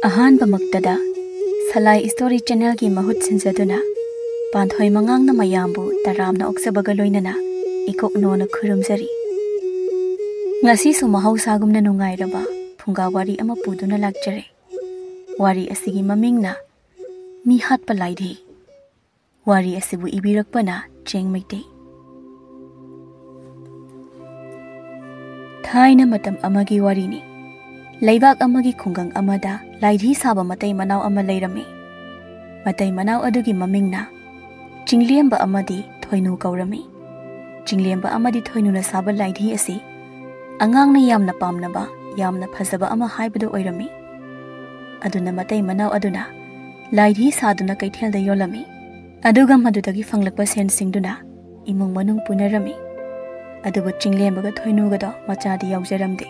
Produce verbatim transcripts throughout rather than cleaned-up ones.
ꯑꯍꯥꯟꯕꯃꯛꯇꯗ ꯁꯂꯥꯏ story ꯆꯦꯅꯦꯜꯒꯤ ꯃꯍꯨꯠ ꯁꯤꯟꯖꯗꯨꯅ ꯄꯥꯟꯊꯣꯏ ꯃꯉꯥꯡꯅ ꯃꯌꯥꯝꯕꯨ ꯇꯔꯥꯝꯅ ꯑꯣꯛꯆꯕꯒ ꯂꯣꯏꯅꯅ ꯏꯀꯣꯛꯅꯣꯅ ꯈꯨꯔꯨꯝꯖꯔꯤ꯫ ꯉꯁꯤꯁꯨ ꯃꯍꯧꯁꯥꯒꯨꯝꯅ ꯅꯨꯡꯉꯥꯏꯔꯕ ꯐꯨꯡꯒꯥ ꯋꯥꯔꯤ ꯑꯃ ꯄꯨꯗꯨꯅ ꯂꯥꯛꯆꯔꯦ꯫ ꯋꯥꯔꯤ ꯑꯁꯤꯒꯤ ꯃꯃꯤꯡꯅ ꯃꯤ ꯍꯥꯠꯄ ꯂꯥꯏꯙꯤ꯫ ꯋꯥꯔꯤ ꯑꯁꯤꯕꯨ ꯏꯕꯤꯔꯛꯄꯅ ꯆꯦꯡ ꯃꯩꯇꯩ꯫ ꯊꯥꯏꯅ ꯃꯇꯝ ꯑꯃꯒꯤ ꯋꯥꯔꯤꯅꯤ꯫ ꯂꯩꯕꯥꯛ ꯑꯃꯒꯤ ꯈꯨꯡꯒꯪ ꯑꯃꯗ ꯂꯥꯏꯙꯤ ꯁꯥꯕ ꯃꯇꯩ ꯃꯅꯥꯎ ꯑꯃ ꯂꯩꯔꯝꯃꯤ꯫ ꯃꯇꯩ ꯃꯅꯥꯎ ꯑꯗꯨꯒꯤ ꯃꯃꯤꯡꯅ ꯆꯤꯡꯂꯦꯝꯕ ꯑꯃꯗꯤ ꯊꯣꯏꯅꯨ ꯀꯧꯔꯝꯃꯤ꯫ ꯆꯤꯡꯂꯦꯝꯕ ꯑꯃꯗꯤ ꯊꯣꯏꯅꯨꯅ ꯁꯥꯕ ꯂꯥꯏꯙꯤ ꯑꯁꯤ ꯑꯉꯥꯡꯅ ꯌꯥꯝꯅ ꯄꯥꯝꯅꯕ, ꯌꯥꯝꯅ ꯐꯖꯕ ꯑꯃ ꯍꯥꯏꯕꯗꯨ ꯑꯣꯏꯔꯝꯃꯤ꯫ ꯑꯗꯨꯅ ꯃꯇꯩ ꯃꯅꯥꯎ ꯑꯗꯨꯅ ꯂꯥꯏꯙꯤ ꯁꯥꯗꯨꯅ ꯀꯩꯊꯦꯜꯗ ꯌꯣꯜꯂꯝꯃꯤ꯫ ꯑꯗꯨꯒ ꯃꯗꯨꯗꯒꯤ ꯐꯪꯂꯛꯄ ꯁꯦꯟꯁꯤꯡꯗꯨꯅ ꯏꯃꯨꯡ ꯃꯅꯨꯡ ꯄꯨꯅꯔꯝꯃꯤ꯫ ꯑꯗꯨꯕꯨ ꯆꯤꯡꯂꯦꯝꯕꯒ ꯊꯣꯏꯅꯨꯒꯗꯣ ꯃꯆꯥꯗꯤ ꯌꯥꯎꯖꯔꯝꯗꯦ꯫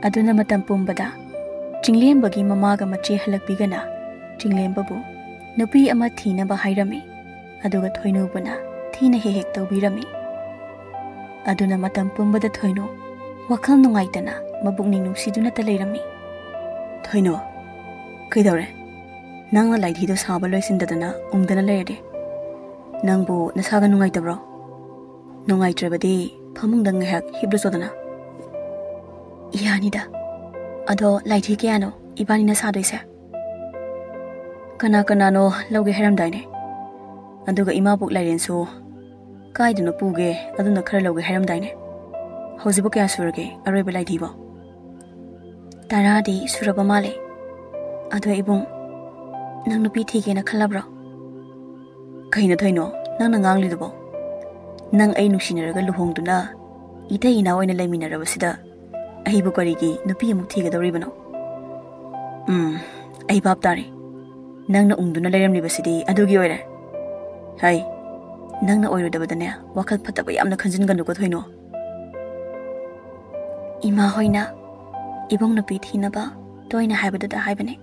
ꯑꯗꯨꯅ ꯃꯇꯝ ꯄꯨꯝꯕꯗ ꯆꯤꯡꯂꯦꯝꯕꯒꯤ ꯃꯃꯥꯒ ꯃꯆꯦ ꯍꯜꯂꯛꯄꯤꯒꯅ ꯆꯤꯡꯂꯦꯝꯕꯕꯨ ꯅꯨꯄꯤ ꯑꯃ ꯊꯤꯅꯕ ꯍꯥꯏꯔꯝꯃꯤ꯫ ꯑꯗꯨꯒ ꯊꯣꯏꯅꯨꯕꯨꯅ ꯊꯤꯅ ꯍꯦꯛ ꯍꯦꯛ ꯇꯧꯕꯤꯔꯝꯃꯤ꯫ ꯑꯗꯨꯅ ꯃꯇꯝ ꯄꯨꯝꯕꯗ ꯊꯣꯏꯅꯨ ꯋꯥꯈꯜ ꯅꯨꯡꯉꯥꯏꯇꯅ ꯃꯕꯨꯛꯅꯤꯡ ꯅꯨꯡꯁꯤꯗꯨꯅꯇ ꯂꯩꯔꯝꯃꯤ꯫ "ꯊꯣꯏꯅꯨ, ꯀꯩꯗꯧꯔꯦ? ꯅꯪꯅ ꯂꯥꯏꯙꯤꯗꯣ ꯁꯥꯕ ꯂꯣꯏꯁꯤꯟꯗꯗꯅ ꯎꯪꯗꯅ ꯂꯩꯔꯗꯤ? ꯅꯪꯕꯨ ꯅꯁꯥꯒ ꯅꯨꯡꯉꯥꯏꯇꯕ꯭ꯔꯣ? ꯅꯨꯡꯉꯥꯏꯇ꯭ꯔꯕꯗꯤ ꯐꯃꯨꯡꯗ ꯉꯥꯏꯍꯥꯛ ꯍꯤꯞꯂꯨꯆꯣꯗꯅ꯫" "ꯌꯥꯅꯤꯗ꯫ ꯑꯗꯣ ꯂꯥꯏꯙꯤ ꯀꯌꯥꯅꯣ ꯏꯕꯥꯅꯤꯅ ꯁꯥꯗꯣꯏꯁꯦ?" "ꯀꯅꯥ ꯀꯅꯥꯅꯣ ꯂꯧꯒꯦ ꯍꯥꯏꯔꯝꯗꯥꯏꯅꯦ? ꯑꯗꯨꯒ ꯏꯃꯥꯕꯣꯛ ꯂꯥꯏꯔꯦꯟꯁꯨ ꯀꯥꯏꯗꯅꯣ ꯄꯨꯒꯦ, ꯑꯗꯨꯅ ꯈꯔ ꯂꯧꯒꯦ ꯍꯥꯏꯔꯝꯗꯥꯏꯅꯦ? ꯍꯧꯖꯤꯛꯄꯨ ꯀꯌꯥ ꯁꯨꯔꯒꯦ ꯑꯔꯣꯏꯕ ꯂꯥꯏꯙꯤꯕꯣ?" "ꯇꯔꯥꯗꯤ ꯁꯨꯔꯕ ꯃꯥꯜꯂꯦ꯫ ꯑꯗꯣ ꯏꯕꯨꯡ, ꯅꯪ ꯅꯨꯄꯤ ꯊꯤꯒꯦꯅ ꯈꯜꯂꯕ꯭ꯔꯣ?" "ꯀꯩꯅꯣ ꯊꯣꯏꯅꯣ, ꯅꯪꯅ ꯉꯥꯡꯂꯤꯗꯨꯕꯣ? ꯅꯪ ꯑꯩ ꯅꯨꯡꯁꯤꯅꯔꯒ ꯂꯨꯍꯣꯡꯗꯨꯅ ꯏꯇꯩ ꯏꯅꯥꯎ ꯑꯣꯏꯅ ꯂꯩꯃꯤꯟꯅꯔꯕꯁꯤꯗ ꯑꯩꯕꯨ ꯀꯔꯤꯒꯤ ꯅꯨꯄꯤ ꯑꯃꯨꯛ ꯊꯤꯒꯗꯧꯔꯤꯕꯅꯣ?" "ꯎꯝ, ꯑꯩ ꯚꯥꯞ ꯇꯥꯔꯦ꯫ ꯅꯪꯅ ꯎꯪꯗꯨꯅ ꯂꯩꯔꯝꯂꯤꯕꯁꯤꯗꯤ ꯑꯗꯨꯒꯤ ꯑꯣꯏꯔꯦ꯫ ꯍꯩ, ꯅꯪꯅ ꯑꯣꯏꯔꯣꯏꯗꯕꯗꯅꯦ ꯋꯥꯈꯜ ꯐꯠꯇꯕ ꯌꯥꯝꯅ ꯈꯟꯖꯤꯟꯒꯅꯨꯀꯣ ꯊꯣꯏꯅꯣ꯫ ꯏꯃꯥ ꯍꯣꯏꯅ ꯏꯕꯨꯡ ꯅꯨꯄꯤ ꯊꯤꯅꯕ ꯇꯣꯏꯅ ꯍꯥꯏꯕꯗꯨꯗ ꯍꯥꯏꯕꯅꯦ꯫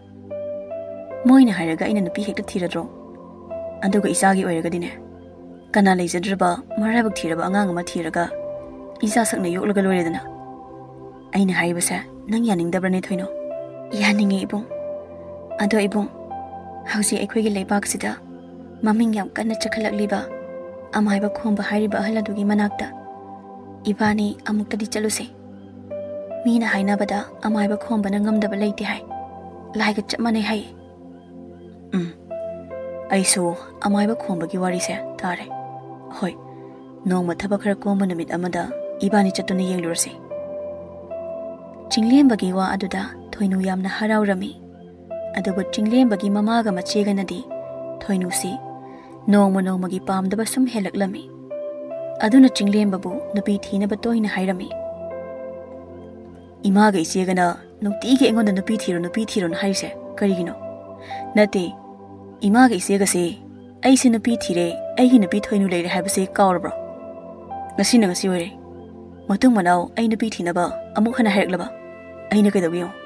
ꯃꯣꯏꯅ ꯍꯥꯏꯔꯒ ꯑꯩꯅ ꯅꯨꯄꯤ ꯍꯦꯛꯇ ꯊꯤꯔꯗ꯭ꯔꯣ? ꯑꯗꯨꯒ ꯏꯆꯥꯒꯤ ꯑꯣꯏꯔꯒꯗꯤꯅꯦ, ꯀꯅꯥ ꯂꯩꯖꯗ꯭ꯔꯕ ꯃꯔꯥꯏꯕꯛ ꯊꯤꯔꯕ ꯑꯉꯥꯡ ꯑꯃ ꯊꯤꯔꯒ ꯏꯆꯥ ꯁꯛꯅ ꯌꯣꯛꯂꯒ ꯂꯣꯏꯔꯦꯗꯅ꯫ ꯑꯩꯅ ꯍꯥꯏꯔꯤꯕꯁꯦ ꯅꯪ ꯌꯥꯅꯤꯡꯗꯕ꯭ꯔꯅꯦ ꯊꯣꯏꯅꯣ?" "ꯌꯥꯅꯤꯡꯉꯦ ꯏꯕꯨꯡ, ꯑꯗꯣ ꯏꯕꯨꯡ, ꯍꯧꯖꯤꯛ ꯑꯩꯈꯣꯏꯒꯤ ꯂꯩꯕꯥꯛꯁꯤꯗ ꯃꯃꯤꯡ ꯌꯥꯝ ꯀꯟꯅ ꯆꯠꯈꯠꯂꯛꯂꯤꯕ ꯑꯃꯥꯏꯕ ꯈꯣꯝꯕ ꯍꯥꯏꯔꯤꯕ ꯑꯍꯜ ꯑꯗꯨꯒꯤ ꯃꯅꯥꯛꯇ ꯏꯕꯥꯅꯤ ꯑꯃꯨꯛꯇꯗꯤ ꯆꯠꯂꯨꯁꯦ꯫ ꯃꯤꯅ ꯍꯥꯏꯅꯕꯗ ꯑꯃꯥꯏꯕ ꯈꯣꯝꯕꯅ ꯉꯝꯗꯕ ꯂꯩꯇꯦ ꯍꯥꯏ꯫ ꯂꯥꯏꯒ ꯆꯞ ꯃꯥꯟꯅꯩ ꯍꯥꯏꯌꯦ꯫ ꯎꯝ, ꯑꯩꯁꯨ ꯑꯃꯥꯏꯕ ꯈꯣꯝꯕꯒꯤ ꯋꯥꯔꯤꯁꯦ ꯇꯥꯔꯦ꯫ ꯍꯣꯏ, ꯅꯣꯡꯃ ꯊꯕꯛ ꯈꯔ ꯀꯣꯝꯕ ꯅꯨꯃꯤꯠ ꯑꯃꯗ ꯏꯕꯥꯅꯤ ꯆꯠꯇꯨꯅ ꯌꯦꯡꯂꯨꯔꯁꯤ꯫ ꯆꯤꯡꯂꯦꯝꯕꯒꯤ ꯋꯥ ꯑꯗꯨꯗ ꯊꯣꯏꯅꯨ ꯌꯥꯝꯅ ꯍꯔꯥꯎꯔꯝꯃꯤ꯫ ꯑꯗꯨꯕꯨ ꯆꯤꯡꯂꯦꯝꯕꯒꯤ ꯃꯃꯥꯒ ꯃꯆꯦꯒꯅꯗꯤ ꯊꯣꯏꯅꯨꯁꯤ ꯅꯣꯡꯃ ꯅꯣꯡꯃꯒꯤ ꯄꯥꯝꯗꯕ ꯁꯨꯝ ꯍꯦꯜꯂꯛꯂꯝꯃꯤ꯫ ꯑꯗꯨꯅ ꯆꯤꯡꯂꯦꯝꯕꯕꯨ ꯅꯨꯄꯤ ꯊꯤꯅꯕ ꯇꯣꯏꯅ ꯍꯥꯏꯔꯝꯃꯤ꯫ "ꯏꯃꯥꯒ ꯏꯆꯦꯒꯅ ꯅꯨꯡꯇꯤꯒꯤ ꯑꯩꯉꯣꯟꯗ 'ꯅꯨꯄꯤ ꯊꯤꯔꯣ, ꯅꯨꯄꯤ ꯊꯤꯔꯣꯅ' ꯍꯥꯏꯔꯤꯁꯦ ꯀꯔꯤꯒꯤꯅꯣ? ꯅꯠꯇꯦ, ꯏꯃꯥꯒ ꯏꯆꯦꯒꯁꯦ ꯑꯩꯁꯦ ꯅꯨꯄꯤ ꯊꯤꯔꯦ, ꯑꯩꯒꯤ ꯅꯨꯄꯤ ꯊꯣꯏꯅꯨ ꯂꯩꯔꯦ ꯍꯥꯏꯕꯁꯦ ꯀꯥꯎꯔꯕ꯭ꯔꯣ? ꯉꯁꯤꯅ ꯉꯁꯤ ꯑꯣꯏꯔꯦ꯫ ꯃꯇꯨꯡ ꯃꯅꯥꯎ ꯑꯩ ꯅꯨꯄꯤ ꯊꯤꯅꯕ ꯑꯃꯨꯛ ꯍꯟꯅ ꯍꯥꯏꯔꯛꯂꯕ ꯑꯩꯅ ꯀꯩꯗꯧꯒꯦ ꯌꯦꯡꯉꯣ꯫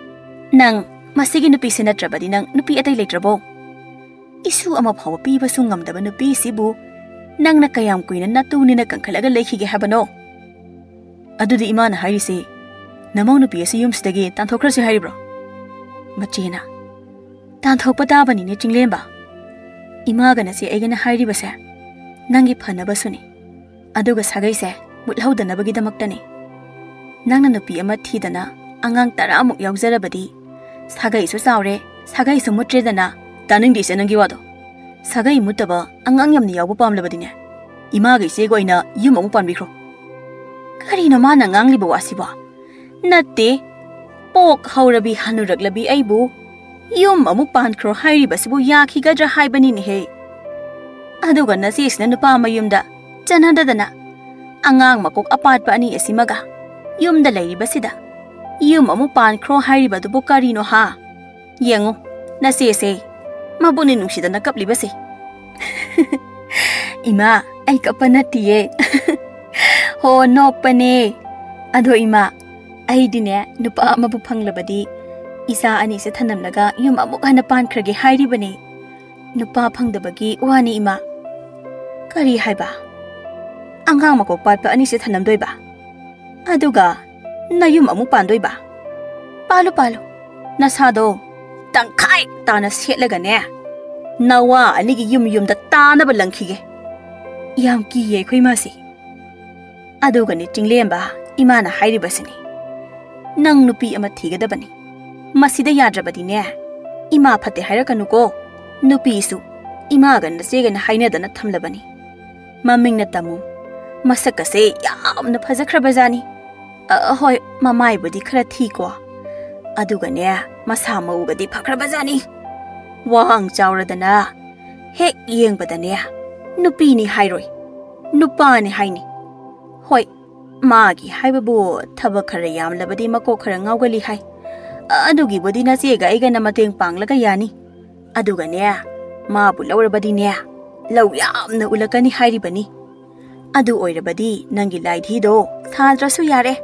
ꯅꯪ ꯃꯁꯤꯒꯤ ꯅꯨꯄꯤꯁꯦ ꯅꯠꯇ꯭ꯔꯕꯗꯤ ꯅꯪ ꯅꯨꯄꯤ ꯑꯇꯩ ꯂꯩꯇ꯭ꯔꯕꯣ? ꯏꯁꯨ ꯑꯃ ꯐꯥꯎꯕ ꯄꯤꯕꯁꯨ ꯉꯝꯗꯕ ꯅꯨꯄꯤꯁꯤꯕꯨ ꯅꯪꯅ ꯀꯌꯥꯝ ꯀꯨꯏꯅ ꯅꯇꯨꯅꯦꯅ ꯀꯟꯈꯠꯂꯒ ꯂꯩꯈꯤꯒꯦ ꯍꯥꯏꯕꯅꯣ?" "ꯑꯗꯨꯗꯤ ꯏꯃꯥꯅ ꯍꯥꯏꯔꯤꯁꯤ ꯅꯃꯧ ꯅꯨꯄꯤ ꯑꯁꯤ ꯌꯨꯝꯁꯤꯗꯒꯤ ꯇꯥꯟꯊꯣꯛꯈ꯭ꯔꯁꯤ ꯍꯥꯏꯔꯤꯕ꯭ꯔꯣ?" ꯃꯆꯦꯅ, "ꯇꯥꯟꯊꯣꯛꯄ ꯇꯥꯕꯅꯤꯅꯦ ꯆꯤꯡꯂꯦꯝꯕ꯫ ꯏꯃꯥꯒ ꯅꯆꯦ ꯑꯩꯒꯅ ꯍꯥꯏꯔꯤꯕꯁꯦ ꯅꯪꯒꯤ ꯐꯅꯕꯁꯨꯅꯤ꯫ ꯑꯗꯨꯒ ꯁꯥꯒꯩꯁꯦ ꯃꯨꯠꯍꯧꯗꯅꯕꯒꯤꯗꯃꯛꯇꯅꯤ꯫ ꯅꯪꯅ ꯅꯨꯄꯤ ꯑꯃ ꯊꯤꯗꯅ ꯑꯉꯥꯡ ꯇꯔꯥꯃꯨꯛ ꯌꯥꯎꯖꯔꯕꯗꯤ ꯁꯥꯒꯩꯁꯨ ꯆꯥꯎꯔꯦ, ꯁꯥꯒꯩꯁꯨ ꯃꯨꯠꯇ꯭ꯔꯦꯗꯅ꯫" "ꯇꯥꯅꯤꯡꯗꯦ ꯏꯆꯦ ꯅꯪꯒꯤ ꯋꯥꯗꯣ꯫ ꯁꯥꯒꯩ ꯃꯨꯠꯇꯕ ꯑꯉꯥꯡ ꯌꯥꯝꯅ ꯌꯥꯎꯕ ꯄꯥꯝꯂꯕꯗꯤꯅꯦ, ꯏꯃꯥꯒ ꯏꯆꯦꯒ ꯑꯣꯏꯅ ꯌꯨꯝ ꯑꯃꯨꯛ ꯄꯥꯟꯕꯤꯈ꯭ꯔꯣ꯫" "ꯀꯔꯤꯅꯣ ꯃꯥꯅ ꯉꯥꯡꯂꯤꯕ ꯋꯥꯁꯤꯕꯣ? ꯅꯠꯇꯦ, ꯄꯣꯛ ꯍꯧꯔꯕꯤ ꯍꯅꯨꯔꯛꯂꯕꯤ ꯑꯩꯕꯨ ꯌꯨꯝ ꯑꯃꯨꯛ ꯄꯥꯟꯈ꯭ꯔꯣ ꯍꯥꯏꯔꯤꯕꯁꯤꯕꯨ ꯌꯥꯈꯤꯒꯗ꯭ꯔꯥ ꯍꯥꯏꯕꯅꯤꯅꯦꯍꯦ꯫ ꯑꯗꯨꯒ ꯅꯆꯦꯁꯤꯅ ꯅꯨꯄꯥ ꯃꯌꯨꯝꯗ ꯆꯠꯅꯗꯗꯅ ꯑꯉꯥꯡ ꯃꯀꯣꯛ ꯑꯄꯥꯠꯄ ꯑꯅꯤ ꯑꯁꯤꯃꯒ ꯌꯨꯝꯗ ꯂꯩꯔꯤꯕꯁꯤꯗ ꯌꯨꯝ ꯑꯃꯨꯛ ꯄꯥꯟꯈ꯭ꯔꯣ ꯍꯥꯏꯔꯤꯕꯗꯨꯕꯨ ꯀꯔꯤꯅꯣ ꯍꯥ? ꯌꯦꯡꯉꯨ, ꯅꯆꯦꯁꯦ ꯃꯕꯨꯛꯅꯤ ꯅꯨꯡꯁꯤꯗꯅ ꯀꯞꯂꯤꯕꯁꯦ꯫" "ꯏꯃꯥ, ꯑꯩ ꯀꯞꯄ ꯅꯠꯇꯤꯌꯦ꯫ ꯍꯣ, ꯅꯣꯛꯄꯅꯦ꯫ ꯑꯗꯣ ꯏꯃꯥ, ꯑꯩꯗꯤꯅꯦ ꯅꯨꯄꯥ ꯑꯃꯕꯨ ꯐꯪꯂꯕꯗꯤ ꯏꯆꯥ ꯑꯅꯤꯁꯦ ꯊꯅꯝꯂꯒ ꯌꯨꯝ ꯑꯃꯨꯛ ꯍꯟꯅ ꯄꯥꯟꯈ꯭ꯔꯒꯦ ꯍꯥꯏꯔꯤꯕꯅꯦ꯫ ꯅꯨꯄꯥ ꯐꯪꯗꯕꯒꯤ ꯋꯥꯅꯤ ꯏꯃꯥ꯫" "ꯀꯔꯤ ꯍꯥꯏꯕ? ꯑꯉꯥꯡ ꯃꯀꯣꯛ ꯄꯥꯠꯄ ꯑꯅꯤꯁꯦ ꯊꯅꯝꯗꯣꯏꯕ? ꯑꯗꯨꯒ ꯅꯌꯨꯝ ꯑꯃꯨꯛ ꯄꯥꯟꯗꯣꯏꯕ? ꯄꯥꯜꯂꯨ, ꯄꯥꯜꯂꯨ꯫ ꯅꯁꯥꯗꯣ ꯇꯪꯈꯥꯏ ꯇꯥꯅ ꯁꯦꯠꯂꯒꯅꯦ, ꯅꯋꯥ ꯑꯅꯤꯒꯤ ꯌꯨꯝ ꯌꯨꯝꯗ ꯇꯥꯅꯕ ꯂꯪꯈꯤꯒꯦ꯫ ꯌꯥꯝ ꯀꯤꯌꯦ ꯑꯩꯈꯣꯏ ꯏꯃꯥꯁꯦ꯫ ꯑꯗꯨꯒꯅꯦ ꯆꯤꯡꯂꯦꯝꯕ, ꯏꯃꯥꯅ ꯍꯥꯏꯔꯤꯕꯁꯤꯅꯤ, "ꯅꯪ ꯅꯨꯄꯤ ꯑꯃ ꯊꯤꯒꯗꯕꯅꯤ꯫ ꯃꯁꯤꯗ ꯌꯥꯗ꯭ꯔꯕꯗꯤꯅꯦ, ꯏꯃꯥ ꯐꯠꯇꯦ ꯍꯥꯏꯔꯛꯀꯅꯨꯀꯣ꯫ ꯅꯨꯄꯤꯁꯨ ꯏꯃꯥꯒ ꯅꯆꯦꯒꯅ ꯍꯥꯏꯅꯗꯅ ꯊꯝꯂꯕꯅꯤ꯫ ꯃꯃꯤꯡꯅ ꯇꯝꯃꯨ꯫ ꯃꯁꯛꯀꯁꯦ ꯌꯥꯝꯅ ꯐꯖꯈ꯭ꯔꯕꯖꯥꯠꯅꯤ꯫ ꯑ, ꯍꯣꯏ, ꯃꯃꯥꯏꯕꯨꯗꯤ ꯈꯔ ꯊꯤꯀꯣ꯫ ꯑꯗꯨꯒꯅꯦ, ꯃꯁꯥ ꯃꯎꯒꯗꯤ ꯐꯈ꯭ꯔꯕꯖꯥꯠꯅꯤ꯫ ꯋꯥꯡ ꯆꯥꯎꯔꯗꯅ ꯍꯦꯛ ꯌꯦꯡꯕꯗꯅꯦ, ꯅꯨꯄꯤꯅꯤ ꯍꯥꯏꯔꯣꯏ, ꯅꯨꯄꯥꯅꯤ ꯍꯥꯏꯅꯤ꯫ ꯍꯣꯏ, ꯃꯥꯒꯤ ꯍꯥꯏꯕꯕꯨ ꯊꯕꯛ ꯈꯔ ꯌꯥꯝꯂꯕꯗꯤ ꯃꯀꯣꯛ ꯈꯔ ꯉꯥꯎꯒꯜꯂꯤ ꯍꯥꯏ꯫ ꯑꯗꯨꯒꯤꯕꯨꯗꯤ ꯅꯆꯦꯒ ꯑꯩꯒꯅ ꯃꯇꯦꯡ ꯄꯥꯡꯂꯒ ꯌꯥꯅꯤ꯫ ꯑꯗꯨꯒꯅꯦ, ꯃꯥꯕꯨ ꯂꯧꯔꯕꯗꯤꯅꯦ, ꯂꯧ ꯌꯥꯝꯅ ꯎꯂꯛꯀꯅꯤ ꯍꯥꯏꯔꯤꯕꯅꯤ꯫ ꯑꯗꯨ ꯑꯣꯏꯔꯕꯗꯤ ꯅꯪꯒꯤ ꯂꯥꯏꯙꯤꯗꯣ ꯊꯥꯗ꯭ꯔꯁꯨ ꯌꯥꯔꯦ꯫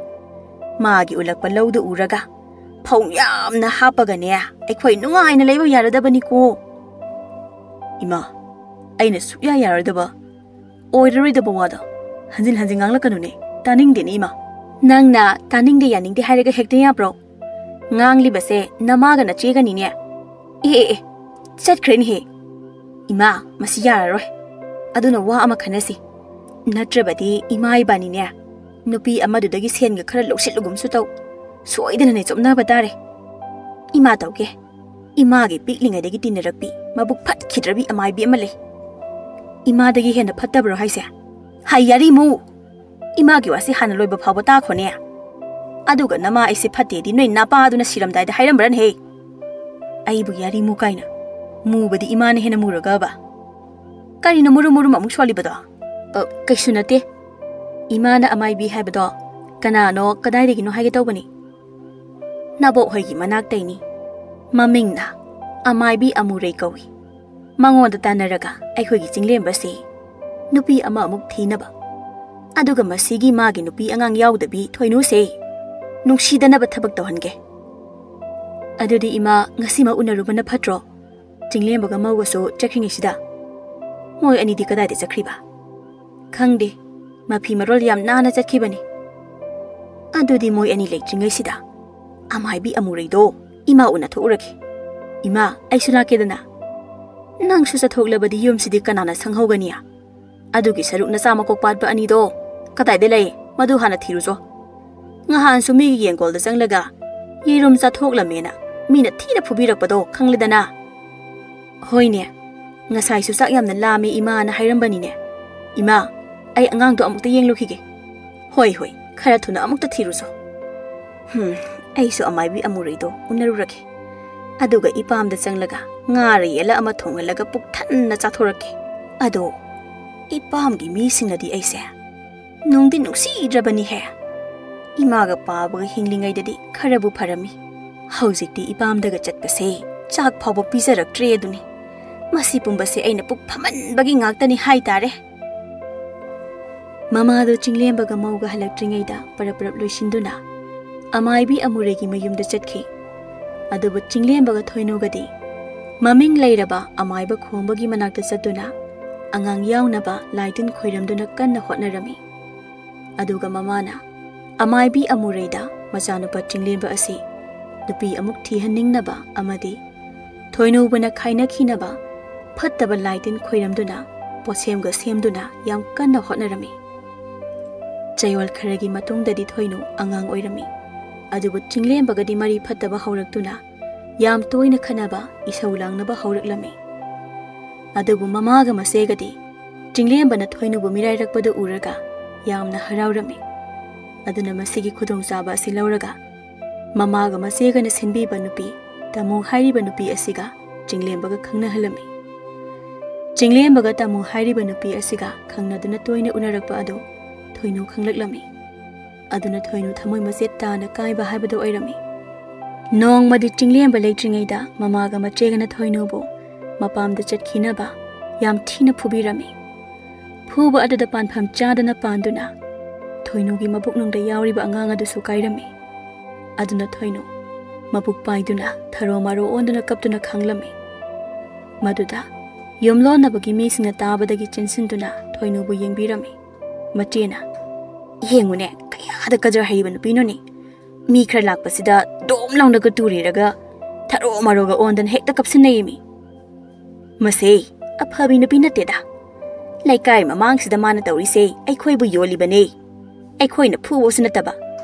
ꯃꯥꯒꯤ ꯎꯂꯛꯄ ꯂꯧꯗꯨ ꯎꯔꯒ ꯐꯧ ꯌꯥꯝꯅ ꯍꯥꯞꯄꯒꯅꯦ, ꯑꯩꯈꯣꯏ ꯅꯨꯡꯉꯥꯏꯅ ꯂꯩꯕ ꯌꯥꯔꯗꯕꯅꯤꯀꯣ꯫" "ꯏꯃꯥ, ꯑꯩꯅ ꯁꯨꯛꯌꯥ ꯌꯥꯔꯣꯏꯗꯕ, ꯑꯣꯏꯔꯔꯣꯏꯗꯕ ꯋꯥꯗꯣ ꯍꯟꯖꯤꯟ ꯍꯟꯖꯤꯟ ꯉꯥꯡꯂꯛꯀꯅꯨꯅꯦ꯫ ꯇꯥꯅꯤꯡꯗꯦꯅꯦ, ꯏꯃꯥ꯫" "ꯅꯪꯅ ꯇꯥꯅꯤꯡꯗꯦ ꯌꯥꯅꯤꯡꯗꯦ ꯍꯥꯏꯔꯒ ꯍꯦꯛꯇ ꯌꯥꯕ꯭ꯔꯣ? ꯉꯥꯡꯂꯤꯕꯁꯦ ꯅꯃꯥꯒ ꯅꯆꯦꯒꯅꯤꯅꯦ꯫" "ꯑꯦ, ꯑꯦ, ꯑꯦ, ꯆꯠꯈ꯭ꯔꯦꯅꯦꯍꯦ꯫ ꯏꯃꯥ, ꯃꯁꯤ ꯌꯥꯔꯔꯣꯏ꯫ ꯑꯗꯨꯅ ꯋꯥ ꯑꯃ ꯈꯟꯅꯁꯤ꯫ ꯅꯠꯇ꯭ꯔꯕꯗꯤ ꯏꯃꯥ ꯏꯕꯥꯅꯤꯅꯦ, ꯅꯨꯄꯤ ꯑꯃꯗꯨꯗꯒꯤ ꯁꯦꯟꯒ ꯈꯔ ꯂꯧꯁꯤꯜꯂꯨꯒꯨꯝꯁꯨ ꯇꯧ꯫ ꯁꯣꯏꯗꯅꯅꯦ ꯆꯣꯞꯅꯕ ꯇꯥꯔꯦ꯫ ꯏꯃꯥ ꯇꯧꯒꯦ꯫ ꯏꯃꯥꯒꯤ ꯄꯤꯛꯂꯤꯉꯩꯗꯒꯤ ꯇꯤꯟꯅꯔꯛꯄꯤ, ꯃꯕꯨꯛ ꯐꯠꯈꯤꯗ꯭ꯔꯕꯤ ꯑꯃꯥꯏꯕꯤ ꯑꯃ ꯂꯩ꯫" "ꯏꯃꯥꯗꯒꯤ ꯍꯦꯟꯅ ꯐꯠꯇꯕ꯭ꯔꯣ ꯍꯥꯏꯁꯦ? ꯍꯩ ꯌꯥꯔꯤꯃꯨ! ꯏꯃꯥꯒꯤ ꯋꯥꯁꯤ ꯍꯥꯟꯅ ꯂꯣꯏꯕ ꯐꯥꯎꯕ ꯇꯥꯈꯣꯅꯦ꯫ ꯑꯗꯨꯒ ꯅꯃꯥ ꯑꯩꯁꯦ ꯐꯠꯇꯦꯗꯤ ꯅꯣꯏ ꯅꯄꯥꯗꯨꯅ ꯁꯤꯔꯝꯗꯥꯏꯗ ꯍꯥꯏꯔꯝꯕ꯭ꯔꯅꯦꯍꯦ?" "ꯑꯩꯕꯨ ꯌꯥꯔꯤꯃꯨ ꯀꯥꯏꯅ? ꯃꯨꯕꯗꯤ ꯏꯃꯥꯅ ꯍꯦꯟꯅ ꯃꯨꯔꯒꯕ?" "ꯀꯔꯤꯅꯣ ꯃꯨꯔꯨꯝ ꯃꯨꯔꯨꯝ ꯑꯃꯨꯛ ꯁꯣꯜꯂꯤꯕꯗꯣ?" "ꯑ, ꯀꯩꯁꯨ ꯅꯠꯇꯦ꯫ ꯏꯃꯥꯅ ꯑꯃꯥꯏꯕꯤ ꯍꯥꯏꯕꯗꯣ ꯀꯅꯥꯅꯣ, ꯀꯗꯥꯏꯗꯒꯤꯅꯣ ꯍꯥꯏꯒꯦ ꯇꯧꯕꯅꯤ꯫ ꯅꯕꯣꯛ ꯍꯣꯏꯒꯤ ꯃꯅꯥꯛꯇꯩꯅꯤ꯫ ꯃꯃꯤꯡꯅ ꯑꯃꯥꯏꯕꯤ ꯑꯃꯨꯔꯩ ꯀꯧꯏ꯫ ꯃꯉꯣꯟꯗ ꯇꯥꯟꯅꯔꯒ ꯑꯩꯈꯣꯏꯒꯤ ꯆꯤꯡꯂꯦꯝꯕꯁꯤ ꯅꯨꯄꯤ ꯑꯃ ꯑꯃꯨꯛ ꯊꯤꯅꯕ꯫ ꯑꯗꯨꯒ ꯃꯁꯤꯒꯤ ꯃꯥꯒꯤ ꯅꯨꯄꯤ ꯑꯉꯥꯡ ꯌꯥꯎꯗꯕꯤ ꯊꯣꯏꯅꯨꯁꯦ ꯅꯨꯡꯁꯤꯗꯅꯕ ꯊꯕꯛ ꯇꯧꯍꯟꯒꯦ꯫" "ꯑꯗꯨꯗꯤ ꯏꯃꯥ, ꯉꯁꯤꯃꯛ ꯎꯅꯔꯨꯕꯅ ꯐꯠꯇ꯭ꯔꯣ? ꯆꯤꯡꯂꯦꯝꯕꯒ ꯃꯧꯒꯁꯨ ꯆꯠꯈ꯭ꯔꯤꯉꯩꯁꯤꯗ꯫ ꯃꯣꯏ ꯑꯅꯤꯗꯤ ꯀꯗꯥꯏꯗ ꯆꯠꯈ꯭ꯔꯤꯕ?" "ꯈꯪꯗꯦ, ꯃꯐꯤ ꯃꯔꯣꯜ ꯌꯥꯝ ꯅꯥꯟꯅ ꯆꯠꯈꯤꯕꯅꯤ꯫" "ꯑꯗꯨꯗꯤ ꯃꯣꯏ ꯑꯅꯤ ꯂꯩꯇ꯭ꯔꯤꯉꯩꯁꯤꯗ ꯑꯃꯥꯏꯕꯤ ꯑꯃꯨꯔꯩꯗꯣ ꯏꯃꯥ ꯎꯅꯊꯣꯛꯎꯔꯒꯦ꯫ "ꯏꯃꯥ, ꯑꯩꯁꯨ ꯂꯥꯛꯀꯦꯗꯅ?" "ꯅꯪꯁꯨ ꯆꯠꯊꯣꯛꯂꯕꯗꯤ ꯌꯨꯝꯁꯤꯗꯤ ꯀꯅꯥꯅ ꯁꯪꯍꯧꯒꯅꯤ? ꯑꯗꯨꯒꯤ ꯁꯔꯨꯛ ꯅꯆꯥ ꯃꯀꯣꯛ ꯄꯥꯠꯄ ꯑꯅꯤꯗꯣ ꯀꯗꯥꯏꯗ ꯂꯩ? ꯃꯗꯨ ꯍꯥꯟꯅ ꯊꯤꯔꯨꯆꯣ꯫ ꯉꯍꯥꯟꯁꯨ ꯃꯤꯒꯤ ꯌꯦꯡꯒꯣꯜꯗ ꯆꯪꯂꯒ ꯌꯦꯔꯨꯝ ꯆꯥꯊꯣꯛꯂꯝꯃꯦꯅ ꯃꯤꯅ ꯊꯤꯅ ꯐꯨꯕꯤꯔꯛꯄꯗꯣ ꯈꯪꯂꯦꯗꯅ?" "ꯍꯣꯏꯅꯦ, ꯉꯁꯥꯏꯁꯨ ꯆꯥꯛ ꯌꯥꯝꯅ ꯂꯥꯝꯃꯤ ꯏꯃꯥꯅ ꯍꯥꯏꯔꯝꯕꯅꯤꯅꯦ꯫ ꯏꯃꯥ, ꯑꯩ ꯑꯉꯥꯡꯗꯣ ꯑꯃꯨꯛꯇ ꯌꯦꯡꯂꯨꯈꯤꯒꯦ꯫ ꯍꯣꯏ, ꯍꯣꯏ, ꯈꯔ ꯊꯨꯅ ꯑꯃꯨꯛꯇ ꯊꯤꯔꯨꯆꯣ꯫ ꯍꯨꯝ, ꯑꯩꯁꯨ ꯑꯃꯥꯏꯕꯤ ꯑꯃꯨꯔꯩꯗꯣ ꯎꯅꯔꯨꯔꯒꯦ꯫ ꯑꯗꯨꯒ ꯏꯄꯥꯝꯗ ꯆꯪꯂꯒ ꯉꯥꯔ ꯌꯦꯜꯂ ꯑꯃ ꯊꯣꯡꯍꯜꯂꯒ ꯄꯨꯛ ꯊꯟꯅ ꯆꯥꯊꯣꯔꯛꯀꯦ꯫ ꯑꯗꯣ ꯏꯄꯥꯝꯒꯤ ꯃꯤꯁꯤꯡꯅꯗꯤ ꯑꯩꯁꯦ ꯅꯨꯡꯗꯤ ꯅꯨꯡꯁꯤꯗ꯭ꯔꯕꯅꯤꯍꯦ꯫ ꯏꯃꯥꯒ ꯄꯥꯕꯒ ꯍꯤꯡꯂꯤꯉꯩꯗꯗꯤ ꯈꯔꯕꯨ ꯐꯔꯝꯃꯤ꯫ ꯍꯧꯖꯤꯛꯇꯤ ꯏꯄꯥꯝꯗꯒ ꯆꯠꯄꯁꯦ ꯆꯥꯛ ꯐꯥꯎꯕ ꯄꯤꯖꯔꯛꯇ꯭ꯔꯦ ꯑꯗꯨꯅꯤ꯫ ꯃꯁꯤ ꯄꯨꯝꯕꯁꯦ ꯑꯩꯅ ꯄꯨꯛ ꯐꯝꯃꯟꯕꯒꯤ ꯉꯥꯛꯇꯅꯤ ꯍꯥꯏꯇꯥꯔꯦ꯫" ꯃꯃꯥꯗꯣ ꯆꯤꯡꯂꯦꯝꯕꯒ ꯃꯧꯒ ꯍꯜꯂꯛꯇ꯭ꯔꯤꯉꯩꯗ ꯄꯔꯞ ꯄꯔꯞ ꯂꯣꯏꯁꯤꯟꯗꯨꯅ ꯑꯃꯥꯏꯕꯤ ꯑꯃꯨꯔꯩꯒꯤ ꯃꯌꯨꯝꯗ ꯆꯠꯈꯤ꯫ ꯑꯗꯨꯕꯨ ꯆꯤꯡꯂꯦꯝꯕꯒ ꯊꯣꯏꯅꯨꯒꯗꯤ ꯃꯃꯤꯡ ꯂꯩꯔꯕ ꯑꯃꯥꯏꯕ ꯈꯣꯝꯕꯒꯤ ꯃꯅꯥꯛꯇ ꯆꯠꯇꯨꯅ ꯑꯉꯥꯡ ꯌꯥꯎꯅꯕ ꯂꯥꯏ ꯇꯤꯟ ꯈꯣꯏꯔꯝꯗꯨꯅ ꯀꯟꯅ ꯍꯣꯠꯅꯔꯝꯃꯤ꯫ ꯑꯗꯨꯒ ꯃꯃꯥꯅ ꯑꯃꯥꯏꯕꯤ ꯑꯃꯨꯔꯩꯗ ꯃꯆꯥꯅꯨꯄꯥ ꯆꯤꯡꯂꯦꯝꯕ ꯑꯁꯤ ꯅꯨꯄꯤ ꯑꯃꯨꯛ ꯊꯤꯍꯟꯅꯤꯡꯅꯕ ꯑꯃꯗꯤ ꯊꯣꯏꯅꯨꯕꯅ ꯈꯥꯏꯅꯈꯤꯅꯕ ꯐꯠꯇꯕ ꯂꯥꯏ ꯇꯤꯟ ꯈꯣꯏꯔꯝꯗꯨꯅ ꯄꯣꯠꯁꯦꯝꯒ ꯁꯦꯝꯗꯨꯅ ꯌꯥꯝ ꯀꯟꯅ ꯍꯣꯠꯅꯔꯝꯃꯤ꯫ ꯆꯌꯣꯜ ꯈꯔꯒꯤ ꯃꯇꯨꯡꯗꯗꯤ ꯊꯣꯏꯅꯨ ꯑꯉꯥꯡ ꯑꯣꯏꯔꯝꯃꯤ꯫ ꯑꯗꯨꯕꯨ ꯆꯤꯡꯂꯦꯝꯕꯒꯗꯤ ꯃꯔꯤ ꯐꯠꯇꯕ ꯍꯧꯔꯛꯇꯨꯅ ꯌꯥꯝ ꯇꯣꯏꯅ ꯈꯠꯅꯕ, ꯏꯁꯧ ꯂꯥꯡꯅꯕ ꯍꯧꯔꯛꯂꯝꯃꯤ꯫ ꯑꯗꯨꯕꯨ ꯃꯃꯥꯒ ꯃꯆꯦꯒꯗꯤ ꯆꯤꯡꯂꯦꯝꯕꯅ ꯊꯣꯏꯅꯨꯕꯨ ꯃꯤꯔꯥꯏꯔꯛꯄꯗꯨ ꯎꯔꯒ ꯌꯥꯝꯅ ꯍꯔꯥꯎꯔꯝꯃꯤ꯫ ꯑꯗꯨꯅ ꯃꯁꯤꯒꯤ ꯈꯨꯗꯣꯡꯆꯥꯕ ꯑꯁꯤ ꯂꯧꯔꯒ ꯃꯃꯥꯒ ꯃꯆꯦꯒꯅ ꯁꯤꯟꯕꯤꯕ ꯅꯨꯄꯤ ꯇꯥꯃꯨ ꯍꯥꯏꯔꯤꯕ ꯅꯨꯄꯤ ꯑꯁꯤꯒ ꯆꯤꯡꯂꯦꯝꯕꯒ ꯈꯪꯅꯍꯜꯂꯝꯃꯤ꯫ ꯆꯤꯡꯂꯦꯝꯕꯒ ꯇꯥꯃꯨ ꯍꯥꯏꯔꯤꯕ ꯅꯨꯄꯤ ꯑꯁꯤꯒ ꯈꯪꯅꯗꯨꯅ ꯇꯣꯏꯅ ꯎꯅꯔꯛꯄ ꯑꯗꯨ ꯊꯣꯏꯅꯨ ꯈꯪꯂꯛꯂꯝꯃꯤ꯫ ꯑꯗꯨꯅ ꯊꯣꯏꯅꯨ ꯊꯃꯣꯏ ꯃꯆꯦꯠ ꯇꯥꯅ ꯀꯥꯏꯕ ꯍꯥꯏꯕꯗꯨ ꯑꯣꯏꯔꯝꯃꯤ꯫ ꯅꯣꯡꯃꯗꯤ ꯆꯤꯡꯂꯦꯝꯕ ꯂꯩꯇ꯭ꯔꯤꯉꯩꯗ ꯃꯃꯥꯒ ꯃꯆꯦꯒꯅ ꯊꯣꯏꯅꯨꯕꯨ ꯃꯄꯥꯝꯗ ꯆꯠꯈꯤꯅꯕ ꯌꯥꯝ ꯊꯤꯅ ꯐꯨꯕꯤꯔꯝꯃꯤ꯫ ꯐꯨꯕ ꯑꯗꯨꯗ ꯄꯥꯟꯐꯝ ꯆꯥꯗꯅ ꯄꯥꯟꯗꯨꯅ ꯊꯣꯏꯅꯨꯒꯤ ꯃꯕꯨꯛꯅꯨꯡꯗ ꯌꯥꯎꯔꯤꯕ ꯑꯉꯥꯡ ꯑꯗꯨꯁꯨ ꯀꯥꯏꯔꯝꯃꯤ꯫ ꯑꯗꯨꯅ ꯊꯣꯏꯅꯨ ꯃꯕꯨꯛ ꯄꯥꯏꯗꯨꯅ ꯊꯔꯣ ꯃꯔꯣ ꯑꯣꯟꯗꯨꯅ ꯀꯞꯇꯨꯅ ꯈꯥꯡꯂꯝꯃꯤ꯫ ꯃꯗꯨꯗ ꯌꯨꯝꯂꯣꯟꯅꯕꯒꯤ ꯃꯤꯁꯤꯡꯅ ꯇꯥꯕꯗꯒꯤ ꯆꯦꯟꯁꯤꯟꯗꯨꯅ ꯊꯣꯏꯅꯨꯕꯨ ꯌꯦꯡꯕꯤꯔꯝꯃꯤ꯫ ꯃꯆꯦꯅ, "ꯌꯦꯡꯉꯨꯅꯦ, ꯀꯌꯥꯗ ꯀꯗꯔ ꯍꯩꯕ ꯅꯨꯄꯤꯅꯣꯅꯦ꯫ ꯃꯤ ꯈꯔ ꯂꯥꯛꯄꯁꯤꯗ ꯗꯣꯝ ꯂꯥꯎꯅꯒ ꯇꯨꯔꯦꯔꯒ ꯊꯔꯣ ꯃꯔꯣꯒ ꯑꯣꯟꯗꯅ ꯍꯦꯛꯇ ꯀꯞꯁꯤꯟꯅꯩꯃꯤ꯫ "ꯃꯁꯦ ꯑꯐꯕꯤ ꯅꯨꯄꯤ ꯅꯠꯇꯦꯗ꯫ ꯂꯩꯀꯥꯏ ꯃꯃꯥꯡꯁꯤꯗ ꯃꯥꯅ ꯇꯧꯔꯤꯁꯦ ꯑꯩꯈꯣꯏꯕꯨ ꯌꯣꯜꯂꯤꯕꯅꯦ꯫ ꯑꯩꯈꯣꯏꯅ ꯐꯨꯕꯁꯨ ꯅꯠꯇꯕ,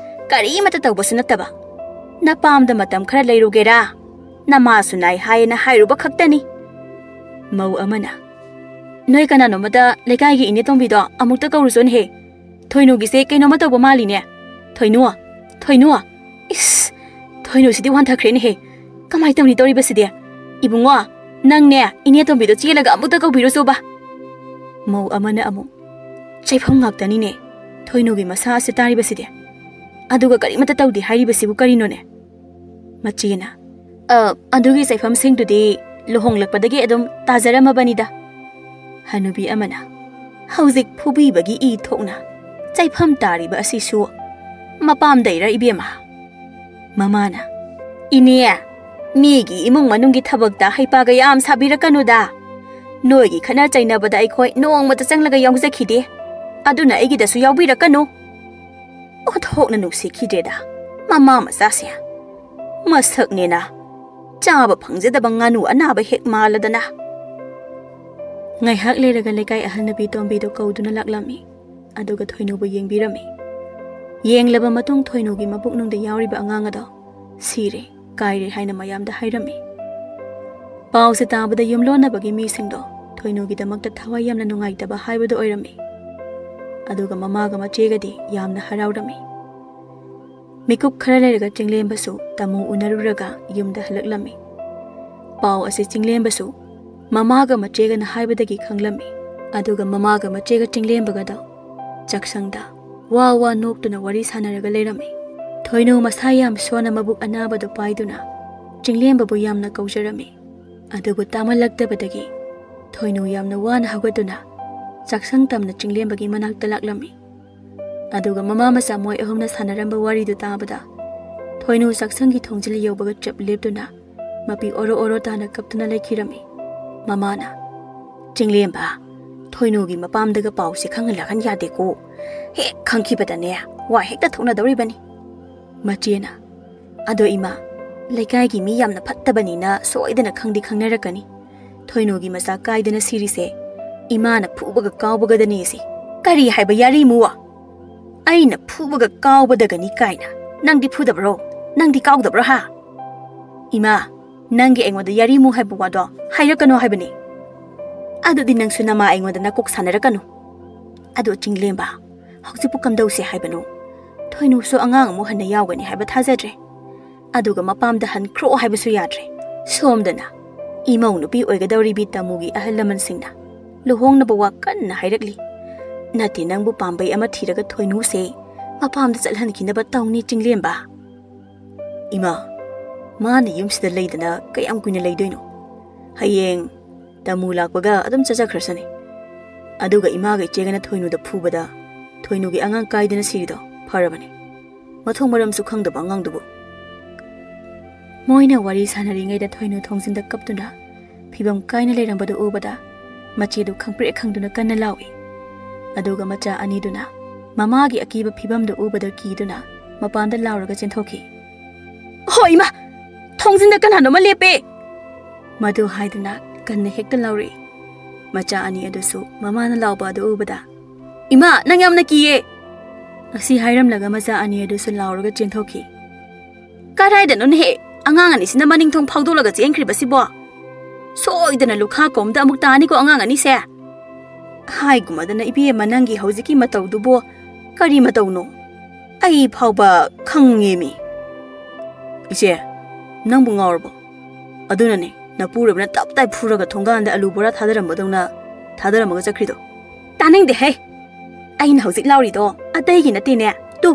ꯀꯔꯤꯃꯠꯇ ꯇꯧꯕꯁꯨ ꯅꯠꯇꯕ꯫ ꯅꯄꯥꯝꯗ ꯃꯇꯝ ꯈꯔ ꯂꯩꯔꯨꯒꯦꯔꯥ? ꯅꯃꯥꯁꯨ ꯅꯥꯏ ꯍꯥꯏꯌꯦꯅ ꯍꯥꯏꯔꯨꯕ ꯈꯛꯇꯅꯤ"꯫ ꯃꯧ ꯑꯃꯅ, "ꯅꯣꯏ ꯀꯅꯥꯅꯣꯝꯃꯗ ꯂꯩꯀꯥꯏꯒꯤ ꯏꯅꯦ ꯇꯣꯝꯕꯤꯗꯣ ꯑꯃꯨꯛꯇ ꯀꯧꯔꯨꯆꯣꯅꯦꯍꯦ꯫ ꯊꯣꯏꯅꯨꯒꯤꯁꯦ ꯀꯩꯅꯣꯝꯃ ꯇꯧꯕ ꯃꯥꯜꯂꯤꯅꯦ꯫ ꯊꯣꯏꯅꯨ, ꯊꯣꯏꯅꯨ꯫ ꯏꯁ, ꯊꯣꯏꯅꯨꯁꯤꯗꯤ ꯋꯥꯟꯊꯈ꯭ꯔꯦꯅꯦꯍꯦ꯫ ꯀꯃꯥꯏ ꯇꯧꯅꯤ ꯇꯧꯔꯤꯕꯁꯤꯗꯤ? ꯏꯕꯨꯡꯉꯣ, ꯅꯪꯅꯦ ꯏꯅꯦ ꯇꯣꯝꯕꯤꯗꯣ ꯆꯦꯜꯂꯒ ꯑꯃꯨꯛꯇ ꯀꯧꯕꯤꯔꯨꯆꯣꯕ"꯫ ꯃꯧ ꯑꯃꯅ ꯑꯃꯨꯛ, "ꯆꯩꯐꯝ ꯉꯥꯛꯇꯅꯤꯅꯦ꯫ ꯊꯣꯏꯅꯨꯒꯤ ꯃꯁꯥ ꯑꯁꯤ ꯇꯥꯔꯤꯕꯁꯤꯗꯤ꯫ ꯑꯗꯨꯒ ꯀꯔꯤꯃꯠꯇ ꯇꯧꯗꯦ ꯍꯥꯏꯔꯤꯕꯁꯤꯕꯨ ꯀꯔꯤꯅꯣꯅꯦ?" ꯃꯆꯦꯅ, "ꯑ, ꯑꯗꯨꯒꯤ ꯆꯩꯐꯝꯁꯤꯡꯗꯨꯗꯤ ꯂꯨꯍꯣꯡꯂꯛꯄꯗꯒꯤ ꯑꯗꯨꯝ ꯇꯥꯖꯔꯝꯃꯕꯅꯤꯗ"꯫ ꯍꯅꯨꯕꯤ ꯑꯃꯅ, "ꯍꯧꯖꯤꯛ ꯐꯨꯕꯤꯕꯒꯤ ꯏ ꯊꯣꯛꯅ ꯆꯩꯐꯝ ꯇꯥꯔꯤꯕ ꯑꯁꯤꯁꯨ ꯃꯄꯥꯝꯗꯩꯔ, ꯏꯕꯦꯝꯃ?" ꯃꯃꯥꯅ, "ꯏꯅꯦ, ꯃꯤꯒꯤ ꯏꯃꯨꯡ ꯃꯅꯨꯡꯒꯤ ꯊꯕꯛꯇ ꯍꯩꯄꯥꯒ ꯌꯥꯝ ꯁꯥꯕꯤꯔꯛꯀꯅꯨꯗ꯫ ꯅꯣꯏꯒꯤ ꯈꯠꯅ ꯆꯩꯅꯕꯗ ꯑꯩꯈꯣꯏ ꯅꯣꯡꯃꯇ ꯆꯪꯂꯒ ꯌꯥꯎꯖꯈꯤꯗꯦ꯫ ꯑꯗꯨꯅ ꯑꯩꯒꯤꯗꯁꯨ ꯌꯥꯎꯕꯤꯔꯛꯀꯅꯨ"꯫ ꯑꯣꯟꯊꯣꯛꯅ ꯅꯨꯡꯁꯤꯈꯤꯗ꯭ꯔꯦꯗ ꯃꯃꯥ ꯃꯆꯥꯁꯦ꯫ ꯃꯁꯛꯅꯦꯅ ꯆꯥꯕ ꯐꯪꯖꯗꯕ ꯉꯥꯅꯨ ꯑꯅꯥꯕ ꯍꯦꯛ ꯃꯥꯜꯂꯗꯅ꯫ ꯉꯥꯏꯍꯥꯛ ꯂꯩꯔꯒ ꯂꯩꯀꯥꯏ ꯑꯍꯜ ꯅꯨꯄꯤ ꯇꯣꯝꯕꯤꯗꯣ ꯀꯧꯗꯨꯅ ꯂꯥꯛꯂꯝꯃꯤ꯫ ꯑꯗꯨꯒ ꯊꯣꯏꯅꯨꯕꯨ ꯌꯦꯡꯕꯤꯔꯝꯃꯤ꯫ ꯌꯦꯡꯂꯕ ꯃꯇꯨꯡ ꯊꯣꯏꯅꯨꯒꯤ ꯃꯕꯨꯛꯅꯨꯡꯗ ꯌꯥꯎꯔꯤꯕ ꯑꯉꯥꯡ ꯑꯗꯣ ꯁꯤꯔꯦ, ꯀꯥꯏꯔꯦ ꯍꯥꯏꯅ ꯃꯌꯥꯝꯗ ꯍꯥꯏꯔꯝꯃꯤ꯫ ꯄꯥꯎꯁꯦ ꯇꯥꯕꯗ ꯌꯨꯝꯂꯣꯟꯅꯕꯒꯤ ꯃꯤꯁꯤꯡꯗꯣ ꯊꯣꯏꯅꯨꯒꯤꯗꯃꯛꯇ ꯊꯋꯥꯏ ꯌꯥꯝꯅ ꯅꯨꯡꯉꯥꯏꯇꯕ ꯍꯥꯏꯕꯗꯨ ꯑꯣꯏꯔꯝꯃꯤ꯫ ꯑꯗꯨꯒ ꯃꯃꯥꯒ ꯃꯆꯦꯒꯗꯤ ꯌꯥꯝꯅ ꯍꯔꯥꯎꯔꯝꯃꯤ꯫ ꯃꯤꯀꯨꯞ ꯈꯔ ꯂꯩꯔꯒ ꯆꯤꯡꯂꯦꯝꯕꯁꯨ ꯇꯥꯃꯣ ꯎꯅꯔꯨꯔꯒ ꯌꯨꯝꯗ ꯍꯜꯂꯛꯂꯝꯃꯤ꯫ ꯄꯥꯎ ꯑꯁꯤ ꯆꯤꯡꯂꯦꯝꯕꯁꯨ ꯃꯃꯥꯒ ꯃꯆꯦꯒꯅ ꯍꯥꯏꯕꯗꯒꯤ ꯈꯪꯂꯝꯃꯤ꯫ ꯑꯗꯨꯒ ꯃꯃꯥꯒ ꯃꯆꯦꯒ ꯆꯤꯡꯂꯦꯝꯕꯒꯗꯣ ꯆꯥꯛꯁꯪꯗ ꯋꯥ ꯋꯥ ꯅꯣꯛꯇꯨꯅ ꯋꯥꯔꯤ ꯁꯥꯟꯅꯔꯒ ꯂꯩꯔꯝꯃꯤ꯫ ꯊꯣꯏꯅꯨ ꯃꯁꯥ ꯌꯥꯝ ꯁꯣꯟꯅ ꯃꯕꯨꯛ ꯑꯅꯥꯕꯗꯨ ꯄꯥꯏꯗꯨꯅ ꯆꯤꯡꯂꯦꯝꯕꯕꯨ ꯌꯥꯝꯅ ꯀꯧꯖꯔꯝꯃꯤ꯫ ꯑꯗꯨꯕꯨ ꯇꯥꯃꯜꯂꯛꯇꯕꯗꯒꯤ ꯊꯣꯏꯅꯨ ꯌꯥꯝꯅ ꯋꯥꯅ ꯍꯧꯒꯠꯇꯨꯅ ꯆꯥꯛꯁꯪ ꯇꯝꯅ ꯆꯤꯡꯂꯦꯝꯕꯒꯤ ꯃꯅꯥꯛꯇ ꯂꯥꯛꯂꯝꯃꯤ꯫ ꯑꯗꯨꯒ ꯃꯃꯥ ꯃꯆꯥ ꯃꯣꯏ ꯑꯍꯨꯝꯅ ꯁꯥꯟꯅꯔꯝꯕ ꯋꯥꯔꯤꯗꯨ ꯇꯥꯕꯗ ꯊꯣꯏꯅꯨ ꯆꯥꯛꯁꯪꯒꯤ ꯊꯣꯡꯖꯤꯜ ꯌꯧꯕꯒ ꯆꯞ ꯂꯦꯞꯇꯨꯅ ꯃꯄꯤ ꯑꯣꯔꯣ ꯑꯣꯔꯣ ꯇꯥꯅ ꯀꯞꯇꯨꯅ ꯂꯩꯈꯤꯔꯝꯃꯤ꯫ ꯃꯃꯥꯅ, "ꯆꯤꯡꯂꯦꯝꯕ, ꯊꯣꯏꯅꯨꯒꯤ ꯃꯄꯥꯝꯗꯒ ꯄꯥꯎꯁꯦ ꯈꯪꯍꯜꯂꯛꯍꯟ ꯌꯥꯗꯦꯀꯣ꯫ ꯍꯦꯛ ꯈꯪꯈꯤꯕꯗꯅꯦ ꯋꯥ ꯍꯦꯛꯇ ꯊꯣꯛꯅꯗꯧꯔꯤꯕꯅꯤ"꯫ ꯃꯆꯦꯅ, "ꯑꯗꯣ ꯏꯃꯥ, ꯂꯩꯀꯥꯏꯒꯤ ꯃꯤ ꯌꯥꯝꯅ ꯐꯠꯇꯕꯅꯤꯅ ꯁꯣꯏꯗꯅ ꯈꯪꯗꯤ ꯈꯪꯅꯔꯛꯀꯅꯤ꯫ ꯊꯣꯏꯅꯨꯒꯤ ꯃꯆꯥ ꯀꯥꯏꯗꯅ ꯁꯤꯔꯤꯁꯦ ꯏꯃꯥꯅ ꯐꯨꯕꯒ ꯀꯥꯎꯕꯒꯗꯅꯦ ꯁꯤ꯫ ꯀꯔꯤ ꯍꯥꯏꯕ ꯌꯥꯔꯤꯃꯨ? ꯑꯩꯅ ꯐꯨꯕꯒ ꯀꯥꯎꯕꯗꯒꯅꯤ ꯀꯥꯏꯅ꯫ ꯅꯪꯗꯤ ꯐꯨꯗꯕ꯭ꯔꯣ? ꯅꯪꯗꯤ ꯀꯥꯎꯗꯕ꯭ꯔꯣ ꯍꯥ? ꯏꯃꯥ, ꯅꯪꯒꯤ ꯑꯩꯉꯣꯟꯗ ꯌꯥꯔꯤꯃꯨ ꯍꯥꯏꯕ ꯋꯥꯗꯣ ꯍꯥꯏꯔꯛꯀꯅꯣ ꯍꯥꯏꯕꯅꯤ꯫ ꯑꯗꯨꯗꯤ ꯅꯪꯁꯨ ꯅꯃꯥ ꯑꯩꯉꯣꯟꯗ ꯅꯀꯣꯛ ꯁꯥꯟꯅꯔꯛꯀꯅꯨ꯫ ꯑꯗꯣ ꯆꯤꯡꯂꯦꯝꯕ, ꯍꯧꯖꯤꯛꯄꯨ ꯀꯝꯗꯧꯁꯦ ꯍꯥꯏꯕꯅꯣ? ꯊꯣꯏꯅꯨꯁꯨ ꯑꯉꯥꯡ ꯑꯃꯨꯛ ꯍꯟꯅ ꯌꯥꯎꯒꯅꯤ ꯍꯥꯏꯕ ꯊꯥꯖꯗ꯭ꯔꯦ꯫ ꯑꯗꯨꯒ ꯃꯄꯥꯝꯗ ꯍꯟꯈ꯭ꯔꯣ ꯍꯥꯏꯕꯁꯨ ꯌꯥꯗ꯭ꯔꯦ꯫ ꯁꯣꯝꯗꯅ ꯏꯃꯧ ꯅꯨꯄꯤ ꯑꯣꯏꯒꯗꯧꯔꯤꯕꯤ ꯇꯥꯃꯨꯒꯤ ꯑꯍꯜ ꯂꯃꯟꯁꯤꯡꯅ ꯂꯨꯍꯣꯡꯅꯕ ꯋꯥ ꯀꯟꯅ ꯍꯥꯏꯔꯛꯂꯤ꯫ ꯅꯠꯇꯦ, ꯅꯪꯕꯨ ꯄꯥꯝꯕꯩ ꯑꯃ ꯊꯤꯔꯒ ꯊꯣꯏꯅꯨꯁꯦ ꯃꯄꯥꯝꯗ ꯆꯠꯍꯟꯈꯤꯅꯕ ꯇꯧꯅꯤ ꯆꯤꯡꯂꯦꯝꯕ꯫ ꯏꯃꯥ, ꯃꯥꯅ ꯌꯨꯝꯁꯤꯗ ꯂꯩꯗꯅ ꯀꯌꯥꯝ ꯀꯨꯏꯅ ꯂꯩꯗꯣꯏꯅꯣ? ꯍꯌꯦꯡ ꯇꯥꯃꯨ ꯂꯥꯛꯄꯒ ꯑꯗꯨꯝ ꯆꯠꯆꯈ꯭ꯔꯁꯅꯤ꯫ ꯑꯗꯨꯒ ꯏꯃꯥꯒ ꯏꯆꯦꯒꯅ ꯊꯣꯏꯅꯨꯗ ꯐꯨꯕꯗ ꯊꯣꯏꯅꯨꯒꯤ ꯑꯉꯥꯡ ꯀꯥꯏꯗꯅ ꯁꯤꯔꯤꯗꯣ ꯐꯔꯕꯅꯤ꯫ ꯃꯊꯣꯡ ꯃꯔꯝꯁꯨ ꯈꯪꯗꯕ ꯑꯉꯥꯡꯗꯨꯕꯨ꯫ ꯃꯣꯏꯅ ꯋꯥꯔꯤ ꯁꯥꯟꯅꯔꯤꯉꯩꯗ ꯊꯣꯏꯅꯨ ꯊꯣꯡꯖꯤꯟꯗ ꯀꯞꯇꯨꯅ ꯐꯤꯕꯝ ꯀꯥꯏꯅ ꯂꯩꯔꯝꯕꯗꯨ ꯎꯕꯗ ꯃꯆꯦꯗꯨ ꯈꯪꯄ꯭ꯔꯦꯛ ꯈꯪꯗꯨꯅ ꯀꯟꯅ ꯂꯥꯎꯏ꯫ ꯑꯗꯨꯒ ꯃꯆꯥ ꯑꯅꯤꯗꯨꯅ ꯃꯃꯥꯒꯤ ꯑꯀꯤꯕ ꯐꯤꯕꯝꯗꯨ ꯎꯕꯗ ꯀꯤꯗꯨꯅ ꯃꯄꯥꯟꯗ ꯂꯥꯎꯔꯒ ꯆꯦꯟꯊꯣꯛꯈꯤ꯫ "ꯍꯣ ꯏꯃꯥ! ꯊꯣꯡꯖꯤꯟꯗ ꯀꯅꯥꯅꯣꯃ ꯂꯦꯞꯄꯦ!" ꯃꯗꯨ ꯍꯥꯏꯗꯨꯅ ꯀꯟꯅ ꯍꯦꯛꯇ ꯂꯥꯎꯔꯛꯏ꯫ ꯃꯆꯥ ꯑꯅꯤ ꯑꯗꯨꯁꯨ ꯃꯃꯥꯅ ꯂꯥꯎꯕ ꯑꯗꯨ ꯎꯕꯗ, "ꯏꯃꯥ, ꯅꯪ ꯌꯥꯝꯅ ꯀꯤꯌꯦ!" ꯑꯁꯤ ꯍꯥꯏꯔꯝꯂꯒ ꯃꯆꯥ ꯑꯅꯤ ꯑꯗꯨꯁꯨ ꯂꯥꯎꯔꯒ ꯆꯦꯟꯊꯣꯛꯈꯤ꯫ "ꯀꯗꯥꯏꯗꯅꯣꯅꯦꯍꯦ? ꯑꯉꯥꯡ ꯑꯅꯤꯁꯤꯅ ꯃꯅꯤꯡ ꯊꯣꯡ ꯐꯥꯎꯗꯣꯛꯂꯒ ꯆꯦꯟꯈ꯭ꯔꯤꯕꯁꯤꯕꯣ? ꯁꯣꯏꯗꯅ ꯂꯨꯈꯥ ꯀꯣꯝꯗ ꯑꯃꯨꯛ ꯇꯥꯅꯤꯀꯣ ꯑꯉꯥꯡ ꯑꯅꯤꯁꯦ꯫ ꯍꯥꯏꯒꯨꯝꯃꯗꯅ ꯏꯕꯦꯝꯃ, ꯅꯪꯒꯤ ꯍꯧꯖꯤꯛꯀꯤ ꯃꯇꯧꯗꯨꯕꯨ ꯀꯔꯤ ꯃꯇꯧꯅꯣ? ꯑꯩ ꯐꯥꯎꯕ ꯈꯪꯉꯦꯃꯤ꯫" "ꯏꯆꯦ, ꯅꯪꯕꯨ ꯉꯥꯎꯔꯕꯣ? ꯑꯗꯨꯅꯅꯦ, ꯅꯄꯨꯔꯣꯏꯕꯅ ꯇꯞ ꯇꯥꯏ ꯐꯨꯔꯒ ꯊꯣꯡꯒꯥꯟꯗ ꯑꯂꯨ ꯕꯣꯔꯥ ꯊꯥꯗꯔꯝꯕꯗꯧꯅ ꯊꯥꯗꯔꯝꯃꯒ ꯆꯠꯈ꯭ꯔꯤꯗꯣ꯫" "ꯇꯥꯅꯤꯡꯗꯦꯍꯦ! ꯑꯩꯅ ꯍꯧꯖꯤꯛ ꯂꯥꯎꯔꯤꯗꯣ ꯑꯇꯩꯒꯤ ꯅꯠꯇꯦꯅꯦ꯫ ꯇꯨ,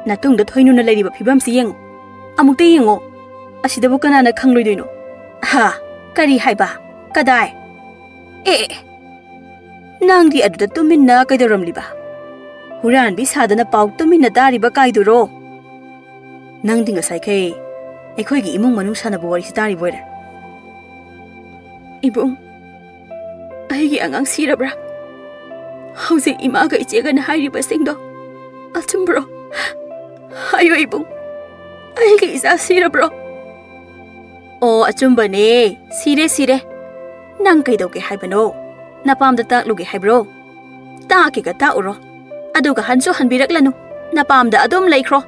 ꯅꯇꯨꯡꯗ ꯊꯣꯏꯅꯨꯅ ꯂꯩꯔꯤꯕ ꯐꯤꯕꯝꯁꯤ ꯌꯦꯡꯉꯨ꯫ ꯑꯃꯨꯛꯇ ꯌꯦꯡꯉꯣ꯫ ꯑꯁꯤꯗꯕꯨ ꯀꯅꯥꯅ ꯈꯪꯂꯣꯏꯗꯣꯏꯅꯣ? ꯍꯥ? ꯀꯔꯤ ꯍꯥꯏꯕ? ꯀꯗꯥꯏ? ꯑꯦ, ꯑꯦ, ꯑꯦ꯫ ꯅꯪꯗꯤ ꯑꯗꯨꯗ ꯇꯨꯃꯤꯟꯅ ꯀꯩꯗꯧꯔꯝꯂꯤꯕ? ꯍꯨꯔꯥꯟꯕꯤ ꯁꯥꯗꯅ ꯄꯥꯎ ꯇꯨꯃꯤꯟꯅ ꯇꯥꯔꯤꯕ ꯀꯥꯏꯗꯨꯔꯣ? ꯅꯪꯗꯤ ꯉꯁꯥꯏꯈꯩ ꯑꯩꯈꯣꯏꯒꯤ ꯏꯃꯨꯡ ꯃꯅꯨꯡ ꯁꯥꯟꯅꯕ ꯋꯥꯔꯤꯁꯤ ꯇꯥꯔꯤꯕ ꯑꯣꯏꯔꯦ꯫" "ꯏꯕꯨꯡ, ꯑꯩꯒꯤ ꯑꯉꯥꯡ ꯁꯤꯔꯕ꯭ꯔꯥ? ꯍꯧꯖꯤꯛ ꯏꯃꯥꯒ ꯏꯆꯦꯒꯅ ꯍꯥꯏꯔꯤꯕꯁꯤꯡꯗꯣ ꯑꯆꯨꯝꯕ꯭ꯔꯣ? ꯍꯥꯏꯌꯨ ꯏꯕꯨꯡ, ꯑꯩꯒꯤ ꯏꯆꯥ ꯁꯤꯔꯕ꯭ꯔꯣ?" ꯑꯣ, ꯑꯆꯨꯝꯕꯅꯦ꯫ ꯁꯤꯔꯦ, ꯁꯤꯔꯦ꯫ ꯅꯪ ꯀꯩꯗꯧꯒꯦ ꯍꯥꯏꯕꯅꯣ? ꯅꯄꯥꯝꯗ ꯇꯥꯛꯂꯨꯒꯦ ꯍꯥꯏꯕ꯭ꯔꯣ? ꯇꯥꯛꯀꯦꯒ ꯇꯥꯛꯎꯔꯣ꯫ ꯑꯗꯨꯒ ꯍꯟꯁꯨ ꯍꯟꯕꯤꯔꯛꯂꯅꯨ꯫ ꯅꯄꯥꯝꯗ ꯑꯗꯨꯝ ꯂꯩꯈ꯭ꯔꯣ꯫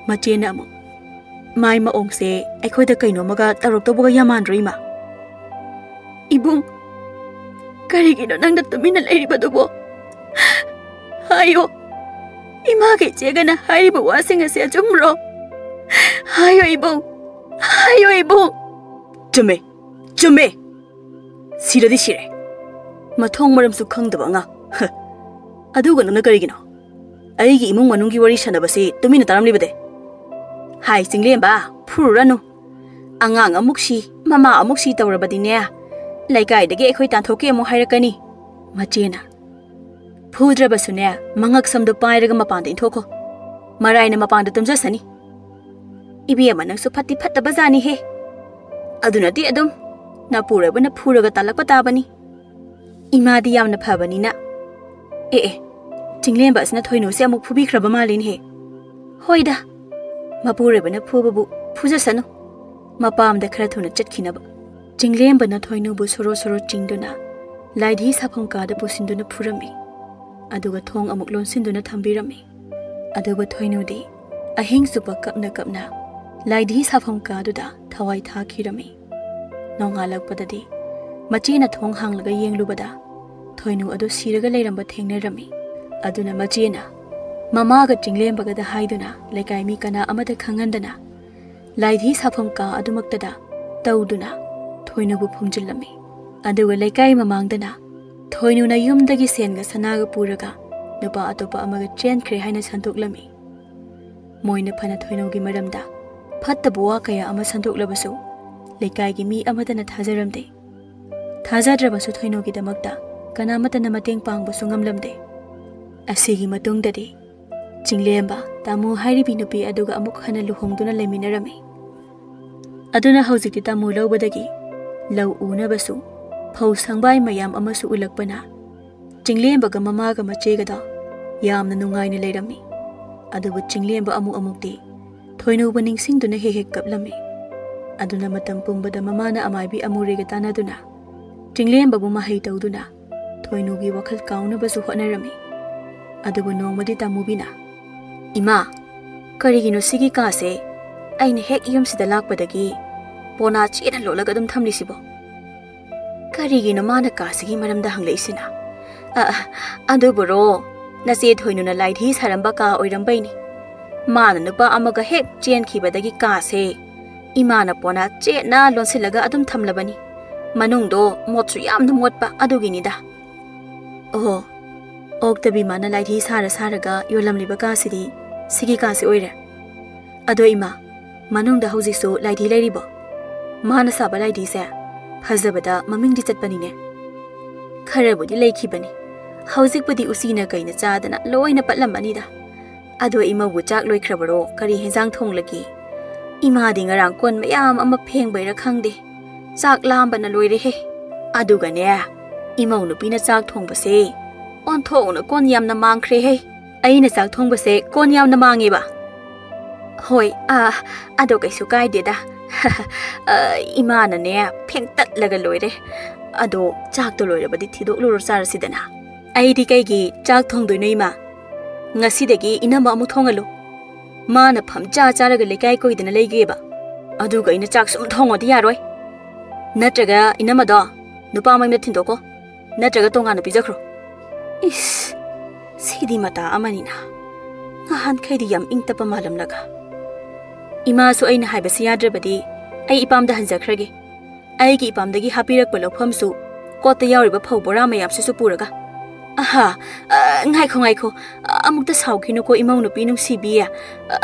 ꯃꯆꯦꯅ ꯑꯃꯨꯛ, "ꯃꯥꯏ ꯃꯑꯣꯡꯁꯦ ꯑꯩꯈꯣꯏꯗ ꯀꯩꯅꯣꯝꯃꯒ ꯇꯧꯔꯛꯇꯧꯕꯒ ꯌꯥꯝ ꯃꯥꯟꯗ꯭ꯔꯣ, ꯏꯃꯥ?" "ꯏꯕꯨꯡ, ꯀꯔꯤꯒꯤꯅꯣ ꯅꯪꯅ ꯇꯨꯃꯤꯟꯅ ꯂꯩꯔꯤꯕꯗꯨꯕꯣ? ꯍꯥꯏꯌꯣ, ꯏꯃꯥꯒ ꯏꯆꯦꯒꯅ ꯍꯥꯏꯔꯤꯕ ꯋꯥꯁꯤꯡ ꯑꯁꯤ ꯑꯆꯨꯝꯕ꯭ꯔꯣ? ꯍꯥꯏꯌꯣ ꯏꯕꯨꯡ, ꯍꯥꯏꯌꯣ ꯏꯕꯨꯡ!" "ꯆꯨꯝꯃꯦ, ꯆꯨꯝꯃꯦ꯫ ꯁꯤꯔꯗꯤ ꯁꯤꯔꯦ꯫ ꯃꯊꯣꯡ ꯃꯔꯝꯁꯨ ꯈꯪꯗꯕ ꯑꯉꯥꯡ꯫ ꯍ꯫ ꯑꯗꯨꯒ ꯅꯪꯅ ꯀꯔꯤꯒꯤꯅꯣ ꯑꯩꯒꯤ ꯏꯃꯨꯡ ꯃꯅꯨꯡꯒꯤ ꯋꯥꯔꯤ ꯁꯥꯟꯅꯕꯁꯤ ꯇꯨꯃꯤꯟꯅ ꯇꯥꯔꯝꯂꯤꯕꯗꯤ?" "ꯍꯥꯏ ꯆꯤꯡꯂꯦꯝꯕ, ꯐꯨꯔꯨꯔꯅꯨ꯫ ꯑꯉꯥꯡ ꯑꯃꯨꯛ ꯁꯤ, ꯃꯃꯥ ꯑꯃꯨꯛ ꯁꯤ ꯇꯧꯔꯕꯗꯤꯅꯦ, ꯂꯩꯀꯥꯏꯗꯒꯤ ꯑꯩꯈꯣꯏ ꯇꯥꯟꯊꯣꯛꯀꯦ ꯑꯃꯨꯛ ꯍꯥꯏꯔꯛꯀꯅꯤ," ꯃꯆꯦꯅ꯫ "ꯐꯨꯗ꯭ꯔꯕꯁꯨꯅꯦ, ꯃꯉꯛ ꯁꯝꯗꯣ ꯄꯥꯏꯔꯒ ꯃꯄꯥꯟꯗ ꯏꯟꯊꯣꯛꯈꯣ꯫ ꯃꯔꯥꯏꯅ ꯃꯄꯥꯟꯗ ꯇꯨꯝꯖꯁꯅꯤ꯫ ꯏꯕꯦꯝꯃ, ꯅꯪꯁꯨ ꯐꯠꯇꯤ ꯐꯠꯇꯕꯖꯥꯠꯅꯤꯍꯦ꯫ ꯑꯗꯨꯅꯗꯤ ꯑꯗꯨꯝ ꯅꯄꯨꯔꯣꯏꯕꯅ ꯐꯨꯔꯒ ꯇꯥꯜꯂꯛꯄ ꯇꯥꯕꯅꯤ꯫ ꯏꯃꯥꯗꯤ ꯌꯥꯝꯅ ꯐꯕꯅꯤꯅ꯫ ꯑꯦ ꯑꯦ, ꯆꯤꯡꯂꯦꯝꯕ ꯑꯁꯤꯅ ꯊꯣꯏꯅꯨꯁꯦ ꯑꯃꯨꯛ ꯐꯨꯕꯤꯈ꯭ꯔꯕ ꯃꯥꯜꯂꯤꯅꯦꯍꯦ꯫ ꯍꯣꯏꯗ, ꯃꯄꯨꯔꯣꯏꯕꯅ ꯐꯨꯕꯕꯨ ꯐꯨꯖꯁꯅꯨ꯫ ꯃꯄꯥꯝꯗ ꯈꯔ ꯊꯨꯅ ꯆꯠꯈꯤꯅꯕ꯫" ꯆꯤꯡꯂꯦꯝꯕꯅ ꯊꯣꯏꯅꯨꯕꯨ ꯁꯣꯔꯣ ꯁꯣꯔꯣ ꯆꯤꯡꯗꯨꯅ ꯂꯥꯏꯙꯤ ꯁꯥꯐꯝ ꯀꯥꯗ ꯄꯨꯁꯤꯟꯗꯨꯅ ꯐꯨꯔꯝꯃꯤ꯫ ꯑꯗꯨꯒ ꯊꯣꯡ ꯑꯃꯨꯛ ꯂꯣꯟꯁꯤꯟꯗꯨꯅ ꯊꯝꯕꯤꯔꯝꯃꯤ꯫ ꯑꯗꯨꯒ ꯊꯣꯏꯅꯨꯗꯤ ꯑꯍꯤꯡ ꯆꯨꯞꯄ ꯀꯞꯅ ꯀꯞꯅ ꯂꯥꯏꯙꯤ ꯁꯥꯐꯝ ꯀꯥꯗꯨꯗ ꯊꯋꯥꯏ ꯊꯥꯈꯤꯔꯝꯃꯤ꯫ ꯅꯣꯡꯉꯥꯜꯂꯛꯄꯗꯗꯤ ꯃꯆꯦꯅ ꯊꯣꯡ ꯍꯥꯡꯂꯒ ꯌꯦꯡꯂꯨꯕꯗ ꯊꯣꯏꯅꯨ ꯑꯗꯨ ꯁꯤꯔꯒ ꯂꯩꯔꯝꯕ ꯊꯦꯡꯅꯔꯝꯃꯤ꯫ ꯑꯗꯨꯅ ꯃꯆꯦꯅ ꯃꯃꯥꯒ ꯆꯤꯡꯂꯦꯝꯕꯒꯗ ꯍꯥꯏꯗꯨꯅ ꯂꯩꯀꯥꯏ ꯃꯤ ꯀꯅꯥ ꯑꯃꯗ ꯈꯪꯍꯟꯗꯅ ꯂꯥꯏꯙꯤ ꯁꯥꯐꯝ ꯀꯥ ꯑꯗꯨꯃꯛꯇꯗ ꯇꯧꯗꯨꯅ ꯊꯣꯏꯅꯨꯕꯨ ꯐꯨꯝꯖꯤꯜꯂꯝꯃꯤ꯫ ꯑꯗꯨꯒ ꯂꯩꯀꯥꯏ ꯃꯃꯥꯡꯗꯅ ꯊꯣꯏꯅꯨꯅ ꯌꯨꯝꯗꯒꯤ ꯁꯦꯟꯒ ꯁꯅꯥꯒ ꯄꯨꯔꯒ ꯅꯨꯄꯥ ꯑꯇꯣꯞꯄ ꯑꯃꯒ ꯆꯦꯟꯈ꯭ꯔꯦ ꯍꯥꯏꯅ ꯁꯟꯗꯣꯛꯂꯝꯃꯤ꯫ ꯃꯣꯏꯅ ꯐꯅ ꯊꯣꯏꯅꯨꯒꯤ ꯃꯔꯝꯗ ꯐꯠꯇꯕ ꯋꯥ ꯀꯌꯥ ꯑꯃ ꯁꯟꯗꯣꯛꯂꯕꯁꯨ ꯂꯩꯀꯥꯏꯒꯤ ꯃꯤ ꯑꯃꯠꯇꯅ ꯊꯥꯖꯔꯝꯗꯦ꯫ ꯊꯥꯖꯗ꯭ꯔꯕꯁꯨ ꯊꯣꯏꯅꯨꯒꯤꯗꯃꯛꯇ ꯀꯅꯥꯃꯠꯇꯅ ꯃꯇꯦꯡ ꯄꯥꯡꯕꯁꯨ ꯉꯝꯂꯝꯗꯦ꯫ ꯑꯁꯤꯒꯤ ꯃꯇꯨꯡꯗꯗꯤ ꯆꯤꯡꯂꯦꯝꯕ ꯇꯥꯃꯨ ꯍꯥꯏꯔꯤꯕꯤ ꯅꯨꯄꯤ ꯑꯗꯨꯒ ꯑꯃꯨꯛ ꯍꯟꯅ ꯂꯨꯍꯣꯡꯗꯨꯅ ꯂꯩꯃꯤꯟꯅꯔꯝꯃꯤ꯫ ꯑꯗꯨꯅ ꯍꯧꯖꯤꯛꯇꯤ ꯇꯥꯃꯨ ꯂꯧꯕꯗꯒꯤ ꯂꯧ ꯎꯅꯕꯁꯨ, ꯐꯧ ꯁꯪꯕꯥꯏ ꯃꯌꯥꯝ ꯑꯃꯁꯨ ꯎꯠꯂꯛꯄꯅ ꯆꯤꯡꯂꯦꯝꯕꯒ ꯃꯃꯥꯒ ꯃꯆꯦꯒꯗꯣ ꯌꯥꯝꯅ ꯅꯨꯡꯉꯥꯏꯅ ꯂꯩꯔꯝꯃꯤ꯫ ꯑꯗꯨꯕꯨ ꯆꯤꯡꯂꯦꯝꯕ ꯑꯃꯨꯛ ꯑꯃꯨꯛꯇꯤ ꯊꯣꯏꯅꯨꯕꯨ ꯅꯤꯡꯁꯤꯡꯗꯨꯅ ꯍꯦꯛ ꯍꯦꯛ ꯀꯞꯂꯝꯃꯤ꯫ ꯑꯗꯨꯅ ꯃꯇꯝ ꯄꯨꯝꯕꯗ ꯃꯃꯥꯅ ꯑꯃꯥꯏꯕꯤ ꯑꯃꯨꯔꯦꯒ ꯇꯥꯟꯅꯗꯨꯅ, ꯆꯤꯡꯂꯦꯝꯕꯕꯨ ꯃꯍꯩ ꯇꯧꯗꯨꯅ, ꯊꯣꯏꯅꯨꯒꯤ ꯋꯥꯈꯜ ꯀꯥꯎꯅꯕꯁꯨ ꯍꯣꯠꯅꯔꯝꯃꯤ꯫ ꯑꯗꯨꯕꯨ ꯅꯣꯡꯃꯗꯤ ꯇꯥꯃꯨꯕꯤꯅ, "ꯏꯃꯥ, ꯀꯔꯤꯒꯤꯅꯣ ꯁꯤꯒꯤ ꯀꯥꯁꯦ ꯑꯩꯅ ꯍꯦꯛ ꯌꯨꯝꯁꯤꯗ ꯂꯥꯛꯄꯗꯒꯤ ꯄꯣꯅꯥ ꯆꯦꯠꯅ ꯂꯣꯠꯂꯒ ꯑꯗꯨꯝ ꯊꯝꯂꯤꯁꯤꯕꯣ? ꯀꯔꯤꯒꯤꯅꯣ ꯃꯥꯅ ꯀꯥꯁꯤꯒꯤ ꯃꯔꯝꯗ ꯍꯪꯂꯛꯏꯁꯤꯅ?" "ꯑ, ꯑ, ꯑꯗꯨꯕꯨꯔꯣ, ꯅꯆꯦ ꯊꯣꯏꯅꯨꯅ ꯂꯥꯏꯙꯤ ꯁꯥꯔꯝꯕ ꯀꯥ ꯑꯣꯏꯔꯝꯕꯩꯅꯤ꯫ ꯃꯥꯅ ꯅꯨꯄꯥ ꯑꯃꯒ ꯍꯦꯛ ꯆꯦꯟꯈꯤꯕꯗꯒꯤ ꯀꯥꯁꯦ ꯏꯃꯥꯅ ꯄꯣꯅꯥ ꯆꯦꯠꯅ ꯂꯣꯟꯁꯤꯜꯂꯒ ꯑꯗꯨꯝ ꯊꯝꯂꯕꯅꯤ꯫ ꯃꯅꯨꯡꯗꯣ ꯃꯣꯠꯁꯨ ꯌꯥꯝꯅ ꯃꯣꯠꯄ ꯑꯗꯨꯒꯤꯅꯤꯗ꯫" "ꯑꯣꯍꯣ, ꯑꯣꯛꯇꯕꯤ ꯃꯥꯅ ꯂꯥꯏꯙꯤ ꯁꯥꯔ ꯁꯥꯔꯒ ꯌꯣꯜꯂꯝꯂꯤꯕ ꯀꯥꯁꯤꯗꯤ ꯁꯤꯒꯤ ꯀꯥꯁꯤ ꯑꯣꯏꯔꯦ꯫ ꯑꯗꯣ ꯏꯃꯥ, ꯃꯅꯨꯡꯗ ꯍꯧꯖꯤꯛꯁꯨ ꯂꯥꯏꯙꯤ ꯂꯩꯔꯤꯕꯣ? ꯃꯥꯅ ꯁꯥꯕ ꯂꯥꯏꯙꯤꯁꯦ ꯐꯖꯕꯗ ꯃꯃꯤꯡꯗꯤ ꯆꯠꯄꯅꯤꯅꯦ꯫" "ꯈꯔꯕꯨꯗꯤ ꯂꯩꯈꯤꯕꯅꯤ꯫ ꯍꯧꯖꯤꯛꯄꯨꯗꯤ ꯎꯆꯤꯅ ꯀꯩꯅ ꯆꯥꯗꯅ ꯂꯣꯏꯅ ꯄꯠꯂꯝꯃꯅꯤꯗ꯫ ꯑꯗꯣ ꯏꯃꯧꯕꯨ ꯆꯥꯛ ꯂꯣꯏꯈ꯭ꯔꯕꯔꯣ? ꯀꯔꯤ ꯍꯦꯟꯖꯥꯡ ꯊꯣꯡꯂꯒꯦ? ꯏꯃꯥꯗꯤ ꯉꯔꯥꯡ ꯀꯣꯟ ꯃꯌꯥꯝ ꯑꯃ ꯐꯦꯡꯕꯩꯔꯥ ꯈꯪꯗꯦ, ꯆꯥꯛ ꯂꯥꯝꯕꯅ ꯂꯣꯏꯔꯦꯍꯦ꯫ ꯑꯗꯨꯒꯅꯦ, ꯏꯃꯧ ꯅꯨꯄꯤꯅ ꯆꯥꯛ ꯊꯣꯡꯕꯁꯦ ꯑꯣꯟꯊꯣꯛꯅ ꯀꯣꯟ ꯌꯥꯝꯅ ꯃꯥꯡꯈ꯭ꯔꯦꯍꯦ꯫ ꯑꯩꯅ ꯆꯥꯛ ꯊꯣꯡꯕꯁꯦ ꯀꯣꯟ ꯌꯥꯝꯅ ꯃꯥꯡꯉꯦꯕ?" "ꯍꯣꯏ, ꯑ, ꯑꯗꯣ ꯀꯩꯁꯨ ꯀꯥꯏꯗꯦꯗ꯫ ꯑ, ꯏꯃꯥꯅꯅꯦ ꯐꯦꯡꯇꯠꯂꯒ ꯂꯣꯏꯔꯦ꯫ ꯑꯗꯣ ꯆꯥꯛꯇꯣ ꯂꯣꯏꯔꯕꯗꯤ ꯊꯤꯗꯣꯛꯂꯨꯔꯣ ꯆꯥꯔꯁꯤꯗꯅ꯫" "ꯑꯩꯗꯤ ꯀꯩꯒꯤ ꯆꯥꯛ ꯊꯣꯡꯗꯣꯏꯅꯣ ꯏꯃꯥ? ꯉꯁꯤꯗꯒꯤ ꯏꯅꯝꯃ ꯑꯃꯨꯛ ꯊꯣꯡꯍꯜꯂꯨ꯫ ꯃꯥꯅ ꯐꯝ ꯆꯥ ꯆꯥꯔꯒ ꯂꯩꯀꯥꯏ ꯀꯣꯏꯗꯅ ꯂꯩꯒꯦꯕ꯫ ꯑꯗꯨꯒ ꯑꯩꯅ ꯆꯥꯛ ꯁꯨꯝ ꯊꯣꯡꯉꯣꯗꯤ ꯌꯥꯔꯣꯏ꯫ ꯅꯠꯇ꯭ꯔꯒ ꯏꯅꯝꯃꯗꯣ ꯅꯨꯄꯥ ꯃꯌꯨꯝꯗ ꯊꯤꯟꯗꯣꯛꯀꯣ꯫ ꯅꯠꯇ꯭ꯔꯒ ꯇꯣꯉꯥꯟꯅ ꯄꯤꯖꯈ꯭ꯔꯣ꯫" ꯏꯁ, ꯁꯤꯗꯤ ꯃꯇꯥ ꯑꯃꯅꯤꯅ꯫ ꯉꯍꯥꯟꯈꯩꯗꯤ ꯌꯥꯝ ꯏꯪ ꯇꯞꯄ ꯃꯥꯜꯂꯝꯂꯒ꯫ "ꯏꯃꯥꯁꯨ ꯑꯩꯅ ꯍꯥꯏꯕꯁꯤ ꯌꯥꯗ꯭ꯔꯕꯗꯤ ꯑꯩ ꯏꯄꯥꯝꯗ ꯍꯟꯖꯈ꯭ꯔꯒꯦ꯫ ꯑꯩꯒꯤ ꯏꯄꯥꯝꯗꯒꯤ ꯍꯥꯞꯄꯤꯔꯛꯄ ꯂꯧꯐꯝꯁꯨ ꯀꯣꯠꯇ ꯌꯥꯎꯔꯤꯕ ꯐꯧ ꯕꯣꯔꯥ ꯃꯌꯥꯝꯁꯤꯁꯨ ꯄꯨꯔꯒ꯫" "ꯑꯍꯥ, ꯑ, ꯉꯥꯏꯈꯣ, ꯉꯥꯏꯈꯣ꯫ ꯑ, ꯑꯃꯨꯛꯇ ꯁꯥꯎꯈꯤꯅꯨꯀꯣ, ꯏꯃꯧ ꯅꯨꯄꯤ ꯅꯨꯡꯁꯤꯕꯤ꯫ ꯑ,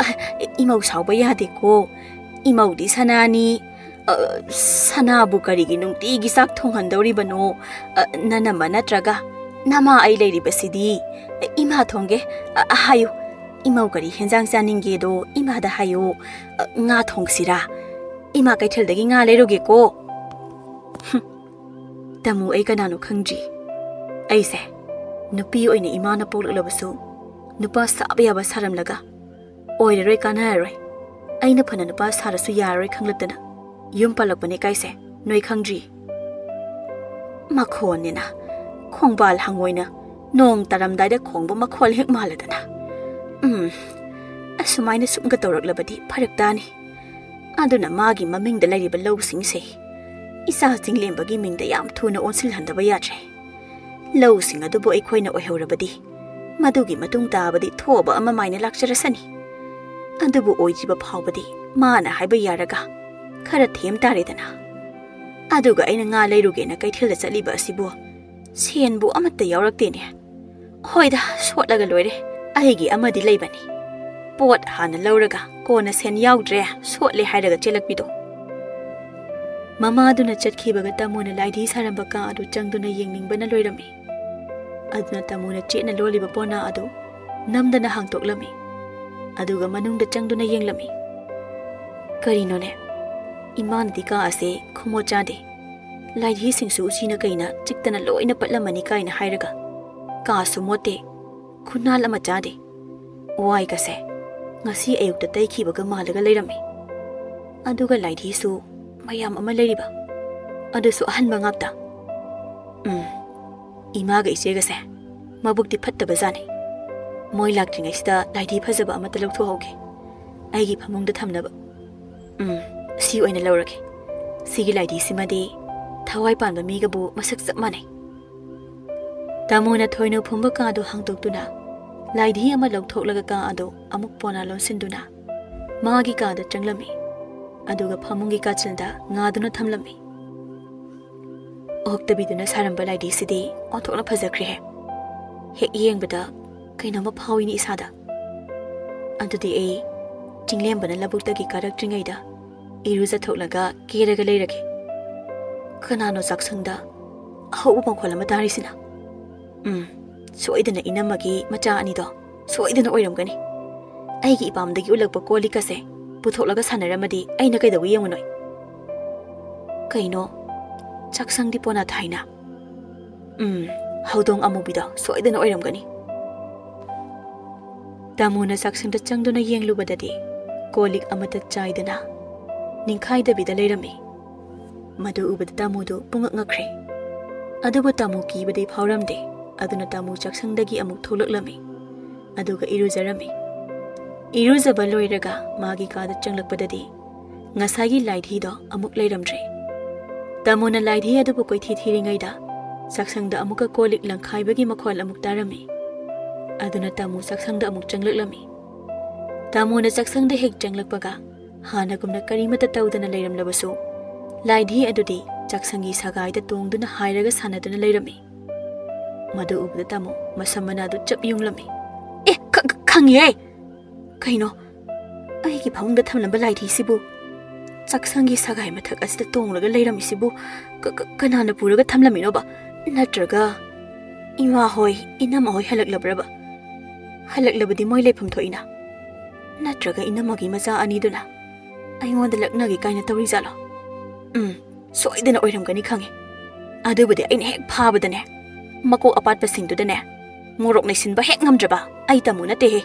ꯏꯃꯧ ꯁꯥꯎꯕ ꯌꯥꯗꯦꯀꯣ꯫ ꯏꯃꯧꯗꯤ ꯁꯅꯥꯅꯤ꯫ ꯑ, ꯁꯅꯥꯕꯨ ꯀꯔꯤꯒꯤ ꯅꯨꯡꯇꯤꯒꯤ ꯆꯥꯛ ꯊꯣꯡꯍꯟꯗꯧꯔꯤꯕꯅꯣ? ꯑ, ꯅꯅꯝꯃ ꯅꯠꯇ꯭ꯔꯒ ꯅꯃꯥ ꯑꯩ ꯂꯩꯔꯤꯕꯁꯤꯗꯤ꯫ ꯏꯃꯥ ꯊꯣꯡꯒꯦ꯫ ꯑ, ꯍꯥꯏꯌꯨ꯫ ꯏꯃꯧ ꯀꯔꯤ ꯍꯦꯟꯖꯥꯡ ꯆꯥꯅꯤꯡꯒꯦꯗꯣ ꯏꯃꯥꯗ ꯍꯥꯏꯌꯨ꯫ ꯑ, ꯉꯥ ꯊꯣꯡꯁꯤꯔꯥ? ꯏꯃꯥ ꯀꯩꯊꯦꯜꯗꯒꯤ ꯉꯥ ꯂꯩꯔꯨꯒꯦꯀꯣ꯫" ꯍꯨꯝ꯫ ꯇꯥꯃꯨ ꯑꯩ ꯀꯅꯥꯅꯣ ꯈꯪꯗ꯭ꯔꯤ꯫ ꯑꯩꯁꯦ ꯅꯨꯄꯤ ꯑꯣꯏꯅ ꯏꯃꯥꯅ ꯄꯣꯛꯂꯛꯂꯕꯁꯨ ꯅꯨꯄꯥ ꯁꯥꯕ ꯌꯥꯕ ꯁꯥꯔꯝꯂꯒ ꯑꯣꯏꯔꯔꯣꯏ, ꯀꯥꯟꯅꯔꯔꯣꯏ꯫ ꯑꯩꯅ ꯐꯅ ꯅꯨꯄꯥ ꯁꯥꯔꯁꯨ ꯌꯥꯔꯔꯣꯏ ꯈꯪꯂꯛꯇꯅ ꯌꯨꯝ ꯄꯥꯜꯂꯛꯄꯅꯦ ꯀꯥꯏꯁꯦ, ꯅꯣꯏ ꯈꯪꯗ꯭ꯔꯤ? ꯃꯈꯣꯟꯅꯤꯅ, ꯈꯣꯡꯕꯥꯜ ꯍꯪꯉꯣꯏꯅ ꯅꯣꯡ ꯇꯥꯔꯝꯗꯥꯏꯗ ꯈꯣꯡꯕ ꯃꯈꯣꯜ ꯍꯦꯛ ꯃꯥꯜꯂꯗꯅ꯫ ꯎꯝ, ꯑꯁꯨꯃꯥꯏꯅ ꯁꯨꯝꯒ ꯇꯧꯔꯛꯂꯕꯗꯤ ꯐꯔꯛ ꯇꯥꯅꯤ꯫ ꯑꯗꯨꯅ ꯃꯥꯒꯤ ꯃꯃꯤꯡꯗ ꯂꯩꯔꯤꯕ ꯂꯧꯁꯤꯡꯁꯦ ꯏꯆꯥ ꯆꯤꯡꯂꯦꯝꯕꯒꯤ ꯃꯤꯡꯗ ꯌꯥꯝ ꯊꯨꯅ ꯑꯣꯟꯁꯤꯜꯍꯟꯗꯕ ꯌꯥꯗ꯭ꯔꯦ꯫ ꯂꯧꯁꯤꯡ ꯑꯗꯨꯕꯨ ꯑꯩꯈꯣꯏꯅ ꯑꯣꯏꯍꯧꯔꯕꯗꯤ, ꯃꯗꯨꯒꯤ ꯃꯇꯨꯡ ꯇꯥꯕꯗꯤ ꯊꯣꯕ ꯑꯃ ꯃꯥꯏꯅ ꯂꯥꯛꯆꯔꯁꯅꯤ꯫ ꯑꯗꯨꯕꯨ ꯑꯣꯏꯗ꯭ꯔꯤꯕ ꯐꯥꯎꯕꯗꯤ ꯃꯥꯅ ꯍꯥꯏꯕ ꯌꯥꯔꯒ ꯈꯔ ꯊꯦꯝ ꯇꯥꯔꯦꯗꯅ꯫ ꯑꯗꯨꯒ ꯑꯩꯅ ꯉꯥ ꯂꯩꯔꯨꯒꯦꯅ ꯀꯩꯊꯦꯜꯗ ꯆꯠꯂꯤꯕ ꯑꯁꯤꯕꯨ ꯁꯦꯟꯕꯨ ꯑꯃꯠꯇ ꯌꯥꯎꯔꯛꯇꯦꯅꯦ꯫ ꯍꯣꯏꯗ, ꯁꯣꯠꯂꯒ ꯂꯣꯏꯔꯦ, ꯑꯩꯒꯤ ꯑꯃꯗꯤ ꯂꯩꯕꯅꯤ꯫ ꯄꯣꯠ ꯍꯥꯟꯅ ꯂꯧꯔꯒ ꯀꯣꯟꯅ ꯁꯦꯟ ꯌꯥꯎꯗ꯭ꯔꯦ, ꯁꯣꯠꯂꯦ ꯍꯥꯏꯔꯒ ꯆꯦꯜꯂꯛꯄꯤꯗꯣ꯫ ꯃꯃꯥꯗꯨꯅ ꯆꯠꯈꯤꯕꯒ ꯇꯥꯃꯣꯅ ꯂꯥꯏꯙꯤ ꯁꯥꯔꯝꯕ ꯀꯥ ꯑꯗꯨ ꯆꯪꯗꯨꯅ ꯌꯦꯡꯅꯤꯡꯕꯅ ꯂꯣꯏꯔꯝꯃꯤ꯫ ꯑꯗꯨꯅ ꯇꯥꯃꯣꯅ ꯆꯦꯠꯅ ꯂꯣꯜꯂꯤꯕ ꯄꯣꯅꯥ ꯑꯗꯨ ꯅꯝꯗꯅ ꯍꯥꯡꯗꯣꯛꯂꯝꯃꯤ꯫ ꯑꯗꯨꯒ ꯃꯅꯨꯡꯗ ꯆꯪꯗꯨꯅ ꯌꯦꯡꯂꯝꯃꯤ꯫ ꯀꯔꯤꯅꯣꯅꯦ? ꯏꯃꯥꯅꯗꯤ ꯀꯥ ꯑꯁꯦ ꯈꯨꯃꯣꯠ ꯆꯥꯗꯦ, ꯂꯥꯏꯙꯤꯁꯤꯡꯁꯨ ꯎꯆꯤꯅ ꯀꯩꯅ ꯆꯤꯛꯇꯅ ꯂꯣꯏꯅ ꯄꯠꯂꯝꯃꯅꯤ ꯀꯥꯏꯅ ꯍꯥꯏꯔꯒ, ꯀꯥꯁꯨ ꯃꯣꯠꯇꯦ, ꯈꯨꯅꯥꯜ ꯑꯃ ꯆꯥꯗꯦ꯫ ꯋꯥꯏꯒꯁꯦ ꯉꯁꯤ ꯑꯌꯨꯛꯇ ꯇꯩꯈꯤꯕꯒ ꯃꯥꯜꯂꯒ ꯂꯩꯔꯝꯃꯤ꯫ ꯑꯗꯨꯒ ꯂꯥꯏꯙꯤꯁꯨ ꯃꯌꯥꯝ ꯑꯃ ꯂꯩꯔꯤꯕ, ꯑꯗꯨꯁꯨ ꯑꯍꯟꯕ ꯉꯥꯛꯇ꯫ ꯎꯝ, ꯏꯃꯥꯒ ꯏꯆꯦꯒꯁꯦ ꯃꯕꯨꯛꯇꯤ ꯐꯠꯇꯕ ꯖꯥꯠꯅꯤ꯫ ꯃꯣꯏ ꯂꯥꯛꯇ꯭ꯔꯤꯉꯩꯁꯤꯗ ꯂꯥꯏꯙꯤ ꯐꯖꯕ ꯑꯃꯠꯇ ꯂꯧꯊꯣꯛꯍꯧꯒꯦ, ꯑꯩꯒꯤ ꯐꯃꯨꯡꯗ ꯊꯝꯅꯕ꯫ ꯎꯝ, ꯁꯤ ꯑꯣꯏꯅ ꯂꯧꯔꯒꯦ꯫ ꯁꯤꯒꯤ ꯂꯥꯏꯙꯤꯁꯤꯃꯗꯤ ꯊꯋꯥꯏ ꯄꯥꯟꯕ ꯃꯤꯒꯕꯨ ꯃꯁꯛ ꯆꯞ ꯃꯥꯟꯅꯩ꯫ ꯇꯥꯃꯣꯅ ꯊꯣꯏꯅꯨ ꯐꯨꯝꯕ ꯀꯥꯗꯨ ꯍꯥꯡꯗꯣꯛꯇꯨꯅ ꯂꯥꯏꯙꯤ ꯑꯃ ꯂꯧꯊꯣꯛꯂꯒ ꯀꯥ ꯑꯗꯨ ꯑꯃꯨꯛ ꯄꯣꯅꯥ ꯂꯣꯟꯁꯤꯟꯗꯨꯅ ꯃꯥꯒꯤ ꯀꯥꯗ ꯆꯪꯂꯝꯃꯤ꯫ ꯑꯗꯨꯒ ꯐꯃꯨꯡꯒꯤ ꯀꯥꯆꯤꯟꯗ ꯉꯥꯗꯨꯅ ꯊꯝꯂꯝꯃꯤ꯫ ꯑꯣꯛꯇꯕꯤꯗꯨꯅ ꯁꯥꯔꯝꯕ ꯂꯥꯏꯙꯤꯁꯤꯗꯤ ꯑꯣꯟꯊꯣꯛꯅ ꯐꯖꯈ꯭ꯔꯦꯍꯦ꯫ ꯍꯦꯛ ꯌꯦꯡꯕꯗ ꯀꯩꯅꯣꯝꯃ ꯐꯥꯎꯏꯅꯦ ꯏꯁꯥꯗ꯫ ꯑꯗꯨꯗꯤ ꯑꯩ ꯆꯤꯡꯂꯦꯝꯕꯅ ꯂꯧꯕꯨꯛꯇꯒꯤ ꯀꯥꯔꯛꯇ꯭ꯔꯤꯉꯩꯗ ꯏꯔꯨꯖꯊꯣꯛꯂꯒ ꯀꯦꯔꯒ ꯂꯩꯔꯒꯦ꯫ ꯀꯅꯥꯅꯣ ꯆꯥꯛꯁꯪꯗ ꯑꯍꯧꯕ ꯃꯈꯣꯜ ꯑꯃ ꯇꯥꯔꯤꯁꯤꯅ? ꯎꯝ, ꯁꯣꯏꯗꯅ ꯏꯅꯝꯃꯒꯤ ꯃꯆꯥ ꯑꯅꯤꯗꯣ ꯁꯣꯏꯗꯅ ꯑꯣꯏꯔꯝꯒꯅꯤ꯫ ꯑꯩꯒꯤ ꯏꯄꯥꯝꯗꯒꯤ ꯎꯠꯂꯛꯄ ꯀꯣꯜ ꯂꯤꯛꯀꯁꯦ ꯄꯨꯊꯣꯛꯂꯒ ꯁꯥꯟꯅꯔꯝꯃꯗꯤ ꯑꯩꯅ ꯀꯩꯗꯧꯕ ꯌꯦꯡꯉꯨꯅꯣꯏ? ꯀꯩꯅꯣ, ꯆꯥꯛꯁꯪꯗꯤ ꯄꯣꯅꯥ ꯊꯥꯏꯅ? ꯎꯝ, ꯍꯧꯗꯣꯡ ꯑꯃꯨꯕꯤꯗꯣ ꯁꯣꯏꯗꯅ ꯑꯣꯏꯔꯝꯒꯅꯤ꯫ ꯇꯥꯃꯣꯅ ꯆꯥꯛꯁꯪꯗ ꯆꯪꯗꯨꯅ ꯌꯦꯡꯂꯨꯕꯗꯗꯤ ꯀꯣꯜ ꯂꯤꯛ ꯑꯃꯠꯇ ꯆꯥꯏꯗꯅ ꯅꯤꯡꯈꯥꯏꯗꯕꯤꯗ ꯂꯩꯔꯝꯃꯤ꯫ ꯃꯗꯨ ꯎꯕꯗ ꯇꯥꯃꯣꯗꯨ ꯄꯨꯡꯉꯛ ꯉꯛꯈ꯭ꯔꯦ꯫ ꯑꯗꯨꯕꯨ ꯇꯥꯃꯣ ꯀꯤꯕꯗꯤ ꯐꯥꯎꯔꯝꯗꯦ꯫ ꯑꯗꯨꯅ ꯇꯥꯃꯣ ꯆꯥꯛꯁꯪꯗꯒꯤ ꯑꯃꯨꯛ ꯊꯣꯛꯂꯛꯂꯝꯃꯤ꯫ ꯑꯗꯨꯒ ꯏꯔꯨꯖꯔꯝꯃꯤ꯫ ꯏꯔꯨꯖꯕ ꯂꯣꯏꯔꯒ ꯃꯥꯒꯤ ꯀꯥꯗ ꯆꯪꯂꯛꯄꯗꯗꯤ ꯉꯁꯥꯏꯒꯤ ꯂꯥꯏꯙꯤꯗꯣ ꯑꯃꯨꯛ ꯂꯩꯔꯝꯗ꯭ꯔꯦ꯫ ꯇꯥꯃꯣꯅ ꯂꯥꯏꯙꯤ ꯑꯗꯨꯕꯨ ꯀꯣꯏꯊꯤ ꯊꯤꯔꯤꯉꯩꯗ ꯆꯥꯛꯁꯪꯗ ꯑꯃꯨꯛꯀ ꯀꯣꯜ ꯂꯤꯛ ꯂꯪꯈꯥꯏꯕꯒꯤ ꯃꯈꯣꯜ ꯑꯃꯨꯛ ꯇꯥꯔꯝꯃꯤ꯫ ꯑꯗꯨꯅ ꯇꯥꯃꯣ ꯆꯥꯛꯁꯪꯗ ꯑꯃꯨꯛ ꯆꯪꯂꯛꯂꯝꯃꯤ꯫ ꯇꯥꯃꯣꯅ ꯆꯥꯛꯁꯪꯗ ꯍꯦꯛ ꯆꯪꯂꯛꯄꯒ ꯍꯥꯟꯅꯒꯨꯝꯅ ꯀꯔꯤꯃꯠꯇ ꯇꯧꯗꯅ ꯂꯩꯔꯝꯂꯕꯁꯨ, ꯂꯥꯏꯙꯤ ꯑꯗꯨꯗꯤ ꯆꯥꯛꯁꯪꯒꯤ ꯁꯒꯥꯏꯗ ꯇꯣꯡꯗꯨꯅ ꯍꯥꯏꯔꯒ ꯁꯥꯟꯅꯗꯨꯅ ꯂꯩꯔꯝꯃꯤ꯫ ꯃꯗꯨ ꯎꯕꯗ ꯇꯥꯃꯣ ꯃꯁꯝ ꯃꯅꯥꯗꯨ ꯆꯞ ꯌꯨꯡꯂꯝꯃꯤ꯫ "ꯑꯦ, ꯈ-, ꯈ-, ꯈꯪꯉꯤꯍꯦ! ꯀꯩꯅꯣ, ꯑꯩꯒꯤ ꯐꯃꯨꯡꯗ ꯊꯝꯂꯝꯕ ꯂꯥꯏꯙꯤꯁꯤꯕꯨ ꯆꯥꯛꯁꯪꯒꯤ ꯁꯒꯥꯏ ꯃꯊꯛ ꯑꯁꯤꯗ ꯇꯣꯡꯂꯒ ꯂꯩꯔꯝꯃꯤꯁꯤꯕꯨ ꯀ-, ꯀ-, ꯀꯅꯥꯅ ꯄꯨꯔꯒ ꯊꯝꯂꯝꯃꯤꯅꯣꯕ? ꯅꯠꯇ꯭ꯔꯒ ꯏꯃꯥ ꯍꯣꯏ, ꯏꯅꯝꯃ ꯍꯣꯏ ꯍꯜꯂꯛꯂꯕ꯭ꯔꯕ? ꯍꯜꯂꯛꯂꯕꯗꯤ ꯃꯣꯏ ꯂꯩꯐꯝ ꯊꯣꯛꯏꯅ꯫ ꯅꯠꯇ꯭ꯔꯒ ꯏꯅꯝꯃꯒꯤ ꯃꯆꯥ ꯑꯅꯤꯗꯨꯅ ꯑꯩꯉꯣꯟꯗ ꯂꯛꯅꯒꯦ ꯀꯥꯏꯅ ꯇꯧꯔꯤꯖꯥꯠꯂꯣ? ꯎꯝ, ꯁꯣꯏꯗꯅ ꯑꯣꯏꯔꯝꯒꯅꯤ ꯈꯪꯉꯦ꯫ ꯑꯗꯨꯕꯨꯗꯤ ꯑꯩꯅ ꯍꯦꯛ ꯐꯥꯕꯗꯅꯦ, ꯃꯀꯣꯛ ꯑꯄꯥꯠꯄꯁꯤꯡꯗꯨꯗꯅꯦ ꯃꯣꯔꯣꯛ ꯅꯩꯁꯤꯟꯕ ꯍꯦꯛ ꯉꯝꯗ꯭ꯔꯕ ꯑꯩ ꯇꯥꯃꯣ ꯅꯠꯇꯦꯍꯦ꯫"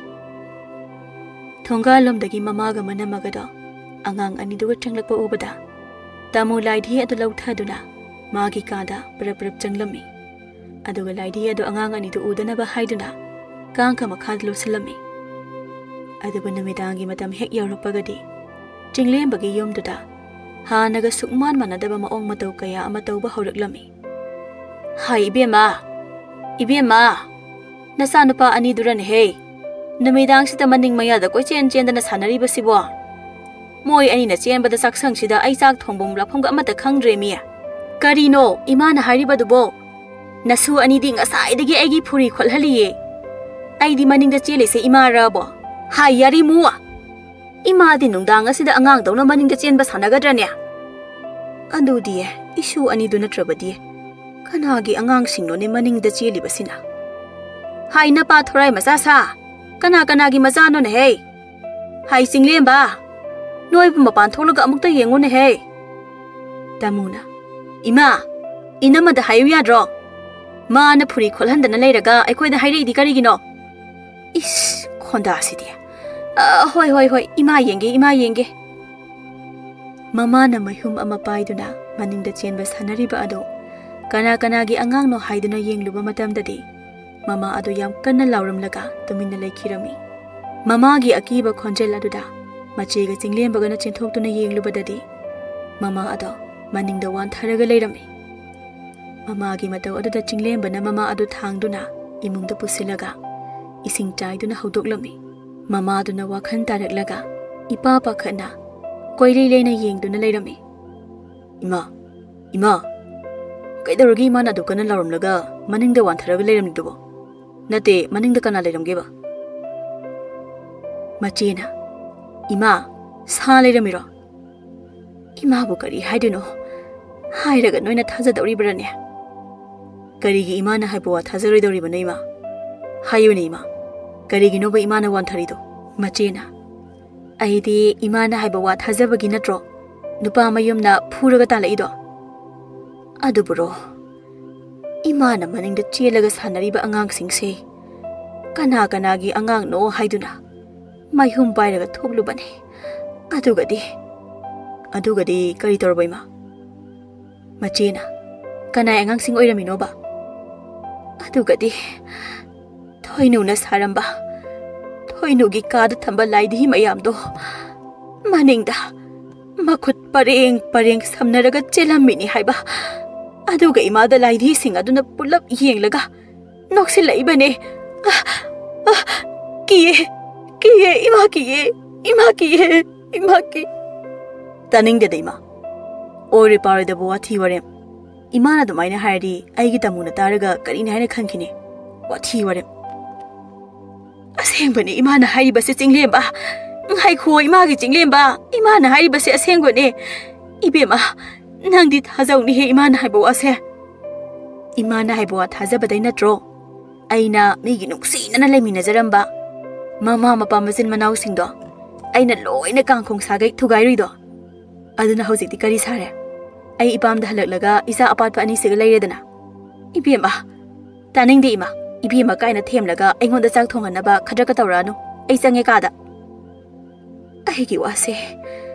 ꯊꯣꯡꯒꯥꯜꯂꯣꯝꯗꯒꯤ ꯃꯃꯥꯒ ꯃꯅꯝꯃꯒꯗꯣ ꯑꯉꯥꯡ ꯑꯅꯤꯗꯨꯒ ꯆꯪꯂꯛꯄ ꯎꯕꯗ, ꯇꯥꯃꯣ ꯂꯥꯏꯙꯤ ꯑꯗꯨ ꯂꯧꯊꯗꯨꯅ ꯃꯥꯒꯤ ꯀꯥꯗ ꯄꯔꯞ ꯄꯔꯞ ꯆꯪꯂꯝꯃꯤ꯫ ꯑꯗꯨꯒ ꯂꯥꯏꯙꯤ ꯑꯗꯨ ꯑꯉꯥꯡ ꯑꯅꯤꯗꯨ ꯎꯗꯅꯕ ꯍꯥꯏꯗꯨꯅ ꯀꯥꯡꯈ ꯃꯈꯥꯗ ꯂꯣꯠꯁꯤꯜꯂꯝꯃꯤ꯫ ꯑꯗꯨꯕꯨ ꯅꯨꯃꯤꯗꯥꯡꯒꯤ ꯃꯇꯝ ꯍꯦꯛ ꯌꯧꯔꯛꯄꯒꯗꯤ ꯆꯤꯡꯂꯦꯝꯕꯒꯤ ꯌꯨꯝꯗꯨꯗ ꯍꯥꯟꯅꯒ ꯁꯨꯛꯃꯥꯟ ꯃꯥꯟꯅꯗꯕ ꯃꯑꯣꯡ ꯃꯇꯧ ꯀꯌꯥ ꯑꯃ ꯇꯧꯕ ꯍꯧꯔꯛꯂꯝꯃꯤ꯫ "ꯍꯥꯏ ꯏꯕꯦꯝꯃ, ꯏꯕꯦꯝꯃ, ꯅꯆꯥꯅꯨꯄꯥ ꯑꯅꯤꯗꯨꯔꯅꯦꯍꯦ, ꯅꯨꯃꯤꯗꯥꯡꯁꯤꯗ ꯃꯅꯤꯡ ꯃꯌꯥꯗ ꯀꯣꯏꯆꯦꯟ ꯆꯦꯟꯗꯅ ꯁꯥꯟꯅꯔꯤꯕꯁꯤꯕꯣ? ꯃꯣꯏ ꯑꯅꯤꯅ ꯆꯦꯟꯕꯗ ꯆꯥꯛꯁꯪꯁꯤꯗ ꯑꯩ ꯆꯥꯛ ꯊꯣꯡꯐꯝ ꯂꯥꯛꯐꯝꯒ ꯑꯃꯠꯇ ꯈꯪꯗ꯭ꯔꯦꯃꯤ꯫ ꯀꯔꯤꯅꯣ ꯏꯃꯥꯅ ꯍꯥꯏꯔꯤꯕꯗꯨꯕꯣ? ꯅꯁꯨ ꯑꯅꯤꯗꯤ ꯉꯁꯥꯏꯗꯒꯤ ꯑꯩꯒꯤ ꯐꯨꯔꯤ ꯈꯣꯠꯍꯜꯂꯤꯌꯦ꯫ ꯑꯩꯗꯤ ꯃꯅꯤꯡꯗ ꯆꯦꯜꯂꯤꯁꯦ ꯏꯃꯥꯔꯕꯣ? ꯍꯥꯏ, ꯌꯥꯔꯦ ꯏꯃꯨ! ꯏꯃꯥꯗꯤ ꯅꯨꯡꯗꯥꯡ ꯑꯁꯤꯗ ꯑꯉꯥꯡꯗꯧꯅ ꯃꯅꯤꯡꯗ ꯆꯦꯟꯕ ꯁꯥꯟꯅꯒꯗ꯭ꯔꯅꯦ? ꯑꯗꯨꯗꯤ ꯏꯁꯨ ꯑꯅꯤꯗꯨ ꯅꯠꯇ꯭ꯔꯕꯗꯤ ꯀꯅꯥꯒꯤ ꯑꯉꯥꯡꯁꯤꯡꯅꯣꯅꯦ ꯃꯅꯤꯡꯗ ꯆꯦꯜꯂꯤꯕꯁꯤꯅ? ꯍꯥꯏ, ꯅꯄꯥ ꯊꯣꯔꯥꯏ ꯃꯆꯥ ꯁꯥ, ꯀꯅꯥ ꯀꯅꯥꯒꯤ ꯃꯆꯥꯅꯣꯅꯦꯍꯦ? ꯍꯥꯏ, ꯆꯤꯡꯂꯦꯝꯕ, ꯅꯣꯏꯕꯨ ꯃꯄꯥꯟ ꯊꯣꯛꯂꯒ ꯑꯃꯨꯛꯇ ꯌꯦꯡꯉꯨꯅꯦꯍꯦ꯫" ꯇꯥꯃꯣꯅ, "ꯏꯃꯥ, ꯏꯅꯝꯃꯗ ꯍꯥꯏꯌꯨ ꯌꯥꯗ꯭ꯔꯣ? ꯃꯥꯅ ꯐꯨꯔꯤ ꯈꯣꯠꯍꯟꯗꯅ ꯂꯩꯔꯒ ꯑꯩꯈꯣꯏꯗ ꯍꯥꯏꯔꯛꯏꯗꯤ ꯀꯔꯤꯒꯤꯅꯣ? ꯏꯁ, ꯈꯣꯟꯗꯥꯁꯤꯗꯤ꯫ ꯑ, ꯍꯣꯏ, ꯍꯣꯏ, ꯍꯣꯏ, ꯏꯃꯥ ꯌꯦꯡꯒꯦ, ꯏꯃꯥ ꯌꯦꯡꯒꯦ꯫" ꯃꯃꯥꯅ ꯃꯩꯍꯨꯝ ꯑꯃ ꯄꯥꯏꯗꯨꯅ ꯃꯅꯤꯡꯗ ꯆꯦꯟꯕ ꯁꯥꯟꯅꯔꯤꯕ ꯑꯗꯨ ꯀꯅꯥ ꯀꯅꯥꯒꯤ ꯑꯉꯥꯡꯅꯣ ꯍꯥꯏꯗꯨꯅ ꯌꯦꯡꯂꯨꯕ ꯃꯇꯝꯗꯗꯤ, ꯃꯃꯥ ꯑꯗꯨ ꯌꯥꯝ ꯀꯟꯅ ꯂꯥꯎꯔꯝꯂꯒ ꯇꯨꯃꯤꯟꯅ ꯂꯩꯈꯤꯔꯝꯃꯤ꯫ ꯃꯃꯥꯒꯤ ꯑꯀꯤꯕ ꯈꯣꯟꯖꯦꯜ ꯑꯗꯨꯗ ꯃꯆꯦꯒ ꯆꯤꯡꯂꯦꯝꯕꯒꯅ ꯆꯦꯟꯊꯣꯛꯇꯨꯅ ꯌꯦꯡꯂꯨꯕꯗꯗꯤ, ꯃꯃꯥ ꯑꯗꯣ ꯃꯅꯤꯡꯗ ꯋꯥꯟꯊꯔꯒ ꯂꯩꯔꯝꯃꯤ꯫ ꯃꯃꯥꯒꯤ ꯃꯇꯧ ꯑꯗꯨꯗ ꯆꯤꯡꯂꯦꯝꯕꯅ ꯃꯃꯥ ꯑꯗꯨ ꯊꯥꯡꯗꯨꯅ ꯏꯃꯨꯡꯗ ꯄꯨꯁꯤꯜꯂꯒ ꯏꯁꯤꯡ ꯆꯥꯏꯗꯨꯅ ꯍꯧꯗꯣꯛꯂꯝꯃꯤ꯫ ꯃꯃꯥꯗꯨꯅ ꯋꯥꯈꯜ ꯇꯥꯔꯛꯂꯒ ꯏꯄꯥ ꯄꯥꯈꯠꯅ ꯀꯣꯏꯂꯩ ꯂꯩꯅ ꯌꯦꯡꯗꯨꯅ ꯂꯩꯔꯝꯃꯤ꯫ "ꯏꯃꯥ, ꯏꯃꯥ, ꯀꯩꯗꯧꯔꯒꯦ ꯏꯃꯥꯅ ꯑꯗꯨ ꯀꯟꯅ ꯂꯥꯎꯔꯝꯂꯒ ꯃꯅꯤꯡꯗ ꯋꯥꯟꯊꯔꯒ ꯂꯩꯔꯝꯂꯤꯗꯨꯕꯣ? ꯅꯠꯇꯦ, ꯃꯅꯤꯡꯗ ꯀꯅꯥ ꯂꯩꯔꯝꯒꯦꯕ?" ꯃꯆꯦꯅ, "ꯏꯃꯥ, ꯁꯥ ꯂꯩꯔꯝꯃꯤꯔꯣ?" "ꯏꯃꯥꯕꯨ ꯀꯔꯤ ꯍꯥꯏꯗꯣꯏꯅꯣ? ꯍꯥꯏꯔꯒ ꯅꯣꯏꯅ ꯊꯥꯖꯗꯧꯔꯤꯕ꯭ꯔꯥꯅꯦ? ꯀꯔꯤꯒꯤ ꯏꯃꯥꯅ ꯍꯥꯏꯕ ꯋꯥ ꯊꯥꯖꯔꯣꯏꯗꯧꯔꯤꯕꯅꯣ ꯏꯃꯥ? ꯍꯥꯏꯌꯨꯅꯦ ꯏꯃꯥ, ꯀꯔꯤꯒꯤꯅꯣꯕ ꯏꯃꯥꯅ ꯋꯥꯟꯊꯔꯤꯗꯣ?" ꯃꯆꯦꯅ, "ꯑꯩꯗꯤ ꯏꯃꯥꯅ ꯍꯥꯏꯕ ꯋꯥ ꯊꯥꯖꯕꯒꯤ ꯅꯠꯇ꯭ꯔꯣ ꯅꯨꯄꯥ ꯃꯌꯨꯝꯅ ꯐꯨꯔꯒ ꯇꯥꯜꯂꯛꯏꯗꯣ? ꯑꯗꯨꯕꯨꯔꯣ, ꯏꯃꯥꯅ ꯃꯅꯤꯡꯗ ꯆꯦꯜꯂꯒ ꯁꯥꯟꯅꯔꯤꯕ ꯑꯉꯥꯡꯁꯤꯡꯁꯦ ꯀꯅꯥ ꯀꯅꯥꯒꯤ ꯑꯉꯥꯡꯅꯣ ꯍꯥꯏꯗꯨꯅ ꯃꯩꯍꯨꯝ ꯄꯥꯏꯔꯒ ꯊꯣꯛꯂꯨꯕꯅꯦ꯫ ꯑꯗꯨꯒꯗꯤ..." "ꯑꯗꯨꯒꯗꯤ ꯀꯔꯤ ꯇꯧꯔꯕ ꯏꯃꯥ?" ꯃꯆꯦꯅ, "ꯀꯅꯥꯏ ꯑꯉꯥꯡꯁꯤꯡ ꯑꯣꯏꯔꯝꯃꯤꯅꯣꯕ?" "ꯑꯗꯨꯒꯗꯤ ꯊꯣꯏꯅꯨꯅ ꯁꯥꯔꯝꯕ, ꯊꯣꯏꯅꯨꯒꯤ ꯀꯥꯗ ꯊꯝꯕ ꯂꯥꯏꯙꯤ ꯃꯌꯥꯝꯗꯣ ꯃꯅꯤꯡꯗ ꯃꯈꯨꯠ ꯄꯔꯦꯡ ꯄꯔꯦꯡ ꯁꯝꯅꯔꯒ ꯆꯦꯜꯂꯝꯃꯤꯅꯤ ꯍꯥꯏꯕ꯫ ꯑꯗꯨꯒ ꯏꯃꯥꯗ ꯂꯥꯏꯙꯤꯁꯤꯡ ꯑꯗꯨꯅ ꯄꯨꯂꯞ ꯌꯦꯡꯂꯒ ꯅꯣꯛꯁꯤꯜꯂꯛꯏꯕꯅꯦ꯫ ꯑ, ꯑ, ꯀꯤꯌꯦ, ꯀꯤꯌꯦ, ꯏꯃꯥ ꯀꯤꯌꯦ, ꯏꯃꯥ ꯀꯤꯌꯦ, ꯏꯃꯥ ꯀꯤ..." "ꯇꯥꯅꯤꯡꯗꯦꯗ ꯏꯃꯥ, ꯑꯣꯏꯔꯣꯏ ꯄꯥꯔꯣꯏꯗꯕ ꯋꯥꯊꯤ ꯋꯥꯔꯦꯝ꯫ ꯏꯃꯥꯅ ꯑꯗꯨꯃꯥꯏꯅ ꯍꯥꯏꯔꯗꯤ ꯑꯩꯒꯤ ꯇꯥꯃꯣꯅ ꯇꯥꯔꯒ ꯀꯔꯤꯅꯤ ꯍꯥꯏꯅ ꯈꯟꯈꯤꯅꯤ? ꯋꯥꯊꯤ ꯋꯥꯔꯦꯝ!" "ꯑꯁꯦꯡꯕꯅꯤ ꯏꯃꯥꯅ ꯍꯥꯏꯔꯤꯕꯁꯦ ꯆꯤꯡꯂꯦꯝꯕ꯫ ꯉꯥꯏꯈꯣ ꯏꯃꯥꯒꯤ ꯆꯤꯡꯂꯦꯝꯕ, ꯏꯃꯥꯅ ꯍꯥꯏꯔꯤꯕꯁꯦ ꯑꯁꯦꯡꯕꯅꯦ꯫ ꯏꯕꯦꯝꯃ, ꯅꯪꯗꯤ ꯊꯥꯖꯧꯅꯦꯍꯦ ꯏꯃꯥꯅ ꯍꯥꯏꯕ ꯋꯥꯁꯦ꯫ ꯏꯃꯥꯅ ꯍꯥꯏꯕ ꯋꯥ ꯊꯥꯖꯕꯗꯩ ꯅꯠꯇ꯭ꯔꯣ ꯑꯩꯅ ꯃꯤꯒꯤ ꯅꯨꯡꯁꯤꯅꯅ ꯂꯩꯃꯤꯟꯅꯖꯔꯝꯕ ꯃꯃꯥ ꯃꯄꯥ ꯃꯆꯤꯟ ꯃꯅꯥꯎꯁꯤꯡꯗꯣ ꯑꯩꯅ ꯂꯣꯏꯅ ꯀꯥꯡꯈꯣꯡ ꯁꯥꯒꯩ ꯊꯨꯒꯥꯏꯔꯨꯏꯗꯣ? ꯑꯗꯨꯅ ꯍꯧꯖꯤꯛꯇꯤ ꯀꯔꯤ ꯁꯥꯔꯦ? ꯑꯩ ꯏꯄꯥꯝꯗ ꯍꯜꯂꯛꯂꯒ ꯏꯆꯥ ꯑꯄꯥꯠꯄ ꯑꯅꯤꯁꯤꯒ ꯂꯩꯔꯦꯗꯅ꯫ ꯏꯕꯦꯝꯃ, ꯇꯥꯅꯤꯡꯗꯦ ꯏꯃꯥ꯫ ꯏꯕꯦꯝꯃ ꯀꯥꯏꯅ ꯊꯦꯝꯂꯒ ꯑꯩꯉꯣꯟꯗ ꯆꯥꯛ ꯊꯣꯡꯍꯟꯅꯕ ꯈꯗ꯭ꯔꯛꯀ ꯇꯧꯔꯛꯑꯅꯨ꯫ ꯑꯩ ꯆꯪꯉꯦ ꯀꯥꯗ꯫ ꯑꯩꯒꯤ ꯋꯥꯁꯦ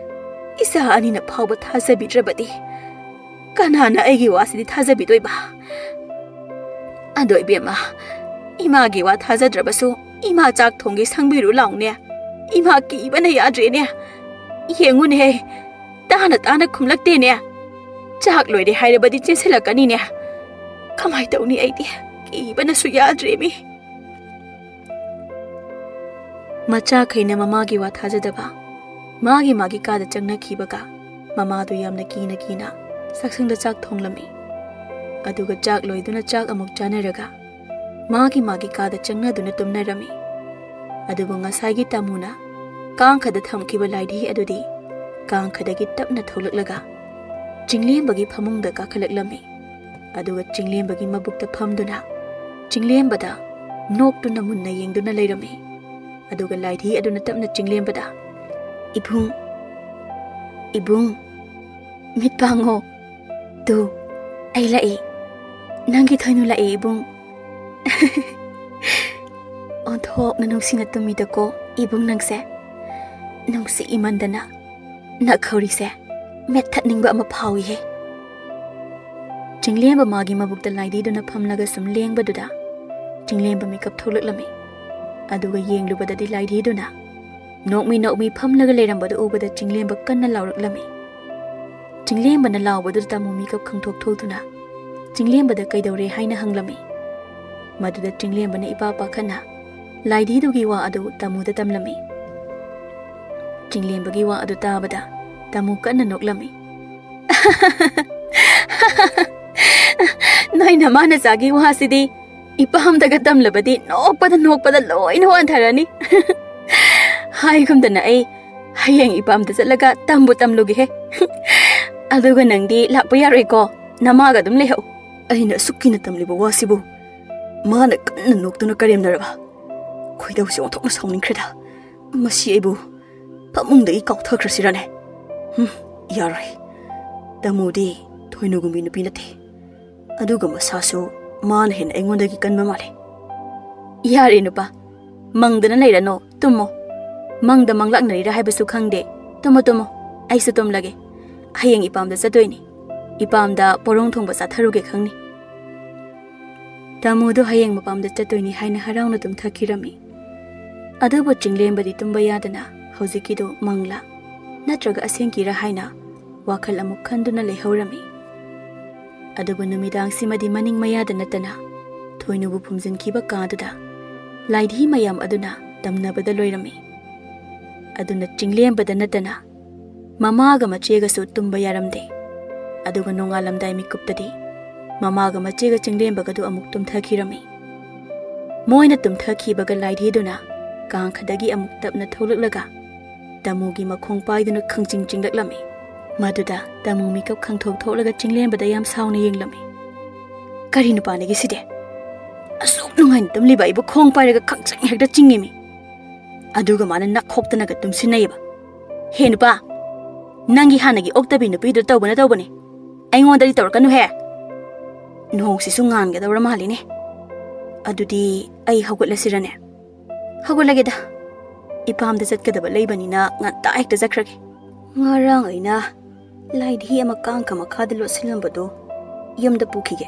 ꯏꯆꯥ ꯑꯅꯤꯅ ꯐꯥꯎꯕ ꯊꯥꯖꯕꯤꯗ꯭ꯔꯕꯗꯤ ꯀꯅꯥꯅ ꯑꯩꯒꯤ ꯋꯥꯁꯤꯗꯤ ꯊꯥꯖꯕꯤꯗꯣꯏꯕ? ꯑꯗꯣ ꯏꯕꯦꯝꯃ, ꯏꯃꯥꯒꯤ ꯋꯥ ꯊꯥꯖꯗ꯭ꯔꯕꯁꯨ ꯏꯃꯥ ꯆꯥꯛ ꯊꯣꯡꯒꯦ ꯁꯪꯕꯤꯔꯨ ꯂꯥꯎꯅꯦ꯫ ꯏꯃꯥ ꯀꯤꯕꯅ ꯌꯥꯗ꯭ꯔꯦꯅꯦ꯫ ꯌꯦꯡꯉꯨꯅꯦꯍꯦ, ꯇꯥꯅ ꯇꯥꯅ ꯈꯨꯝꯂꯛꯇꯦꯅꯦ꯫ ꯆꯥꯛ ꯂꯣꯏꯔꯦ ꯍꯥꯏꯔꯕꯗꯤ ꯆꯦꯟꯁꯤꯜꯂꯛꯀꯅꯤꯅꯦ꯫ ꯀꯃꯥꯏ ꯇꯧꯅꯤ ꯑꯩꯗꯤ? ꯀꯤꯕꯅꯁꯨ ꯌꯥꯗ꯭ꯔꯦꯃꯤ꯫ ꯃꯆꯥꯈꯩꯅ ꯃꯃꯥꯒꯤ ꯋꯥ ꯊꯥꯖꯗꯕ, ꯃꯥꯒꯤ ꯃꯥꯒꯤ ꯀꯥꯗ ꯆꯪꯅꯈꯤꯕꯒ ꯃꯃꯥꯗꯨ ꯌꯥꯝꯅ ꯀꯤꯅ ꯀꯤꯅ ꯆꯥꯛꯁꯪꯗ ꯆꯥꯛ ꯊꯣꯡꯂꯝꯃꯤ꯫ ꯑꯗꯨꯒ ꯆꯥꯛ ꯂꯣꯏꯗꯨꯅ ꯆꯥꯛ ꯑꯃꯨꯛ ꯆꯥꯅꯔꯒ ꯃꯥꯒꯤ ꯃꯥꯒꯤ ꯀꯥꯗ ꯆꯪꯅꯗꯨꯅ ꯇꯨꯝꯅꯔꯝꯃꯤ꯫ ꯑꯗꯨꯕꯨ ꯉꯁꯥꯏꯒꯤ ꯇꯥꯃꯨꯅ ꯀꯥꯡꯈꯗ ꯊꯝꯈꯤꯕ ꯂꯥꯏꯙꯤ ꯑꯗꯨꯗꯤ ꯀꯥꯡꯈꯗꯒꯤ ꯇꯞꯅ ꯊꯣꯛꯂꯛꯂꯒ ꯆꯤꯡꯂꯦꯝꯕꯒꯤ ꯐꯃꯨꯡꯗ ꯀꯥꯈꯠꯂꯛꯂꯝꯃꯤ꯫ ꯑꯗꯨꯒ ꯆꯤꯡꯂꯦꯝꯕꯒꯤ ꯃꯕꯨꯛꯇ ꯐꯝꯗꯨꯅ ꯆꯤꯡꯂꯦꯝꯕꯗ ꯅꯣꯛꯇꯨꯅ ꯃꯨꯟꯅ ꯌꯦꯡꯗꯨꯅ ꯂꯩꯔꯝꯃꯤ꯫ ꯑꯗꯨꯒ ꯂꯥꯏꯙꯤ ꯑꯗꯨꯅ ꯇꯞꯅ ꯆꯤꯡꯂꯦꯝꯕꯗ, "ꯏꯕꯨꯡ, ꯏꯕꯨꯡ, ꯃꯤꯠ ꯄꯥꯡꯉꯣ꯫ ꯇꯨ, ꯑꯩ ꯂꯥꯛꯑꯦ꯫ ꯅꯪꯒꯤ ꯊꯣꯏꯅꯨ ꯂꯥꯛꯑꯦ, ꯏꯕꯨꯡ꯫" ꯑꯣꯟꯊꯣꯛꯅ ꯅꯨꯡꯁꯤꯅ ꯇꯨꯝꯃꯤꯗꯀꯣ, ꯏꯕꯨꯡ ꯅꯪꯁꯦ꯫ ꯅꯨꯡꯁꯤ ꯏꯃꯟꯗꯅ ꯅꯛꯈꯧꯔꯤꯁꯦ ꯃꯦꯠꯊꯠꯅꯤꯡꯕ ꯑꯃ ꯐꯥꯎꯏꯍꯦ꯫ ꯆꯤꯡꯂꯦꯝꯕ ꯃꯥꯒꯤ ꯃꯕꯨꯛꯇ ꯂꯥꯏꯙꯤꯗꯨꯅ ꯐꯝꯂꯒ ꯁꯨꯝ ꯂꯦꯡꯕꯗꯨꯗ ꯆꯤꯡꯂꯦꯝꯕ ꯃꯤꯀꯞ ꯊꯣꯛꯂꯛꯂꯝꯃꯤ꯫ ꯑꯗꯨꯒ ꯌꯦꯡꯂꯨꯕꯗꯗꯤ ꯂꯥꯏꯙꯤꯗꯨꯅ ꯅꯣꯛꯃꯤ ꯅꯣꯛꯃꯤ ꯐꯝꯂꯒ ꯂꯩꯔꯝꯕꯗꯨ ꯎꯕꯗ ꯆꯤꯡꯂꯦꯝꯕ ꯀꯟꯅ ꯂꯥꯎꯔꯛꯂꯝꯃꯤ꯫ ꯆꯤꯡꯂꯦꯝꯕꯅ ꯂꯥꯎꯕꯗꯨꯗ ꯇꯥꯃꯨ ꯃꯤꯀꯞ ꯈꯪꯊꯣꯛ ꯊꯣꯛꯇꯨꯅ ꯆꯤꯡꯂꯦꯝꯕꯗ ꯀꯩꯗꯧꯔꯦ ꯍꯥꯏꯅ ꯍꯪꯂꯝꯃꯤ꯫ ꯃꯗꯨꯗ ꯆꯤꯡꯂꯦꯝꯕꯅ ꯏꯄꯥ ꯄꯥꯈꯠꯅ ꯂꯥꯏꯙꯤꯗꯨꯒꯤ ꯋꯥ ꯑꯗꯨ ꯇꯥꯃꯨꯗ ꯇꯝꯂꯝꯃꯤ꯫ ꯆꯤꯡꯂꯦꯝꯕꯒꯤ ꯋꯥ ꯑꯗꯨ ꯇꯥꯕꯗ ꯇꯥꯃꯨ ꯀꯟꯅ ꯅꯣꯛꯂꯝꯃꯤ꯫ "ꯅꯣꯏ ꯅꯃꯥ ꯅꯆꯥꯒꯤ ꯋꯥꯁꯤꯗꯤ ꯏꯄꯥꯝꯗꯒ ꯇꯝꯂꯕꯗꯤ ꯅꯣꯛꯄꯗ ꯅꯣꯛꯄꯗ ꯂꯣꯏꯅ ꯋꯥꯟꯊꯔꯅꯤ꯫ ꯍꯥꯏꯒꯨꯝꯗꯅ ꯑꯩ ꯍꯌꯦꯡ ꯏꯄꯥꯝꯗ ꯆꯠꯂꯒ ꯇꯝꯕꯨ ꯇꯝꯂꯨꯒꯦꯍꯦ꯫ ꯑꯗꯨꯒ ꯅꯪꯗꯤ ꯂꯥꯛꯄ ꯌꯥꯔꯣꯏꯀꯣ, ꯅꯃꯥꯒ ꯑꯗꯨꯝ ꯂꯩꯍꯧ꯫" ꯑꯩꯅ ꯑꯁꯨꯛ ꯀꯤꯅ ꯇꯝꯂꯤꯕ ꯋꯥꯁꯤꯕꯨ ꯃꯥꯅ ꯀꯟꯅ ꯅꯣꯛꯇꯨꯅ ꯀꯔꯦꯝꯅꯔꯕ꯫ ꯈꯣꯏꯗꯧꯁꯦ ꯑꯣꯟꯊꯣꯛꯅ ꯁꯥꯎꯅꯤꯡꯈ꯭ꯔꯦꯗ꯫ ꯃꯁꯤ ꯑꯩꯕꯨ ꯐꯃꯨꯡꯗꯒꯤ ꯀꯥꯎꯊꯈ꯭ꯔꯁꯤꯔꯅꯦ? ꯍꯨꯝ, ꯌꯥꯔꯣꯏ꯫ ꯇꯥꯃꯨꯗꯤ ꯊꯣꯏꯅꯨꯒꯨꯝꯕꯤ ꯅꯨꯄꯤ ꯅꯠꯇꯦ꯫ ꯑꯗꯨꯒ ꯃꯁꯥꯁꯨ ꯃꯥꯅ ꯍꯦꯟꯅ ꯑꯩꯉꯣꯟꯗꯒꯤ ꯀꯟꯕ ꯃꯥꯜꯂꯦ꯫ ꯌꯥꯔꯦ ꯅꯨꯄꯥ, ꯃꯪꯗꯅ ꯂꯩꯔꯅꯣ, ꯇꯨꯝꯃꯣ꯫ ꯃꯪꯗ ꯃꯪꯂꯥꯛꯅꯔꯤꯔꯥ ꯍꯥꯏꯕꯁꯨ ꯈꯪꯗꯦ꯫ ꯇꯨꯝꯃꯣ, ꯇꯨꯝꯃꯣ꯫ ꯑꯩꯁꯨ ꯇꯨꯝꯂꯒꯦ꯫ ꯍꯌꯦꯡ ꯏꯄꯥꯝꯗ ꯆꯠꯇꯣꯏꯅꯤ꯫ ꯏꯄꯥꯝꯗ ꯄꯣꯔꯣꯡ ꯊꯣꯡꯕ ꯆꯥꯊꯔꯨꯒꯦ ꯈꯪꯅꯤ꯫ ꯇꯥꯃꯣꯗꯣ ꯍꯌꯦꯡ ꯃꯄꯥꯝꯗ ꯆꯠꯇꯣꯏꯅꯤ ꯍꯥꯏꯅ ꯍꯔꯥꯎꯅ ꯇꯨꯝꯊꯈꯤꯔꯝꯃꯤ꯫ ꯑꯗꯨꯕꯨ ꯆꯤꯡꯂꯦꯝꯕꯗꯤ ꯇꯨꯝꯕ ꯌꯥꯗꯅ ꯍꯧꯖꯤꯛꯀꯤꯗꯨ ꯃꯪꯂꯥ ꯅꯠꯇ꯭ꯔꯒ ꯑꯁꯦꯡꯀꯤꯔ ꯍꯥꯏꯅ ꯋꯥꯈꯜ ꯑꯃꯨꯛ ꯈꯟꯗꯨꯅ ꯂꯩꯍꯧꯔꯝꯃꯤ꯫ ꯑꯗꯨꯕꯨ ꯅꯨꯃꯤꯗꯥꯡꯁꯤꯃꯗꯤ ꯃꯅꯤꯡ ꯃꯌꯥꯗ ꯅꯠꯇꯅ ꯊꯣꯏꯅꯨꯕꯨ ꯐꯨꯝꯖꯤꯟꯈꯤꯕ ꯀꯥꯗꯨꯗ ꯂꯥꯏꯙꯤ ꯃꯌꯥꯝ ꯑꯗꯨꯅ ꯇꯝꯅꯕꯗ ꯂꯣꯏꯔꯝꯃꯤ꯫ ꯑꯗꯨꯅ ꯆꯤꯡꯂꯦꯝꯕꯗ ꯅꯠꯇꯅ ꯃꯃꯥꯒ ꯃꯆꯦꯒꯁꯨ ꯇꯨꯝꯕ ꯌꯥꯔꯝꯗꯦ꯫ ꯑꯗꯨꯒ ꯅꯣꯡꯉꯥꯜꯂꯝꯗꯥꯏ ꯃꯤꯀꯨꯞꯇꯗꯤ ꯃꯃꯥꯒ ꯃꯆꯦꯒ ꯆꯤꯡꯂꯦꯝꯕꯒꯗꯨ ꯑꯃꯨꯛ ꯇꯨꯝꯊꯈꯤꯔꯝꯃꯤ꯫ ꯃꯣꯏꯅ ꯇꯨꯝꯊꯈꯤꯕꯒ ꯂꯥꯏꯙꯤꯗꯨꯅ ꯀꯥꯡꯈꯗꯒꯤ ꯑꯃꯨꯛ ꯇꯞꯅ ꯊꯣꯛꯂꯛꯂꯒ ꯇꯥꯃꯨꯒꯤ ꯃꯈꯣꯡ ꯄꯥꯏꯗꯨꯅ ꯈꯪꯆꯤꯡ ꯆꯤꯡꯂꯛꯂꯝꯃꯤ꯫ ꯃꯗꯨꯗ ꯇꯥꯃꯨ ꯃꯤꯀꯞ ꯈꯪꯊꯣꯛ ꯊꯣꯛꯂꯒ ꯆꯤꯡꯂꯦꯝꯕꯗ ꯌꯥꯝ ꯁꯥꯎꯅ ꯌꯦꯡꯂꯝꯃꯤ꯫ "ꯀꯔꯤ ꯅꯨꯄꯥꯅꯤꯒꯦ ꯁꯤꯗꯤ? ꯑꯁꯨꯛ ꯅꯨꯡꯉꯥꯏꯅ ꯇꯨꯝꯂꯤꯕ ꯑꯩꯕꯨ ꯈꯣꯡ ꯄꯥꯏꯔꯒ ꯈꯪꯆꯤꯡ ꯍꯦꯛꯇ ꯆꯤꯡꯉꯤꯃꯤ꯫ ꯑꯗꯨꯒ ꯃꯥꯅ ꯅꯥꯈꯣꯛꯇꯅꯒ ꯇꯨꯝꯁꯤꯟꯅꯩꯕ꯫ ꯍꯦ ꯅꯨꯄꯥ, ꯅꯪꯒꯤ ꯍꯥꯟꯅꯒꯤ ꯑꯣꯛꯇꯕꯤ ꯅꯨꯄꯤꯗꯨ ꯇꯧꯕꯅ ꯇꯧꯕꯅꯤ꯫ ꯑꯩꯉꯣꯟꯗꯗꯤ ꯇꯧꯔꯛꯀꯅꯨꯍꯦ꯫ ꯅꯣꯡꯁꯤꯁꯨ ꯉꯥꯟꯒꯗꯧꯔ ꯃꯥꯜꯂꯤꯅꯦ꯫ ꯑꯗꯨꯗꯤ ꯑꯩ ꯍꯧꯒꯠꯂꯁꯤꯔꯅꯦ?" "ꯍꯧꯒꯠꯂꯒꯦꯗ꯫ ꯏꯄꯥꯝꯗ ꯆꯠꯀꯗꯕ ꯂꯩꯕꯅꯤꯅ ꯉꯟꯇꯥ ꯍꯦꯛꯇ ꯆꯠꯈ꯭ꯔꯒꯦ꯫ ꯉꯔꯥꯡ ꯑꯩꯅ ꯂꯥꯏꯙꯤ ꯑꯃ ꯀꯥꯡꯈ ꯃꯈꯥꯗ ꯂꯣꯠꯁꯤꯜꯂꯝꯕꯗꯨ ꯌꯨꯝꯗ ꯄꯨꯈꯤꯒꯦ꯫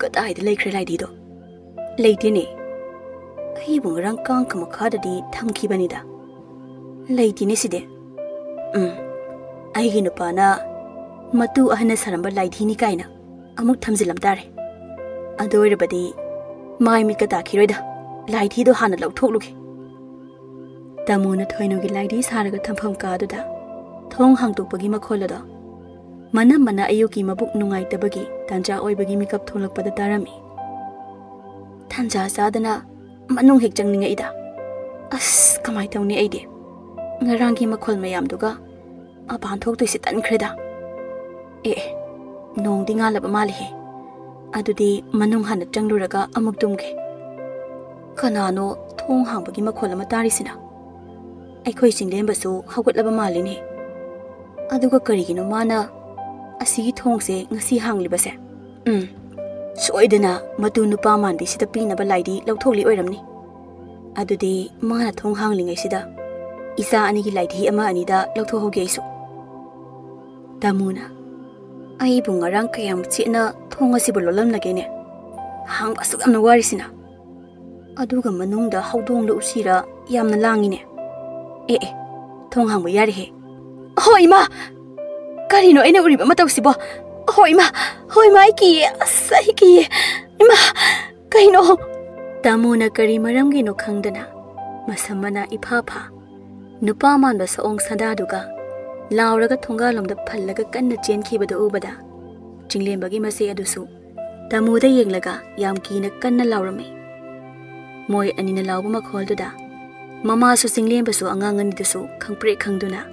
ꯀꯗꯥꯏꯗ ꯂꯩꯈ꯭ꯔꯦ ꯂꯥꯏꯙꯤꯗꯣ? ꯂꯩꯇꯦꯅꯦ꯫ ꯑꯩꯕꯨ ꯉꯔꯥꯡ ꯀꯥꯡꯈ ꯃꯈꯥꯗꯗꯤ ꯊꯝꯈꯤꯕꯅꯤꯗ꯫ ꯂꯩꯇꯦꯅꯦ ꯁꯤꯗꯤ꯫ ꯎꯝ, ꯑꯩꯒꯤ ꯅꯨꯄꯥꯅ ꯃꯇꯨ ꯑꯍꯟꯅ ꯁꯥꯔꯝꯕ ꯂꯥꯏꯙꯤꯅꯤ ꯀꯥꯏꯅ ꯑꯃꯨꯛ ꯊꯝꯖꯤꯜꯂꯝ ꯇꯥꯔꯦ꯫ ꯑꯗꯨ ꯑꯣꯏꯔꯕꯗꯤ ꯃꯥꯏ ꯃꯤꯠꯀ ꯇꯥꯈꯤꯔꯣꯏꯗ꯫ ꯂꯥꯏꯙꯤꯗꯣ ꯍꯥꯟꯅ ꯂꯧꯊꯣꯛꯂꯨꯒꯦ꯫" ꯇꯥꯃꯣꯅ ꯊꯣꯏꯅꯨꯒꯤ ꯂꯥꯏꯙꯤ ꯁꯥꯔꯒ ꯊꯝꯐꯝ ꯀꯥꯗꯨꯗ ꯊꯣꯡ ꯍꯥꯡꯗꯣꯛꯄꯒꯤ ꯃꯈꯣꯜ ꯑꯗꯣ ꯃꯅꯝꯃꯅ ꯑꯌꯨꯛꯀꯤ ꯃꯕꯨꯛ ꯅꯨꯡꯉꯥꯏꯇꯕꯒꯤ ꯇꯥꯟꯖꯥ ꯑꯣꯏꯕꯒꯤ ꯃꯤꯀꯞ ꯊꯣꯛꯂꯛꯄꯗ ꯇꯥꯔꯝꯃꯤ꯫ ꯇꯥꯟꯖꯥ ꯆꯥꯗꯅ ꯃꯅꯨꯡ ꯍꯦꯛ ꯆꯪꯅꯤꯡꯉꯛꯏꯗ꯫ ꯑꯁ, ꯀꯃꯥꯏ ꯇꯧꯅꯤ ꯑꯩꯗꯤ? ꯉꯔꯥꯡꯒꯤ ꯃꯈꯣꯜ ꯃꯌꯥꯝꯗꯨꯒ ꯃꯄꯥꯟ ꯊꯣꯛꯇꯣꯏꯁꯦ ꯇꯟꯈ꯭ꯔꯦꯗ꯫ ꯑꯦ, ꯑꯦ, ꯅꯣꯡꯗꯤ ꯉꯥꯜꯂꯕ ꯃꯥꯜꯂꯦꯍꯦ꯫ ꯑꯗꯨꯗꯤ ꯃꯅꯨꯡ ꯍꯥꯟꯅ ꯆꯪꯂꯨꯔꯒ ꯑꯃꯨꯛ ꯇꯨꯝꯒꯦ꯫ ꯀꯅꯥꯅꯣ ꯊꯣꯡ ꯍꯥꯡꯕꯒꯤ ꯃꯈꯣꯜ ꯑꯃ ꯇꯥꯔꯤꯁꯤꯅ? ꯑꯩꯈꯣꯏ ꯆꯤꯡꯂꯦꯝꯕꯁꯨ ꯍꯧꯒꯠꯂꯕ ꯃꯥꯜꯂꯤꯅꯦ꯫ ꯑꯗꯨꯒ ꯀꯔꯤꯒꯤꯅꯣ ꯃꯥꯅ ꯑꯁꯤꯒꯤ ꯊꯣꯡꯁꯦ ꯉꯁꯤ ꯍꯥꯡꯂꯤꯕꯁꯦ? ꯎꯝ, ꯁꯣꯏꯗꯅ ꯃꯇꯨ ꯅꯨꯄꯥ ꯃꯥꯟꯕꯤꯁꯤꯗ ꯄꯤꯅꯕ ꯂꯥꯏꯙꯤ ꯂꯧꯊꯣꯛꯂꯤ ꯑꯣꯏꯔꯝꯅꯤ꯫ ꯑꯗꯨꯗꯤ ꯃꯥꯅ ꯊꯣꯡ ꯍꯥꯡꯂꯤꯉꯩꯁꯤꯗ ꯏꯆꯥ ꯑꯅꯤꯒꯤ ꯂꯥꯏꯙꯤ ꯑꯃ ꯑꯅꯤꯗ ꯂꯧꯊꯣꯛꯍꯧꯒꯦ ꯑꯩꯁꯨ꯫ ꯇꯥꯃꯣꯅ, "ꯑꯩꯕꯨ ꯉꯔꯥꯡ ꯀꯌꯥꯝ ꯆꯦꯠꯅ ꯊꯣꯡ ꯑꯁꯤꯕꯨ ꯂꯣꯜꯂꯝꯂꯒꯦꯅꯦ? ꯍꯥꯡꯕ ꯑꯁꯨꯛ ꯌꯥꯝꯅ ꯋꯥꯔꯤꯁꯤꯅ꯫ ꯑꯗꯨꯒ ꯃꯅꯨꯡꯗ ꯍꯧꯗꯣꯡꯂ ꯎꯆꯤꯔ ꯌꯥꯝꯅ ꯂꯥꯡꯉꯤꯅꯦ꯫ ꯑꯦ, ꯑꯦ, ꯊꯣꯡ ꯍꯥꯡꯕ ꯌꯥꯔꯦꯍꯦ꯫ ꯍꯣ, ꯏꯃꯥ! ꯀꯔꯤꯅꯣ ꯑꯩꯅ ꯎꯔꯤꯕ ꯃꯇꯧꯁꯤꯕꯣ? ꯍꯣ, ꯏꯃꯥ! ꯍꯣ, ꯏꯃꯥ, ꯑꯩ ꯀꯤꯌꯦ꯫ ꯑꯁ, ꯑꯩ ꯀꯤꯌꯦ꯫ ꯏꯃꯥ! ꯀꯩꯅꯣ?" ꯇꯥꯃꯣꯅ ꯀꯔꯤ ꯃꯔꯝꯒꯤꯅꯣ ꯈꯪꯗꯅ ꯃꯁꯝ ꯃꯅꯥ ꯏꯐꯥ ꯐꯥ, ꯅꯨꯄꯥ ꯃꯥꯟꯕ ꯁꯑꯣꯡ ꯁꯥꯗꯥꯗꯨꯒ ꯂꯥꯎꯔꯒ ꯊꯣꯡꯒꯥꯜꯂꯣꯝꯗ ꯐꯜꯂꯒ ꯀꯟꯅ ꯆꯦꯟꯈꯤꯕꯗꯨ ꯎꯕꯗ, ꯆꯤꯡꯂꯦꯝꯕꯒꯤ ꯃꯆꯦ ꯑꯗꯨꯁꯨ ꯇꯥꯃꯣꯗ ꯌꯦꯡꯂꯒ ꯌꯥꯝ ꯀꯤꯅ ꯀꯟꯅ ꯂꯥꯎꯔꯝꯃꯤ꯫ ꯃꯣꯏ ꯑꯅꯤꯅ ꯂꯥꯎꯕ ꯃꯈꯣꯜꯗꯨꯗ ꯃꯃꯥꯁꯨ ꯆꯤꯡꯂꯦꯝꯕꯁꯨ ꯑꯉꯥꯡ ꯑꯅꯤꯗꯨꯁꯨ ꯈꯪꯄ꯭ꯔꯦꯛ ꯈꯪꯗꯨꯅ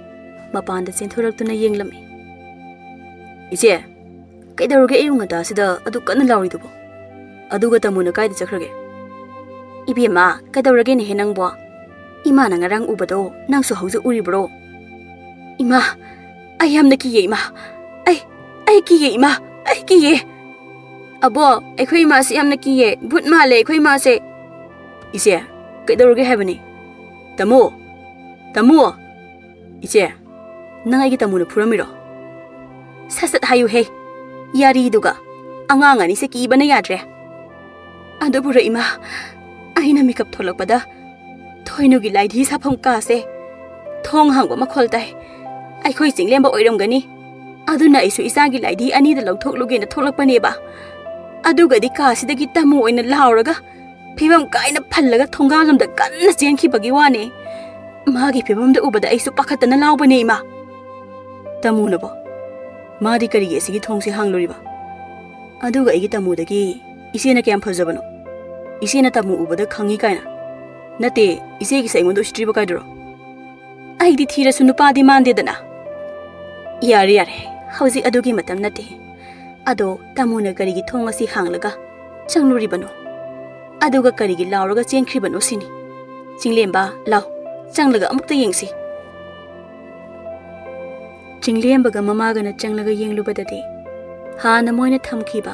ꯃꯄꯥꯟꯗ ꯆꯦꯟꯊꯣꯔꯛꯇꯨꯅ ꯌꯦꯡꯂꯝꯃꯤ꯫ "ꯏꯆꯦ, ꯀꯩꯗꯧꯔꯒꯦ ꯑꯌꯨꯛ ꯉꯟꯇꯥꯁꯤꯗ ꯑꯗꯨ ꯀꯟꯅ ꯂꯥꯎꯔꯤꯗꯨꯕꯣ? ꯑꯗꯨꯒ ꯇꯥꯃꯣꯅ ꯀꯥꯏꯗ ꯆꯠꯈ꯭ꯔꯒꯦ?" "ꯏꯕꯦꯝꯃ, ꯀꯩꯗꯧꯔꯒꯦꯅꯦꯍꯦ ꯅꯪꯕꯣ? ꯏꯃꯥꯅ ꯉꯔꯥꯡ ꯎꯕꯗꯣ ꯅꯪꯁꯨ ꯍꯧꯖꯤꯛ ꯎꯔꯤꯕ꯭ꯔꯣ?" "ꯏꯃꯥ, ꯑꯩ ꯌꯥꯝꯅ ꯀꯤꯌꯦ ꯏꯃꯥ꯫ ꯑꯩ, ꯑꯩ ꯀꯤꯌꯦ ꯏꯃꯥ, ꯑꯩ ꯀꯤꯌꯦ꯫ ꯑꯕꯣ, ꯑꯩꯈꯣꯏ ꯏꯃꯥꯁꯤ ꯌꯥꯝꯅ ꯀꯤꯌꯦ, ꯚꯨꯠ ꯃꯥꯜꯂꯦ ꯑꯩꯈꯣꯏ ꯏꯃꯥꯁꯦ꯫" "ꯏꯆꯦ, ꯀꯩꯗꯧꯔꯒꯦ ꯍꯥꯏꯕꯅꯤ? ꯇꯥꯃꯣ, ꯇꯥꯃꯣ!" "ꯏꯆꯦ, ꯅꯪ ꯑꯩꯒꯤ ꯇꯥꯃꯣꯅ ꯐꯨꯔꯝꯃꯤꯔꯣ?" "ꯁꯠ ꯁꯠ ꯍꯥꯏꯌꯨꯍꯦ, ꯌꯥꯔꯤꯗꯨꯒ꯫ ꯑꯉꯥꯡ ꯑꯅꯤꯁꯦ ꯀꯤꯕꯅ ꯌꯥꯗ꯭ꯔꯦ꯫" "ꯑꯗꯨꯕꯨꯔꯣ ꯏꯃꯥ, ꯑꯩꯅ ꯃꯤꯀꯞ ꯊꯣꯛꯂꯛꯄꯗ ꯊꯣꯏꯅꯨꯒꯤ ꯂꯥꯏꯙꯤ ꯁꯥꯐꯝ ꯀꯥꯁꯦ ꯊꯣꯡ ꯍꯥꯡꯕ ꯃꯈꯣꯜ ꯇꯥꯏ꯫ ꯑꯩꯈꯣꯏ ꯆꯤꯡꯂꯦꯝꯕ ꯑꯣꯏꯔꯝꯒꯅꯤ꯫ ꯑꯗꯨꯅ ꯑꯩꯁꯨ ꯏꯆꯥꯒꯤ ꯂꯥꯏꯙꯤ ꯑꯅꯤꯗ ꯂꯧꯊꯣꯛꯂꯨꯒꯦꯅ ꯊꯣꯛꯂꯛꯄꯅꯦꯕ꯫ ꯑꯗꯨꯒꯗꯤ ꯀꯥꯁꯤꯗꯒꯤ ꯇꯥꯃꯣ ꯑꯣꯏꯅ ꯂꯥꯎꯔꯒ ꯐꯤꯕꯝ ꯀꯥꯏꯅ ꯐꯜꯂꯒ ꯊꯣꯡꯒꯥꯜꯂꯣꯝꯗ ꯀꯟꯅ ꯆꯦꯟꯈꯤꯕꯒꯤ ꯋꯥꯅꯦ꯫ ꯃꯥꯒꯤ ꯐꯤꯕꯝꯗ ꯎꯕꯗ ꯑꯩꯁꯨ ꯄꯥꯈꯠꯇꯅ ꯂꯥꯎꯕꯅꯦ ꯏꯃꯥ꯫" "ꯇꯥꯃꯣꯅꯕꯣ? ꯃꯥꯗꯤ ꯀꯔꯤꯒꯤ ꯑꯁꯤꯒꯤ ꯊꯣꯡꯁꯦ ꯍꯥꯡꯂꯨꯔꯤꯕ? ꯑꯗꯨꯒ ꯑꯩꯒꯤ ꯇꯥꯃꯣꯗꯒꯤ ꯏꯆꯦꯅ ꯀꯌꯥꯝ ꯐꯖꯕꯅꯣ? ꯏꯆꯦꯅ ꯇꯥꯃꯣ ꯎꯕꯗ ꯈꯪꯉꯤ ꯀꯥꯏꯅ꯫ ꯅꯠꯇꯦ, ꯏꯆꯦꯒꯤꯁꯦ ꯑꯩꯉꯣꯟꯗ ꯎꯁꯤꯠꯇ꯭ꯔꯤꯕ ꯀꯥꯏꯗꯨꯔꯣ?" "ꯑꯩꯗꯤ ꯊꯤꯔꯁꯨ ꯅꯨꯄꯥꯗꯤ ꯃꯥꯟꯗꯦꯗꯅ꯫" "ꯌꯥꯔꯦ, ꯌꯥꯔꯦ, ꯍꯧꯖꯤꯛ ꯑꯗꯨꯒꯤ ꯃꯇꯝ ꯅꯠꯇꯦ꯫ ꯑꯗꯣ ꯇꯥꯃꯣꯅ ꯀꯔꯤꯒꯤ ꯊꯣꯡ ꯑꯁꯤ ꯍꯥꯡꯂꯒ ꯆꯪꯂꯨꯔꯤꯕꯅꯣ? ꯑꯗꯨꯒ ꯀꯔꯤꯒꯤ ꯂꯥꯎꯔꯒ ꯆꯦꯟꯈ꯭ꯔꯤꯕꯅꯣ ꯁꯤꯅꯤ꯫ ꯆꯤꯡꯂꯦꯝꯕ, ꯂꯥꯎ, ꯆꯪꯂꯒ ꯑꯃꯨꯛꯇ ꯌꯦꯡꯁꯤ꯫" ꯆꯤꯡꯂꯦꯝꯕꯒ ꯃꯃꯥꯒꯅ ꯆꯪꯂꯒ ꯌꯦꯡꯂꯨꯕꯗꯗꯤ ꯍꯥꯟꯅ ꯃꯣꯏꯅ ꯊꯝꯈꯤꯕ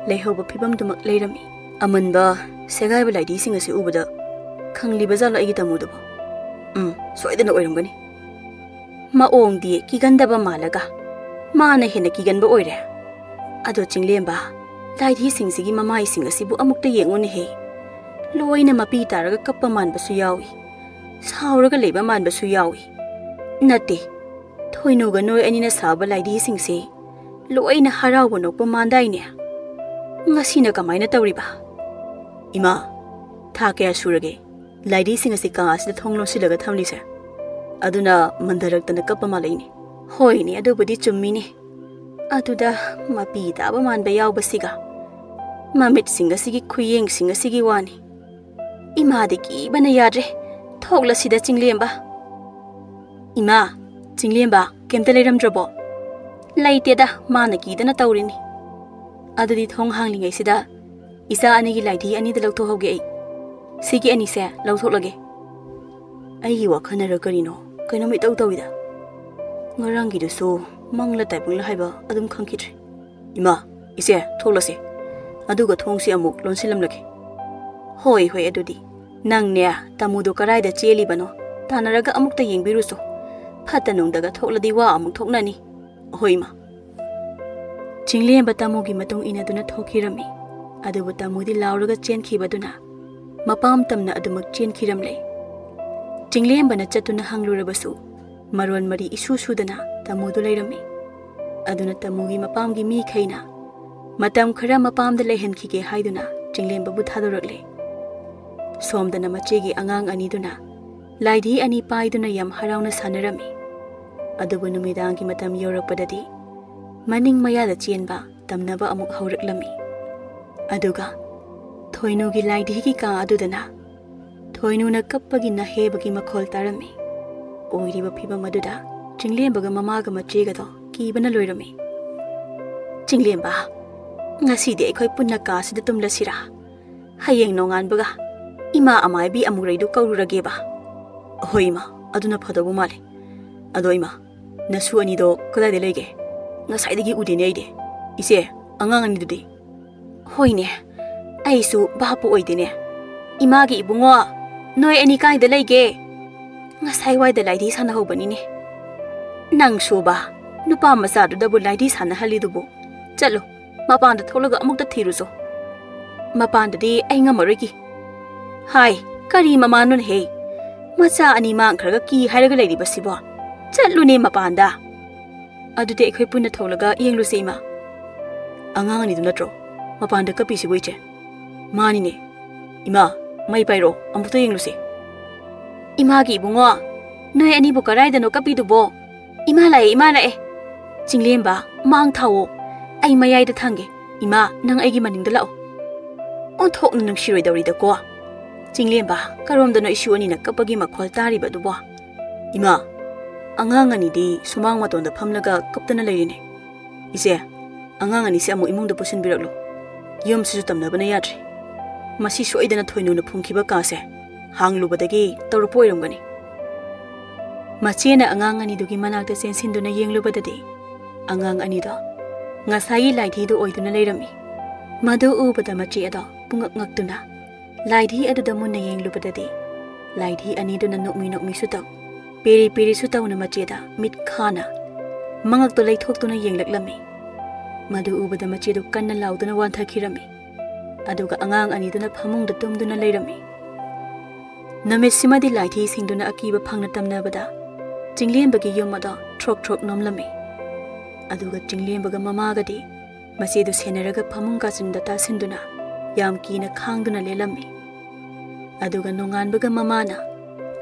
ꯂꯩꯍꯧꯕ ꯐꯤꯕꯝꯗꯨꯃꯛ ꯂꯩꯔꯝꯃꯤ꯫ "ꯑꯃꯟꯕ ꯁꯦꯒꯥꯏꯕ ꯂꯥꯏꯙꯤꯁꯤꯡ ꯑꯁꯤ ꯎꯕꯗ ꯈꯪꯂꯤꯕ ꯖꯥꯠꯂꯣ ꯑꯩꯒꯤ ꯇꯥꯃꯣꯗꯨꯕꯨ?" ꯎꯝ, ꯁꯣꯏꯗꯅ ꯑꯣꯏꯔꯝꯒꯅꯤ꯫ ꯃꯑꯣꯡꯗꯤ ꯀꯤꯒꯟꯗꯕ ꯃꯥꯜꯂꯒ ꯃꯥꯅ ꯍꯦꯟꯅ ꯀꯤꯒꯟꯕ ꯑꯣꯏꯔꯦ꯫ ꯑꯗꯣ ꯆꯤꯡꯂꯦꯝꯕ, ꯂꯥꯏꯙꯤꯁꯤꯡꯁꯤꯒꯤ ꯃꯃꯥꯏꯁꯤꯡ ꯑꯁꯤꯕꯨ ꯑꯃꯨꯛꯇ ꯌꯦꯡꯉꯨꯅꯦꯍꯦ꯫ ꯂꯣꯏꯅ ꯃꯄꯤ ꯇꯥꯔꯒ ꯀꯞꯄ ꯃꯥꯟꯕꯁꯨ ꯌꯥꯎꯏ, ꯁꯥꯎꯔꯒ ꯂꯩꯕ ꯃꯥꯟꯕꯁꯨ ꯌꯥꯎꯏ꯫ ꯅꯠꯇꯦ, ꯊꯣꯏꯅꯨꯒ ꯅꯣꯏ ꯑꯅꯤꯅ ꯁꯥꯕ ꯂꯥꯏꯙꯤꯁꯤꯡꯁꯦ ꯂꯣꯏꯅ ꯍꯔꯥꯎꯕ ꯅꯣꯛꯄ ꯃꯥꯟꯗꯥꯏꯅꯦ꯫ ꯉꯁꯤꯅ ꯀꯃꯥꯏꯅ ꯇꯧꯔꯤꯕ? ꯏꯃꯥ, ꯊꯥ ꯀꯌꯥ ꯁꯨꯔꯒꯦ ꯂꯥꯏꯙꯤꯁꯤꯡ ꯑꯁꯤ ꯀꯥ ꯑꯁꯤꯗ ꯊꯣꯡ ꯂꯣꯟꯁꯤꯜꯂꯒ ꯊꯝꯂꯤꯁꯦ? ꯑꯗꯨꯅ ꯃꯟꯗꯔꯛꯇꯅ ꯀꯞꯄ ꯃꯥꯜꯂꯛꯏꯅꯦ꯫ ꯍꯣꯏꯅꯦ, ꯑꯗꯨꯕꯨꯗꯤ ꯆꯨꯝꯃꯤꯅꯦ꯫ ꯑꯗꯨꯗ ꯃꯄꯤ ꯇꯥꯕ ꯃꯥꯟꯕ ꯌꯥꯎꯕꯁꯤꯒ ꯃꯃꯤꯠꯁꯤꯡ ꯑꯁꯤꯒꯤ ꯈꯨꯌꯦꯡꯁꯤꯡ ꯑꯁꯤꯒꯤ ꯋꯥꯅꯤ꯫ ꯏꯃꯥꯗꯤ ꯀꯤꯕꯅ ꯌꯥꯗ꯭ꯔꯦ꯫ ꯊꯣꯛꯂꯁꯤꯗ ꯆꯤꯡꯂꯦꯝꯕ꯫ ꯏꯃꯥ, ꯆꯤꯡꯂꯦꯝꯕ, ꯀꯩꯝꯇ ꯂꯩꯔꯝꯗ꯭ꯔꯕꯣ? ꯂꯩꯇꯦꯗ, ꯃꯥꯅ ꯀꯤꯗꯅ ꯇꯧꯔꯤꯅꯤ꯫ ꯑꯗꯨꯗꯤ ꯊꯣꯡ ꯍꯥꯡꯂꯤꯉꯩꯁꯤꯗ ꯏꯆꯥ ꯑꯅꯤꯒꯤ ꯂꯥꯏꯙꯤ ꯑꯅꯤꯗ ꯂꯧꯊꯣꯛꯍꯧꯒꯦ ꯑꯩ꯫ ꯁꯤꯒꯤ ꯑꯅꯤꯁꯦ ꯂꯧꯊꯣꯛꯂꯒꯦ꯫ ꯑꯩꯒꯤ ꯋꯥꯈꯜꯅꯔ ꯀꯔꯤꯅꯣ, ꯀꯩꯅꯣꯝ ꯏꯇꯧ ꯇꯧꯏꯗ꯫ ꯉꯔꯥꯡꯒꯤꯗꯨꯁꯨ ꯃꯪꯂ ꯇꯥꯏꯕꯪꯂ ꯍꯥꯏꯕ ꯑꯗꯨꯝ ꯈꯪꯈꯤꯗ꯭ꯔꯦ꯫ ꯏꯃꯥ, ꯏꯆꯦ, ꯊꯣꯛꯂꯁꯤ꯫ ꯑꯗꯨꯒ ꯊꯣꯡꯁꯤ ꯑꯃꯨꯛ ꯂꯣꯟꯁꯤꯜꯂꯝꯂꯒꯦ꯫ ꯍꯣꯏ, ꯍꯣꯏ, ꯑꯗꯨꯗꯤ꯫ ꯅꯪꯅꯦ, ꯇꯥꯃꯨꯗꯣ ꯀꯔꯥꯏꯗ ꯆꯦꯜꯂꯤꯕꯅꯣ? ꯇꯥꯟꯅꯔꯒ ꯑꯃꯨꯛꯇ ꯌꯦꯡꯕꯤꯔꯨꯆꯣ꯫ ꯐꯠꯇ ꯅꯨꯡꯗꯒ ꯊꯣꯛꯂꯗꯤ ꯋꯥ ꯑꯃꯨꯛ ꯊꯣꯛꯅꯅꯤ꯫ ꯍꯣꯏ, ꯏꯃꯥ꯫ ꯆꯤꯡꯂꯦꯝꯕ ꯇꯥꯃꯨꯒꯤ ꯃꯇꯨꯡ ꯏꯟꯅꯗꯨꯅ ꯊꯣꯛꯈꯤꯔꯝꯃꯤ꯫ ꯑꯗꯨꯕꯨ ꯇꯥꯃꯨꯗꯤ ꯂꯥꯎꯔꯒ ꯆꯦꯟꯈꯤꯕꯗꯨꯅ ꯃꯄꯥꯝ ꯇꯝꯅ ꯑꯗꯨꯃꯛ ꯆꯦꯟꯈꯤꯔꯝꯂꯦ꯫ ꯆꯤꯡꯂꯦꯝꯕꯅ ꯆꯠꯇꯨꯅ ꯍꯪꯂꯨꯔꯕꯁꯨ ꯃꯔꯣꯟ ꯃꯔꯤ ꯏꯁꯨ ꯁꯨꯗꯅ ꯇꯥꯃꯨꯗꯨ ꯂꯩꯔꯝꯃꯤ꯫ ꯑꯗꯨꯅ ꯇꯥꯃꯨꯒꯤ ꯃꯄꯥꯝꯒꯤ ꯃꯤꯈꯩꯅ ꯃꯇꯝ ꯈꯔ ꯃꯄꯥꯝꯗ ꯂꯩꯍꯟꯈꯤꯒꯦ ꯍꯥꯏꯗꯨꯅ ꯆꯤꯡꯂꯦꯝꯕꯕꯨ ꯊꯥꯗꯣꯔꯛꯂꯦ꯫ ꯁꯣꯝꯗꯅ ꯃꯆꯦꯒꯤ ꯑꯉꯥꯡ ꯑꯅꯤꯗꯨꯅ ꯂꯥꯏꯙꯤ ꯑꯅꯤ ꯄꯥꯏꯗꯨꯅ ꯌꯥꯝ ꯍꯔꯥꯎꯅ ꯁꯥꯟꯅꯔꯝꯃꯤ꯫ ꯑꯗꯨꯕꯨ ꯅꯨꯃꯤꯗꯥꯡꯒꯤ ꯃꯇꯝ ꯌꯧꯔꯛꯄꯗꯗꯤ ꯃꯅꯤꯡ ꯃꯌꯥꯗ ꯆꯦꯟꯕ ꯇꯝꯅꯕ ꯑꯃꯨꯛ ꯍꯧꯔꯛꯂꯝꯃꯤ꯫ ꯑꯗꯨꯒ ꯊꯣꯏꯅꯨꯒꯤ ꯂꯥꯏꯙꯤꯒꯤ ꯀꯥ ꯑꯗꯨꯗꯅ ꯊꯣꯏꯅꯨꯅ ꯀꯞꯄꯒꯤ ꯅꯍꯦꯕꯒꯤ ꯃꯈꯣꯜ ꯇꯥꯔꯝꯃꯤ꯫ ꯑꯣꯏꯔꯤꯕ ꯐꯤꯕꯝ ꯑꯗꯨꯗ ꯆꯤꯡꯂꯦꯝꯕꯒ ꯃꯃꯥꯒ ꯃꯆꯦꯒꯗꯣ ꯀꯤꯕꯅ ꯂꯣꯏꯔꯝꯃꯤ꯫ "ꯆꯤꯡꯂꯦꯝꯕ, ꯉꯁꯤꯗꯤ ꯑꯩꯈꯣꯏ ꯄꯨꯟꯅ ꯀꯥ ꯑꯁꯤꯗ ꯇꯨꯝꯂꯁꯤꯔꯥ? ꯍꯌꯦꯡ ꯅꯣꯡꯉꯥꯟꯕꯒ ꯏꯃꯥ ꯑꯃꯥꯏꯕꯤ ꯑꯃꯨꯔꯩꯗꯨ ꯀꯧꯔꯨꯔꯒꯦꯕ꯫" "ꯍꯣꯏ ꯏꯃꯥ, ꯑꯗꯨꯅ ꯐꯗꯧꯕ ꯃꯥꯜꯂꯦ꯫ ꯑꯗꯣ ꯏꯃꯥ, ꯅꯁꯨ ꯑꯅꯤꯗꯣ ꯀꯗꯥꯏꯗ ꯂꯩꯒꯦ? ꯉꯁꯥꯏꯗꯒꯤ ꯎꯗꯦꯅꯦ ꯑꯩꯗꯤ꯫ ꯏꯆꯦ, ꯑꯉꯥꯡ ꯑꯅꯤꯗꯨꯗꯤ?" "ꯍꯣꯏꯅꯦ, ꯑꯩꯁꯨ ꯚꯥꯞꯄꯨ ꯑꯣꯏꯗꯦꯅꯦ꯫ ꯏꯃꯥꯒꯤ ꯏꯕꯨꯡꯉꯣ, ꯅꯣꯏ ꯑꯅꯤ ꯀꯥꯏꯗ ꯂꯩꯒꯦ?" ꯉꯁꯥꯏꯋꯥꯏꯗ ꯂꯥꯏꯙꯤ ꯁꯥꯟꯅꯍꯧꯕꯅꯤꯅꯦ꯫ ꯅꯪꯁꯨꯕ, ꯅꯨꯄꯥ ꯃꯆꯥꯗꯨꯗꯕꯨ ꯂꯥꯏꯙꯤ ꯁꯥꯟꯅꯍꯜꯂꯤꯗꯨꯕꯨ? ꯆꯠꯂꯨ, ꯃꯄꯥꯟꯗ ꯊꯣꯛꯂꯒ ꯑꯃꯨꯛꯇ ꯊꯤꯔꯨꯆꯣ꯫ ꯃꯄꯥꯟꯗꯗꯤ ꯑꯩ ꯉꯝꯃꯔꯣꯏꯒꯤ꯫ ꯍꯥꯏ, ꯀꯔꯤ ꯃꯃꯥꯅꯣꯅꯦꯍꯦ? ꯃꯆꯥ ꯑꯅꯤ ꯃꯥꯡꯈ꯭ꯔꯒ ꯀꯤ ꯍꯥꯏꯔꯒ ꯂꯩꯔꯤꯕꯁꯤꯕꯣ? ꯆꯠꯂꯨꯅꯦ ꯃꯄꯥꯟꯗ꯫ ꯑꯗꯨꯗꯤ ꯑꯩꯈꯣꯏ ꯄꯨꯟꯅ ꯊꯣꯛꯂꯒ ꯌꯦꯡꯂꯨꯁꯦ, ꯏꯃꯥ꯫ ꯑꯉꯥꯡ ꯑꯅꯤꯗꯨ ꯅꯠꯇ꯭ꯔꯣ ꯃꯄꯥꯟꯗ ꯀꯞꯄꯤꯁꯤꯕꯨ, ꯏꯆꯦ? ꯃꯥꯅꯤꯅꯦ꯫ ꯏꯃꯥ, ꯃꯩ ꯄꯥꯏꯔꯣ, ꯑꯃꯨꯛꯇ ꯌꯦꯡꯂꯨꯁꯦ꯫ ꯏꯃꯥꯒꯤ ꯏꯕꯨꯡꯉꯣ, ꯅꯣꯏ ꯑꯅꯤꯕꯨ ꯀꯔꯥꯏꯗꯅꯣ ꯀꯞꯄꯤꯗꯨꯕꯣ? ꯏꯃꯥ ꯂꯥꯛꯑꯦ, ꯏꯃꯥ ꯂꯥꯛꯑꯦ꯫ ꯆꯤꯡꯂꯦꯝꯕ, ꯃꯥꯡ ꯊꯥꯎꯑꯣ꯫ ꯑꯩ ꯃꯌꯥꯏꯗ ꯊꯥꯡꯒꯦ꯫ ꯏꯃꯥ, ꯅꯪ ꯑꯩꯒꯤ ꯃꯅꯤꯡꯗ ꯂꯥꯛꯑꯣ꯫ ꯑꯣꯟꯊꯣꯛꯅ ꯅꯨꯡꯁꯤꯔꯣꯏꯗꯧꯔꯤꯗꯀꯣ꯫ ꯆꯤꯡꯂꯦꯝꯕ, ꯀꯔꯣꯝꯗꯅꯣ ꯏꯁꯨ ꯑꯅꯤꯅ ꯀꯞꯄꯒꯤ ꯃꯈꯣꯜ ꯇꯥꯔꯤꯕ ꯑꯗꯨꯕꯣ? ꯏꯃꯥ, ꯑꯉꯥꯡ ꯑꯅꯤꯗꯤ ꯁꯨꯃꯥꯡ ꯃꯇꯣꯟꯗ ꯐꯝꯂꯒ ꯀꯞꯇꯅ ꯂꯩꯔꯤꯅꯦ꯫ ꯏꯆꯦ, ꯑꯉꯥꯡ ꯑꯅꯤꯁꯦ ꯑꯃꯨꯛ ꯏꯃꯨꯡꯗ ꯄꯨꯁꯤꯟꯕꯤꯔꯛꯂꯣ꯫ ꯌꯨꯝꯁꯤꯁꯨ ꯇꯝꯅꯕꯅ ꯌꯥꯗ꯭ꯔꯦ꯫ ꯃꯁꯤ ꯁꯣꯏꯗꯅ ꯊꯣꯏꯅꯨꯅ ꯐꯨꯝꯈꯤꯕ ꯀꯥꯁꯦ ꯍꯥꯡꯂꯨꯕꯗꯒꯤ ꯇꯧꯔꯛꯄ ꯑꯣꯏꯔꯝꯒꯅꯤ꯫ ꯃꯆꯦꯅ ꯑꯉꯥꯡ ꯑꯅꯤꯗꯨꯒꯤ ꯃꯅꯥꯛꯇ ꯆꯦꯟꯁꯤꯟꯗꯨꯅ ꯌꯦꯡꯂꯨꯕꯗꯗꯤ, ꯑꯉꯥꯡ ꯑꯅꯤꯗꯣ ꯉꯁꯥꯏꯒꯤ ꯂꯥꯏꯙꯤꯗꯨ ꯑꯣꯏꯗꯨꯅ ꯂꯩꯔꯝꯃꯤ꯫ ꯃꯗꯨ ꯎꯕꯗ ꯃꯆꯦ ꯑꯗꯣ ꯄꯨꯡꯉꯛ ꯉꯛꯇꯨꯅ ꯂꯥꯏꯙꯤ ꯑꯗꯨꯗ ꯃꯨꯟꯅ ꯌꯦꯡꯂꯨꯕꯗꯗꯤ, ꯂꯥꯏꯙꯤ ꯑꯅꯤꯗꯨꯅ ꯅꯣꯛꯃꯤ ꯅꯣꯛꯃꯤꯁꯨ ꯇꯧ, ꯄꯦꯔꯤ ꯄꯦꯔꯤꯁꯨ ꯇꯧꯅ ꯃꯆꯦꯗ ꯃꯤꯠ ꯈꯥꯅ ꯃꯉꯛꯇꯣ ꯂꯩꯊꯣꯛꯇꯨꯅ ꯌꯦꯡꯂꯛꯂꯝꯃꯤ꯫ ꯃꯗꯨ ꯎꯕꯗ ꯃꯆꯦꯗꯨ ꯀꯟꯅ ꯂꯥꯎꯗꯨꯅ ꯋꯥꯟꯊꯈꯤꯔꯝꯃꯤ꯫ ꯑꯗꯨꯒ ꯑꯉꯥꯡ ꯑꯅꯤꯗꯨꯅ ꯐꯃꯨꯡꯗ ꯇꯨꯝꯗꯨꯅ ꯂꯩꯔꯝꯃꯤ꯫ ꯅꯨꯃꯤꯠꯁꯤꯃꯗꯤ ꯂꯥꯏꯙꯤꯁꯤꯡꯗꯨꯅ ꯑꯀꯤꯕ ꯐꯪꯅ ꯇꯝꯅꯕꯗ ꯆꯤꯡꯂꯦꯝꯕꯒꯤ ꯌꯨꯝ ꯑꯗꯣ ꯊ꯭ꯔꯣꯛ ꯊ꯭ꯔꯣꯛ ꯅꯣꯝꯂꯝꯃꯤ꯫ ꯑꯗꯨꯒ ꯆꯤꯡꯂꯦꯝꯕꯒ ꯃꯃꯥꯒꯗꯤ ꯃꯆꯦꯗꯨ ꯁꯦꯟꯅꯔꯒ ꯐꯃꯨꯡ ꯀꯥꯆꯤꯟꯗ ꯇꯥꯁꯤꯟꯗꯨꯅ ꯌꯥꯝ ꯀꯤꯅ ꯈꯥꯡꯗꯨꯅ ꯂꯦꯜꯂꯝꯃꯤ꯫ ꯑꯗꯨꯒ ꯅꯣꯡꯉꯥꯟꯕꯒ ꯃꯃꯥꯅ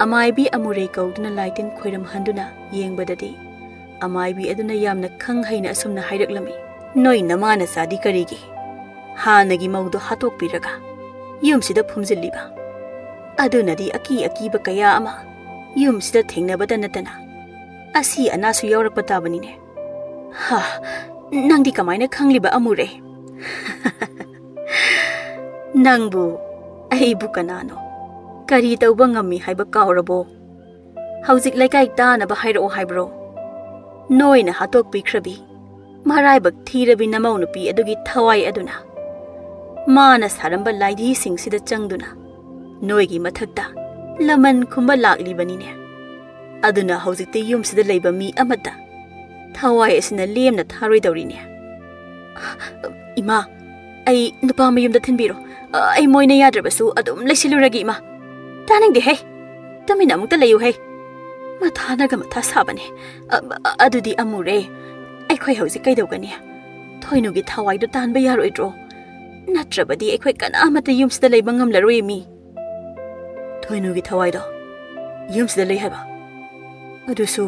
ꯑꯃꯥꯏꯕꯤ ꯑꯃꯨꯔꯩ ꯀꯧꯗꯨꯅ ꯂꯥꯏꯇꯤꯟ ꯈꯣꯏꯔꯝꯍꯟꯗꯨꯅ ꯌꯦꯡꯕꯗꯗꯤ, ꯑꯃꯥꯏꯕꯤ ꯑꯗꯨꯅ ꯌꯥꯝꯅ ꯈꯪ ꯍꯩꯅ ꯑꯁꯨꯝꯅ ꯍꯥꯏꯔꯛꯂꯝꯃꯤ, "ꯅꯣꯏ ꯅꯃꯥ ꯅꯆꯥꯗꯤ ꯀꯔꯤꯒꯤ ꯍꯥꯟꯅꯒꯤ ꯃꯧꯗꯣ ꯍꯥꯠꯇꯣꯛꯄꯤꯔꯒ ꯌꯨꯝꯁꯤꯗ ꯐꯨꯝꯖꯤꯜꯂꯤꯕ? ꯑꯗꯨꯅꯗꯤ ꯑꯀꯤ ꯑꯀꯤꯕ ꯀꯌꯥ ꯑꯃ ꯌꯨꯝꯁꯤꯗ ꯊꯦꯡꯅꯕꯇ ꯅꯠꯇꯅ ꯑꯁꯤ ꯑꯅꯥꯁꯨ ꯌꯥꯎꯔꯛꯄ ꯇꯥꯕꯅꯤꯅꯦ꯫ ꯍꯥ, ꯅꯪꯗꯤ ꯀꯃꯥꯏꯅ ꯈꯪꯂꯤꯕ ꯑꯃꯨꯔꯩ?" "ꯅꯪꯕꯨ ꯑꯩꯕꯨ ꯀꯅꯥꯅꯣ, ꯀꯔꯤ ꯇꯧꯕ ꯉꯝꯃꯤ ꯍꯥꯏꯕ ꯀꯥꯎꯔꯕꯣ? ꯍꯧꯖꯤꯛ ꯂꯩꯀꯥꯏ ꯇꯥꯅꯕ ꯍꯥꯏꯔꯛꯑꯣ ꯍꯥꯏꯕ꯭ꯔꯣ? ꯅꯣꯏꯅ ꯍꯥꯠꯇꯣꯛꯄꯤꯈ꯭ꯔꯕꯤ ꯃꯔꯥꯏꯕꯛ ꯊꯤꯔꯕꯤ ꯅꯃꯧ ꯅꯨꯄꯤ ꯑꯗꯨꯒꯤ ꯊꯋꯥꯏ ꯑꯗꯨꯅ ꯃꯥꯅ ꯁꯥꯔꯝꯕ ꯂꯥꯏꯙꯤꯁꯤꯡꯁꯤꯗ ꯆꯪꯗꯨꯅ ꯅꯣꯏꯒꯤ ꯃꯊꯛꯇ ꯂꯃꯟ ꯈꯨꯝꯕ ꯂꯥꯛꯂꯤꯕꯅꯤꯅꯦ꯫ ꯑꯗꯨꯅ ꯍꯧꯖꯤꯛꯇꯤ ꯌꯨꯝꯁꯤꯗ ꯂꯩꯕ ꯃꯤ ꯑꯃꯠꯇ ꯊꯋꯥꯏ ꯑꯁꯤꯅ ꯂꯦꯝꯅ ꯊꯥꯔꯣꯏꯗꯧꯔꯤꯅꯦ꯫ ꯏꯃꯥ, ꯑꯩ ꯅꯨꯄꯥ ꯃꯌꯨꯝꯗ ꯊꯤꯟꯕꯤꯔꯣ꯫ ꯑꯩ ꯃꯣꯏꯅ ꯌꯥꯗ꯭ꯔꯕꯁꯨ ꯑꯗꯨꯝ ꯂꯩꯁꯤꯜꯂꯨꯔꯒꯦ, ꯏꯃꯥ꯫ ꯇꯥꯅꯤꯡꯗꯦꯍꯦ꯫ ꯇꯨꯃꯤꯟꯅ ꯑꯃꯨꯛꯇ ꯂꯩꯌꯨꯍꯦ꯫ ꯃꯊꯥꯅꯒ ꯃꯊꯥ ꯁꯥꯕꯅꯦ꯫ ꯑ-, ꯑ-, ꯑꯗꯨꯗꯤ ꯑꯃꯨꯔꯦ, ꯑꯩꯈꯣꯏ ꯍꯧꯖꯤꯛ ꯀꯩꯗꯧꯒꯅꯤ? ꯊꯣꯏꯅꯨꯒꯤ ꯊꯋꯥꯏꯗꯣ ꯇꯥꯟꯕ ꯌꯥꯔꯣꯏꯗ꯭ꯔꯣ? ꯅꯠꯇ꯭ꯔꯕꯗꯤ ꯑꯩꯈꯣꯏ ꯀꯅꯥꯃꯠꯇ ꯌꯨꯝꯁꯤꯗ ꯂꯩꯕ ꯉꯝꯂꯔꯣꯏ, ꯃꯤ꯫ ꯊꯣꯏꯅꯨꯒꯤ ꯊꯋꯥꯏꯗꯣ ꯌꯨꯝꯁꯤꯗ ꯂꯩ ꯍꯥꯏꯕ? ꯑꯗꯨꯁꯨ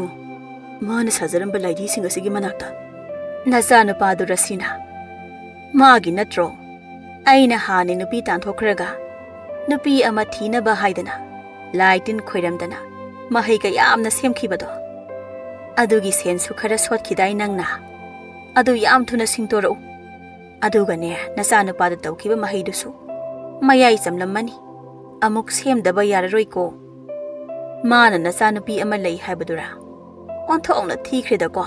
ꯃꯥꯅ ꯁꯥꯖꯔꯝꯕ ꯂꯥꯏꯙꯤꯁꯤꯡ ꯑꯁꯤꯒꯤ ꯃꯅꯥꯛꯇ? ꯅꯆꯥꯅꯨꯄꯥꯗꯨ ꯔꯁꯤꯅꯥ, ꯃꯥꯒꯤ ꯅꯠꯇ꯭ꯔꯣ? ꯑꯩꯅ ꯍꯥꯟꯅ ꯅꯨꯄꯤ ꯇꯥꯟꯊꯣꯛꯈ꯭ꯔꯒ ꯅꯨꯄꯤ ꯑꯃ ꯊꯤꯅꯕ ꯍꯥꯏꯗꯅ ꯂꯥꯏ ꯇꯤꯟ ꯈꯣꯏꯔꯝꯗꯅ ꯃꯍꯩ ꯀꯌꯥꯝꯅ ꯁꯦꯝꯈꯤꯕꯗꯣ? ꯑꯗꯨꯒꯤ ꯁꯦꯟꯁꯨ ꯈꯔ ꯁꯣꯠꯈꯤꯗꯥꯏ ꯅꯪꯅ? ꯑꯗꯨ ꯌꯥꯝ ꯊꯨꯅ ꯁꯤꯡꯇꯣꯔꯛꯎ꯫ ꯑꯗꯨꯒꯅꯦ, ꯅꯆꯥꯅꯨꯄꯥꯗ ꯇꯧꯈꯤꯕ ꯃꯍꯩꯗꯨꯁꯨ ꯃꯌꯥꯏ ꯆꯝꯂꯝꯃꯅꯤ꯫ ꯑꯃꯨꯛ ꯁꯦꯝꯗꯕ ꯌꯥꯔꯔꯣꯏꯀꯣ꯫ ꯃꯥꯅ ꯅꯆꯥꯅꯨꯄꯤ ꯑꯃ ꯂꯩ ꯍꯥꯏꯕꯗꯨꯔꯥ? ꯑꯣꯟꯊꯣꯛꯅ ꯊꯤꯈ꯭ꯔꯦꯗꯀꯣ꯫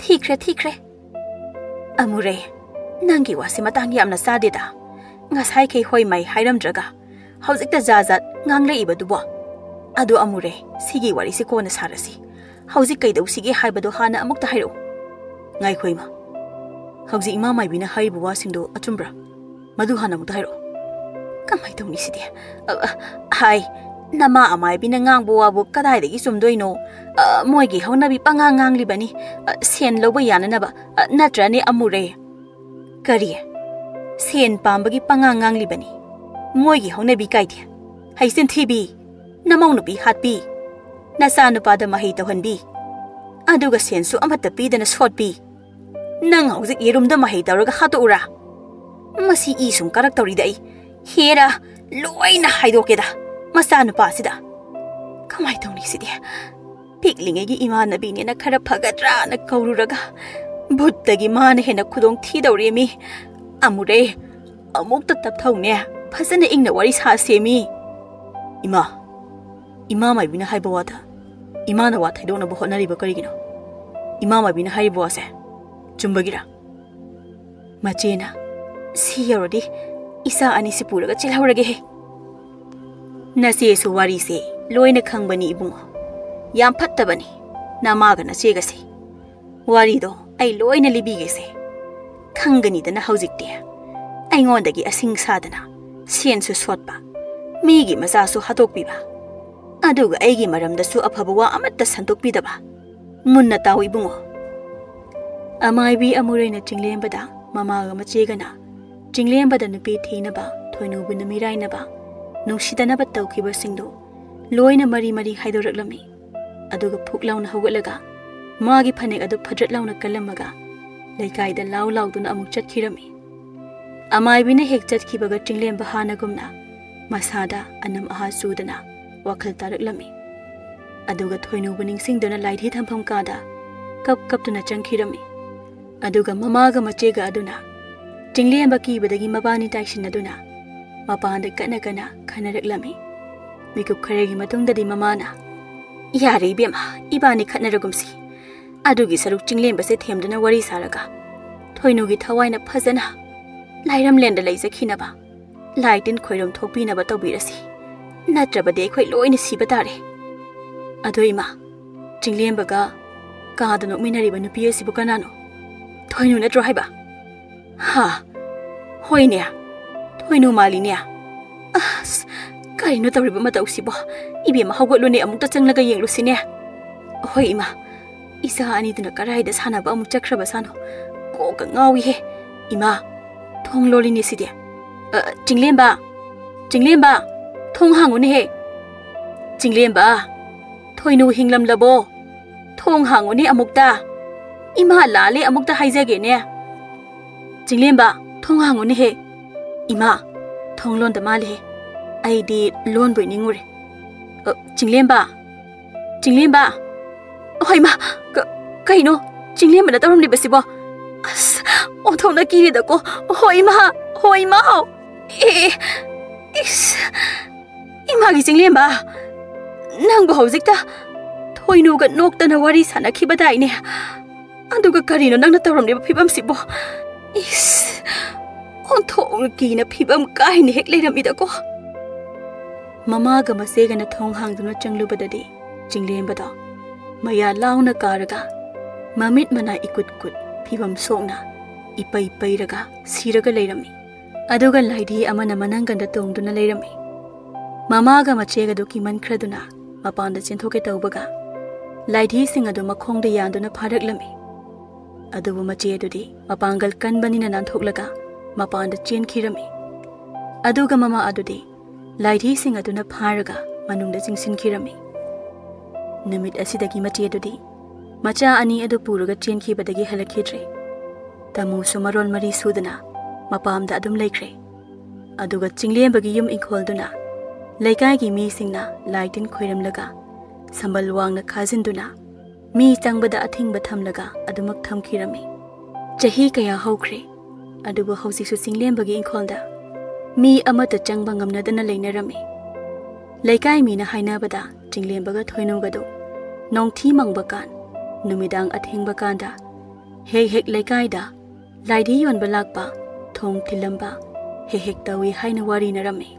ꯊꯤꯈ꯭ꯔꯦ, ꯊꯤꯈ꯭ꯔꯦ꯫ ꯑꯃꯨꯔꯦ, ꯅꯪꯒꯤ ꯋꯥꯁꯤ ꯃꯇꯥꯡ ꯌꯥꯝꯅ ꯆꯥꯗꯦꯗ꯫ ꯉꯁꯥꯏꯈꯩ ꯍꯣꯏ ꯃꯥꯏ ꯍꯥꯏꯔꯝꯗ꯭ꯔꯒ ꯍꯧꯖꯤꯛꯇ ꯖꯥ ꯖꯥꯠ ꯉꯥꯡꯂꯛꯏꯕꯗꯨꯕꯣ? ꯑꯗꯨ ꯑꯃꯨꯔꯦ, ꯁꯤꯒꯤ ꯋꯥꯔꯤꯁꯤ ꯀꯣꯟꯅ ꯁꯥꯔꯁꯤ꯫ ꯍꯧꯖꯤꯛ ꯀꯩꯗꯧꯁꯤꯒꯦ ꯍꯥꯏꯕꯗꯣ ꯍꯥꯟꯅ ꯑꯃꯨꯛꯇ ꯍꯥꯏꯔꯛꯎ꯫ ꯉꯥꯏꯈꯣ ꯏꯃꯥ, ꯍꯧꯖꯤꯛ ꯏꯃꯥ ꯃꯥꯏꯕꯤꯅ ꯍꯥꯏꯔꯤꯕ ꯋꯥꯁꯤꯡꯗꯣ ꯑꯆꯨꯝꯕ꯭ꯔꯥ? ꯃꯗꯨ ꯍꯥꯟꯅ ꯑꯃꯨꯛꯇ ꯍꯥꯏꯔꯛꯑꯣ꯫ ꯀꯃꯥꯏ ꯇꯧꯅꯤ ꯁꯤꯗꯤ? ꯑ, ꯑ, ꯍꯥꯏ, ꯅꯃꯥ ꯑꯃꯥꯏꯕꯤꯅ ꯉꯥꯡꯕ ꯋꯥꯕꯨ ꯀꯗꯥꯏꯗꯒꯤ ꯆꯨꯝꯗꯣꯏꯅꯣ? ꯑ, ꯃꯣꯏꯒꯤ ꯍꯧꯅꯕꯤ ꯄꯉꯥꯡ ꯉꯥꯡꯂꯤꯕꯅꯤ꯫ ꯑ, ꯁꯦꯟ ꯂꯧꯕ ꯌꯥꯅꯅꯕ, ꯑ, ꯅꯠꯇ꯭ꯔꯅꯦ ꯑꯃꯨꯔꯦ? ꯀꯔꯤ? ꯁꯦꯟ ꯄꯥꯝꯕꯒꯤ ꯄꯉꯥꯡ ꯉꯥꯡꯂꯤꯕꯅꯤ? ꯃꯣꯏꯒꯤ ꯍꯧꯅꯕꯤ ꯀꯥꯏꯗꯦ꯫ ꯍꯩꯆꯤꯟ ꯊꯤꯕꯤ, ꯅꯃꯧ ꯅꯨꯄꯤ ꯍꯥꯠꯄꯤ, ꯅꯆꯥ ꯅꯨꯄꯥꯗ ꯃꯍꯩ ꯇꯧꯍꯟꯕꯤ, ꯑꯗꯨꯒ ꯁꯦꯟꯁꯨ ꯑꯃꯠꯇ ꯄꯤꯗꯅ ꯁꯣꯠꯄꯤ꯫ ꯅꯪ ꯍꯧꯖꯤꯛ ꯌꯦꯔꯨꯝꯗ ꯃꯍꯩ ꯇꯧꯔꯒ ꯍꯥꯠꯇꯣꯛꯎꯔꯥ? ꯃꯁꯤ ꯏ ꯁꯨꯝ ꯀꯥꯔꯛꯇꯧꯔꯤꯗ ꯑꯩ꯫ ꯍꯦꯔꯥ, ꯂꯣꯏꯅ ꯍꯥꯏꯗꯣꯛꯀꯦꯗ ꯃꯆꯥꯅꯨꯄꯥꯁꯤꯗ꯫ ꯀꯃꯥꯏ ꯇꯧꯅꯤ ꯁꯤꯗꯤ? ꯄꯤꯛꯂꯤꯉꯩꯒꯤ ꯏꯃꯥꯟꯅꯕꯤꯅꯦꯅ ꯈꯔ ꯐꯒꯗ꯭ꯔꯥꯅ ꯀꯧꯔꯨꯔꯒ ꯚꯨꯠꯇꯒꯤ ꯃꯥꯅ ꯍꯦꯟꯅ ꯈꯨꯗꯣꯡ ꯊꯤꯗꯧꯔꯦꯃꯤ꯫ ꯑꯃꯨꯔꯦ, ꯑꯃꯨꯛꯇ ꯇꯞꯊꯧꯅꯦ꯫ ꯐꯖꯅ ꯏꯪꯅ ꯋꯥꯔꯤ ꯁꯥꯁꯦꯃꯤ꯫ ꯏꯃꯥ, ꯏꯃꯥ ꯃꯥꯏꯕꯤꯅ ꯍꯥꯏꯕ ꯋꯥꯗ ꯏꯃꯥꯅ ꯋꯥ ꯊꯩꯗꯣꯛꯅꯕ ꯍꯣꯠꯅꯔꯤꯕ ꯀꯔꯤꯒꯤꯅꯣ? ꯏꯃꯥ ꯃꯥꯏꯕꯤꯅ ꯍꯥꯏꯔꯤꯕ ꯋꯥꯁꯦ ꯆꯨꯝꯕꯒꯤꯔꯥ? ꯃꯆꯦꯅ, "ꯁꯤ ꯌꯧꯔꯗꯤ ꯏꯆꯥ ꯑꯅꯤꯁꯤ ꯄꯨꯔꯒ ꯆꯦꯜꯍꯧꯔꯒꯦꯍꯦ꯫" ꯅꯆꯦꯁꯨ ꯋꯥꯔꯤꯁꯦ ꯂꯣꯏꯅ ꯈꯪꯕꯅꯤ ꯏꯕꯨꯡꯉꯣ꯫ "ꯌꯥꯝ ꯐꯠꯇꯕꯅꯤ ꯅꯃꯥꯒ ꯅꯆꯦꯒꯁꯦ꯫ ꯋꯥꯔꯤꯗꯣ ꯑꯩ ꯂꯣꯏꯅ ꯂꯤꯕꯤꯒꯦꯁꯦ꯫ ꯈꯪꯒꯅꯤꯗꯅ ꯍꯧꯖꯤꯛꯇꯤ꯫ ꯑꯩꯉꯣꯟꯗꯒꯤ ꯑꯁꯤꯡ ꯁꯥꯗꯅ ꯁꯦꯟꯁꯨ ꯁꯣꯠꯄ, ꯃꯤꯒꯤ ꯃꯆꯥꯁꯨ ꯍꯥꯠꯇꯣꯛꯄꯤꯕ, ꯑꯗꯨꯒ ꯑꯩꯒꯤ ꯃꯔꯝꯗꯁꯨ ꯑꯐꯕ ꯋꯥ ꯑꯃꯠꯇ ꯁꯟꯗꯣꯛꯄꯤꯗꯕ꯫ ꯃꯨꯟꯅ ꯇꯥꯎ ꯏꯕꯨꯡꯉꯣ꯫" ꯑꯃꯥꯏꯕꯤ ꯑꯃꯨꯔꯩꯅ ꯆꯤꯡꯂꯦꯝꯕꯗ ꯃꯃꯥꯒ ꯃꯆꯦꯒꯅ ꯆꯤꯡꯂꯦꯝꯕꯗ ꯅꯨꯄꯤ ꯊꯤꯅꯕ, ꯊꯣꯏꯅꯨꯕꯅ ꯃꯤꯔꯥꯏꯅꯕ, ꯅꯨꯡꯁꯤꯗꯅꯕ ꯇꯧꯈꯤꯕꯁꯤꯡꯗꯨ ꯂꯣꯏꯅ ꯃꯔꯤ ꯃꯔꯤ ꯍꯥꯏꯗꯣꯔꯛꯂꯝꯃꯤ꯫ ꯑꯗꯨꯒ ꯐꯨꯛ ꯂꯥꯎꯅ ꯍꯧꯒꯠꯂꯒ ꯃꯥꯒꯤ ꯐꯅꯦꯛ ꯑꯗꯨ ꯐꯗ꯭ꯔꯠ ꯂꯥꯎꯅ ꯀꯜꯂꯝꯃꯒ ꯂꯩꯀꯥꯏꯗ ꯂꯥꯎ ꯂꯥꯎꯗꯨꯅ ꯑꯃꯨꯛ ꯆꯠꯈꯤꯔꯝꯃꯤ꯫ ꯑꯃꯥꯏꯕꯤꯅ ꯍꯦꯛ ꯆꯠꯈꯤꯕꯒ ꯆꯤꯡꯂꯦꯝꯕ ꯍꯥꯟꯅꯒꯨꯝꯅ ꯃꯁꯥꯗ ꯑꯅꯝ ꯑꯍꯥ ꯆꯨꯗꯅ ꯋꯥꯈꯜ ꯇꯥꯔꯛꯂꯝꯃꯤ꯫ ꯑꯗꯨꯒ ꯊꯣꯏꯅꯨꯕ ꯅꯤꯡꯁꯤꯡꯗꯨꯅ ꯂꯥꯏꯙꯤ ꯊꯝꯐꯝ ꯀꯥꯗ ꯀꯞ ꯀꯞꯇꯨꯅ ꯆꯪꯈꯤꯔꯝꯃꯤ꯫ ꯑꯗꯨꯒ ꯃꯃꯥꯒ ꯃꯆꯦꯒ ꯑꯗꯨꯅ ꯆꯤꯡꯂꯦꯝꯕ ꯀꯤꯕꯗꯒꯤ ꯃꯕꯥꯅꯤ ꯇꯥꯏꯁꯤꯟꯅꯗꯨꯅ ꯃꯄꯥꯟꯗ ꯀꯟꯅ ꯀꯟꯅ ꯈꯟꯅꯔꯛꯂꯝꯃꯤ꯫ ꯃꯤꯀꯨꯞ ꯈꯔꯒꯤ ꯃꯇꯨꯡꯗꯗꯤ ꯃꯃꯥꯅ, "ꯌꯥꯔꯦ ꯏꯕꯦꯝꯃ, ꯏꯕꯥꯅꯤ ꯈꯠꯅꯔꯒꯨꯝꯁꯤ꯫ ꯑꯗꯨꯒꯤ ꯁꯔꯨꯛ ꯆꯤꯡꯂꯦꯝꯕꯁꯦ ꯊꯦꯝꯗꯨꯅ ꯋꯥꯔꯤ ꯁꯥꯔꯒ ꯊꯣꯏꯅꯨꯒꯤ ꯊꯋꯥꯏꯅ ꯐꯖꯅ ꯂꯥꯏꯔꯝꯂꯦꯟꯗ ꯂꯩꯖꯈꯤꯅꯕ ꯂꯥꯏ ꯇꯤꯟ ꯈꯣꯏꯔꯨꯝ ꯊꯣꯛꯄꯤꯅꯕ ꯇꯧꯕꯤꯔꯁꯤ꯫ ꯅꯠꯇ꯭ꯔꯕꯗꯤ ꯑꯩꯈꯣꯏ ꯂꯣꯏꯅ ꯁꯤꯕ ꯇꯥꯔꯦ꯫ ꯑꯗꯣ ꯏꯃꯥ, ꯆꯤꯡꯂꯦꯝꯕꯒ ꯀꯥꯗ ꯅꯣꯛꯃꯤꯟꯅꯔꯤꯕ ꯅꯨꯄꯤ ꯑꯁꯤꯕꯨ ꯀꯅꯥꯅꯣ? ꯊꯣꯏꯅꯨ ꯅꯠꯇ꯭ꯔꯣ ꯍꯥꯏꯕ?" "ꯍꯥ? ꯍꯣꯏꯅꯦ, ꯊꯣꯏꯅꯨ ꯃꯥꯜꯂꯤꯅꯦ꯫ ꯑꯁ, ꯀꯔꯤꯅꯣ ꯇꯧꯔꯤꯕ ꯃꯇꯧꯁꯤꯕꯣ? ꯏꯕꯦꯝꯃ, ꯍꯧꯒꯠꯂꯨꯅꯦ, ꯑꯃꯨꯛꯇ ꯆꯪꯂꯒ ꯌꯦꯡꯂꯨꯁꯤꯅꯦ꯫" "ꯍꯣꯏ ꯏꯃꯥ, ꯏꯆꯥ ꯑꯅꯤꯗꯨꯅ ꯀꯔꯥꯏꯗ ꯁꯥꯟꯅꯕ ꯑꯃꯨꯛ ꯆꯠꯈ꯭ꯔꯕ ꯁꯥꯅꯣ? ꯀꯣꯛꯀ ꯉꯥꯎꯏꯍꯦ꯫ ꯏꯃꯥ, ꯊꯣꯡ ꯂꯣꯜꯂꯤꯅꯦ ꯁꯤꯗꯤ꯫ ꯑ, ꯆꯤꯡꯂꯦꯝꯕ, ꯆꯤꯡꯂꯦꯝꯕ, ꯊꯣꯡ ꯍꯥꯡꯉꯨꯅꯦꯍꯦ꯫ ꯆꯤꯡꯂꯦꯝꯕ, ꯊꯣꯏꯅꯨ ꯍꯤꯡꯂꯝꯂꯕꯣ? ꯊꯣꯡ ꯍꯥꯡꯉꯨꯅꯦ ꯑꯃꯨꯛꯇ꯫ ꯏꯃꯥ ꯂꯥꯜꯂꯦ ꯑꯃꯨꯛꯇ ꯍꯥꯏꯖꯒꯦꯅꯦ꯫ ꯆꯤꯡꯂꯦꯝꯕ, ꯊꯣꯡ ꯍꯥꯡꯉꯨꯅꯦꯍꯦ꯫ ꯏꯃꯥ, ꯊꯣꯡ ꯂꯣꯟꯗ ꯃꯥꯜꯂꯦꯍꯦ꯫ ꯑꯩꯗꯤ ꯂꯣꯟꯕꯣꯏ ꯅꯤꯡꯉꯨꯔꯦ꯫ ꯑ, ꯆꯤꯡꯂꯦꯝꯕ, ꯆꯤꯡꯂꯦꯝꯕ꯫ ꯍꯣꯏ ꯏꯃꯥ, ꯀ-, ꯀꯩꯅꯣ ꯆꯤꯡꯂꯦꯝꯕꯅ ꯇꯧꯔꯝꯂꯤꯕꯁꯤꯕꯣ? ꯑꯁ, ꯑꯣꯟꯊꯣꯛꯅ ꯀꯤꯔꯦꯗꯀꯣ꯫ ꯍꯣꯏ ꯏꯃꯥ, ꯍꯣꯏ ꯏꯃꯥ꯫ ꯑꯦ, ꯏꯁ, ꯏꯃꯥꯒꯤ ꯆꯤꯡꯂꯦꯝꯕ, ꯅꯪꯕꯨ ꯍꯧꯖꯤꯛꯇ ꯊꯣꯏꯅꯨꯒ ꯅꯣꯛꯇꯅ ꯋꯥꯔꯤ ꯁꯥꯟꯅꯈꯤꯕꯗꯥꯏꯅꯦ? ꯑꯗꯨꯒ ꯀꯔꯤꯅꯣ ꯅꯪꯅ ꯇꯧꯔꯝꯂꯤꯕ ꯐꯤꯕꯝꯁꯤꯕꯣ? ꯏꯁ, ꯑꯣꯟꯊꯣꯛꯅ ꯀꯤꯅ ꯐꯤꯕꯝ ꯀꯥꯏꯅ ꯍꯦꯛ ꯂꯩꯔꯝꯃꯤꯗꯀꯣ꯫ ꯃꯃꯥꯒ ꯃꯆꯦꯒꯅ ꯊꯣꯡ ꯍꯥꯡꯗꯨꯅ ꯆꯪꯂꯨꯕꯗꯗꯤ ꯆꯤꯡꯂꯦꯝꯕꯗꯣ ꯃꯌꯥ ꯂꯥꯎꯅ ꯀꯥꯔꯒ, ꯃꯃꯤꯠ ꯃꯅꯥ ꯏꯀꯨꯠ ꯀꯨꯠ, ꯐꯤꯕꯝ ꯁꯣꯛꯅ ꯏꯄꯩ ꯄꯩꯔꯒ ꯁꯤꯔꯒ ꯂꯩꯔꯝꯃꯤ꯫ ꯑꯗꯨꯒ ꯂꯥꯏꯙꯤ ꯑꯃꯅ ꯃꯅꯪꯒꯟꯗ ꯇꯣꯡꯗꯨꯅ ꯂꯩꯔꯝꯃꯤ꯫ ꯃꯃꯥꯒ ꯃꯆꯦꯒꯗꯨ ꯀꯤꯃꯟꯈ꯭ꯔꯗꯨꯅ ꯃꯄꯥꯟꯗ ꯆꯦꯟꯊꯣꯛꯀꯦ ꯇꯧꯕꯒ, ꯂꯥꯏꯙꯤꯁꯤꯡ ꯑꯗꯨ ꯃꯈꯣꯡꯗ ꯌꯥꯟꯗꯨꯅ ꯐꯥꯔꯛꯂꯝꯃꯤ꯫ ꯑꯗꯨꯕꯨ ꯃꯆꯦ ꯑꯗꯨꯗꯤ ꯃꯄꯥꯡꯒꯜ ꯀꯟꯕꯅꯤꯅ ꯅꯥꯟꯊꯣꯛꯂꯒ ꯃꯄꯥꯟꯗ ꯆꯦꯟꯈꯤꯔꯝꯃꯤ꯫ ꯑꯗꯨꯒ ꯃꯃꯥ ꯑꯗꯨꯗꯤ ꯂꯥꯏꯙꯤꯁꯤꯡ ꯑꯗꯨꯅ ꯐꯥꯔꯒ ꯃꯅꯨꯡꯗ ꯆꯤꯡꯁꯤꯟꯈꯤꯔꯝꯃꯤ꯫ ꯅꯨꯃꯤꯠ ꯑꯁꯤꯗꯒꯤ ꯃꯆꯦ ꯑꯗꯨꯗꯤ ꯃꯆꯥ ꯑꯅꯤ ꯑꯗꯨ ꯄꯨꯔꯒ ꯆꯦꯟꯈꯤꯕꯗꯒꯤ ꯍꯜꯂꯛꯈꯤꯗ꯭ꯔꯦ꯫ ꯇꯥꯃꯨꯁꯨ ꯃꯔꯣꯟ ꯃꯔꯤ ꯁꯨꯗꯅ ꯃꯄꯥꯝꯗ ꯑꯗꯨꯝ ꯂꯩꯈ꯭ꯔꯦ꯫ ꯑꯗꯨꯒ ꯆꯤꯡꯂꯦꯝꯕꯒꯤ ꯌꯨꯝ ꯏꯪꯈꯣꯜꯗꯨꯅ ꯂꯩꯀꯥꯏꯒꯤ ꯃꯤꯁꯤꯡꯅ ꯂꯥꯏ ꯇꯤꯟ ꯈꯣꯏꯔꯝꯂꯒ, ꯁꯝꯕꯜ ꯋꯥꯡꯅ ꯈꯥꯖꯤꯟꯗꯨꯅ, ꯃꯤ ꯆꯪꯕꯗ ꯑꯊꯤꯡꯕ ꯊꯝꯂꯒ ꯑꯗꯨꯃꯛ ꯊꯝꯈꯤꯔꯝꯃꯤ꯫ ꯆꯍꯤ ꯀꯌꯥ ꯍꯧꯈ꯭ꯔꯦ, ꯑꯗꯨꯕꯨ ꯍꯧꯖꯤꯛꯁꯨ ꯆꯤꯡꯂꯦꯝꯕꯒꯤ ꯏꯪꯈꯣꯜꯗ ꯃꯤ ꯑꯃꯠꯇ ꯆꯪꯕ ꯉꯝꯅꯗꯅ ꯂꯩꯅꯔꯝꯃꯤ꯫ ꯂꯩꯀꯥꯏ ꯃꯤꯅ ꯍꯥꯏꯅꯕꯗ, ꯆꯤꯡꯂꯦꯝꯕꯒ ꯊꯣꯏꯅꯨꯒꯗꯨ ꯅꯣꯡꯊꯤ ꯃꯪꯕ ꯀꯥꯟ, ꯅꯨꯃꯤꯗꯥꯡ ꯑꯊꯦꯡꯕ ꯀꯥꯟꯗ ꯍꯦꯛ ꯍꯦꯛ ꯂꯩꯀꯥꯏꯗ ꯂꯥꯏꯙꯤ ꯌꯣꯟꯕ ꯂꯥꯛꯄ, ꯊꯣꯡ ꯊꯤꯜꯂꯝꯕ ꯍꯦꯛ ꯍꯦꯛ ꯇꯧꯏ ꯍꯥꯏꯅ ꯋꯥꯔꯤꯅꯔꯝꯃꯤ꯫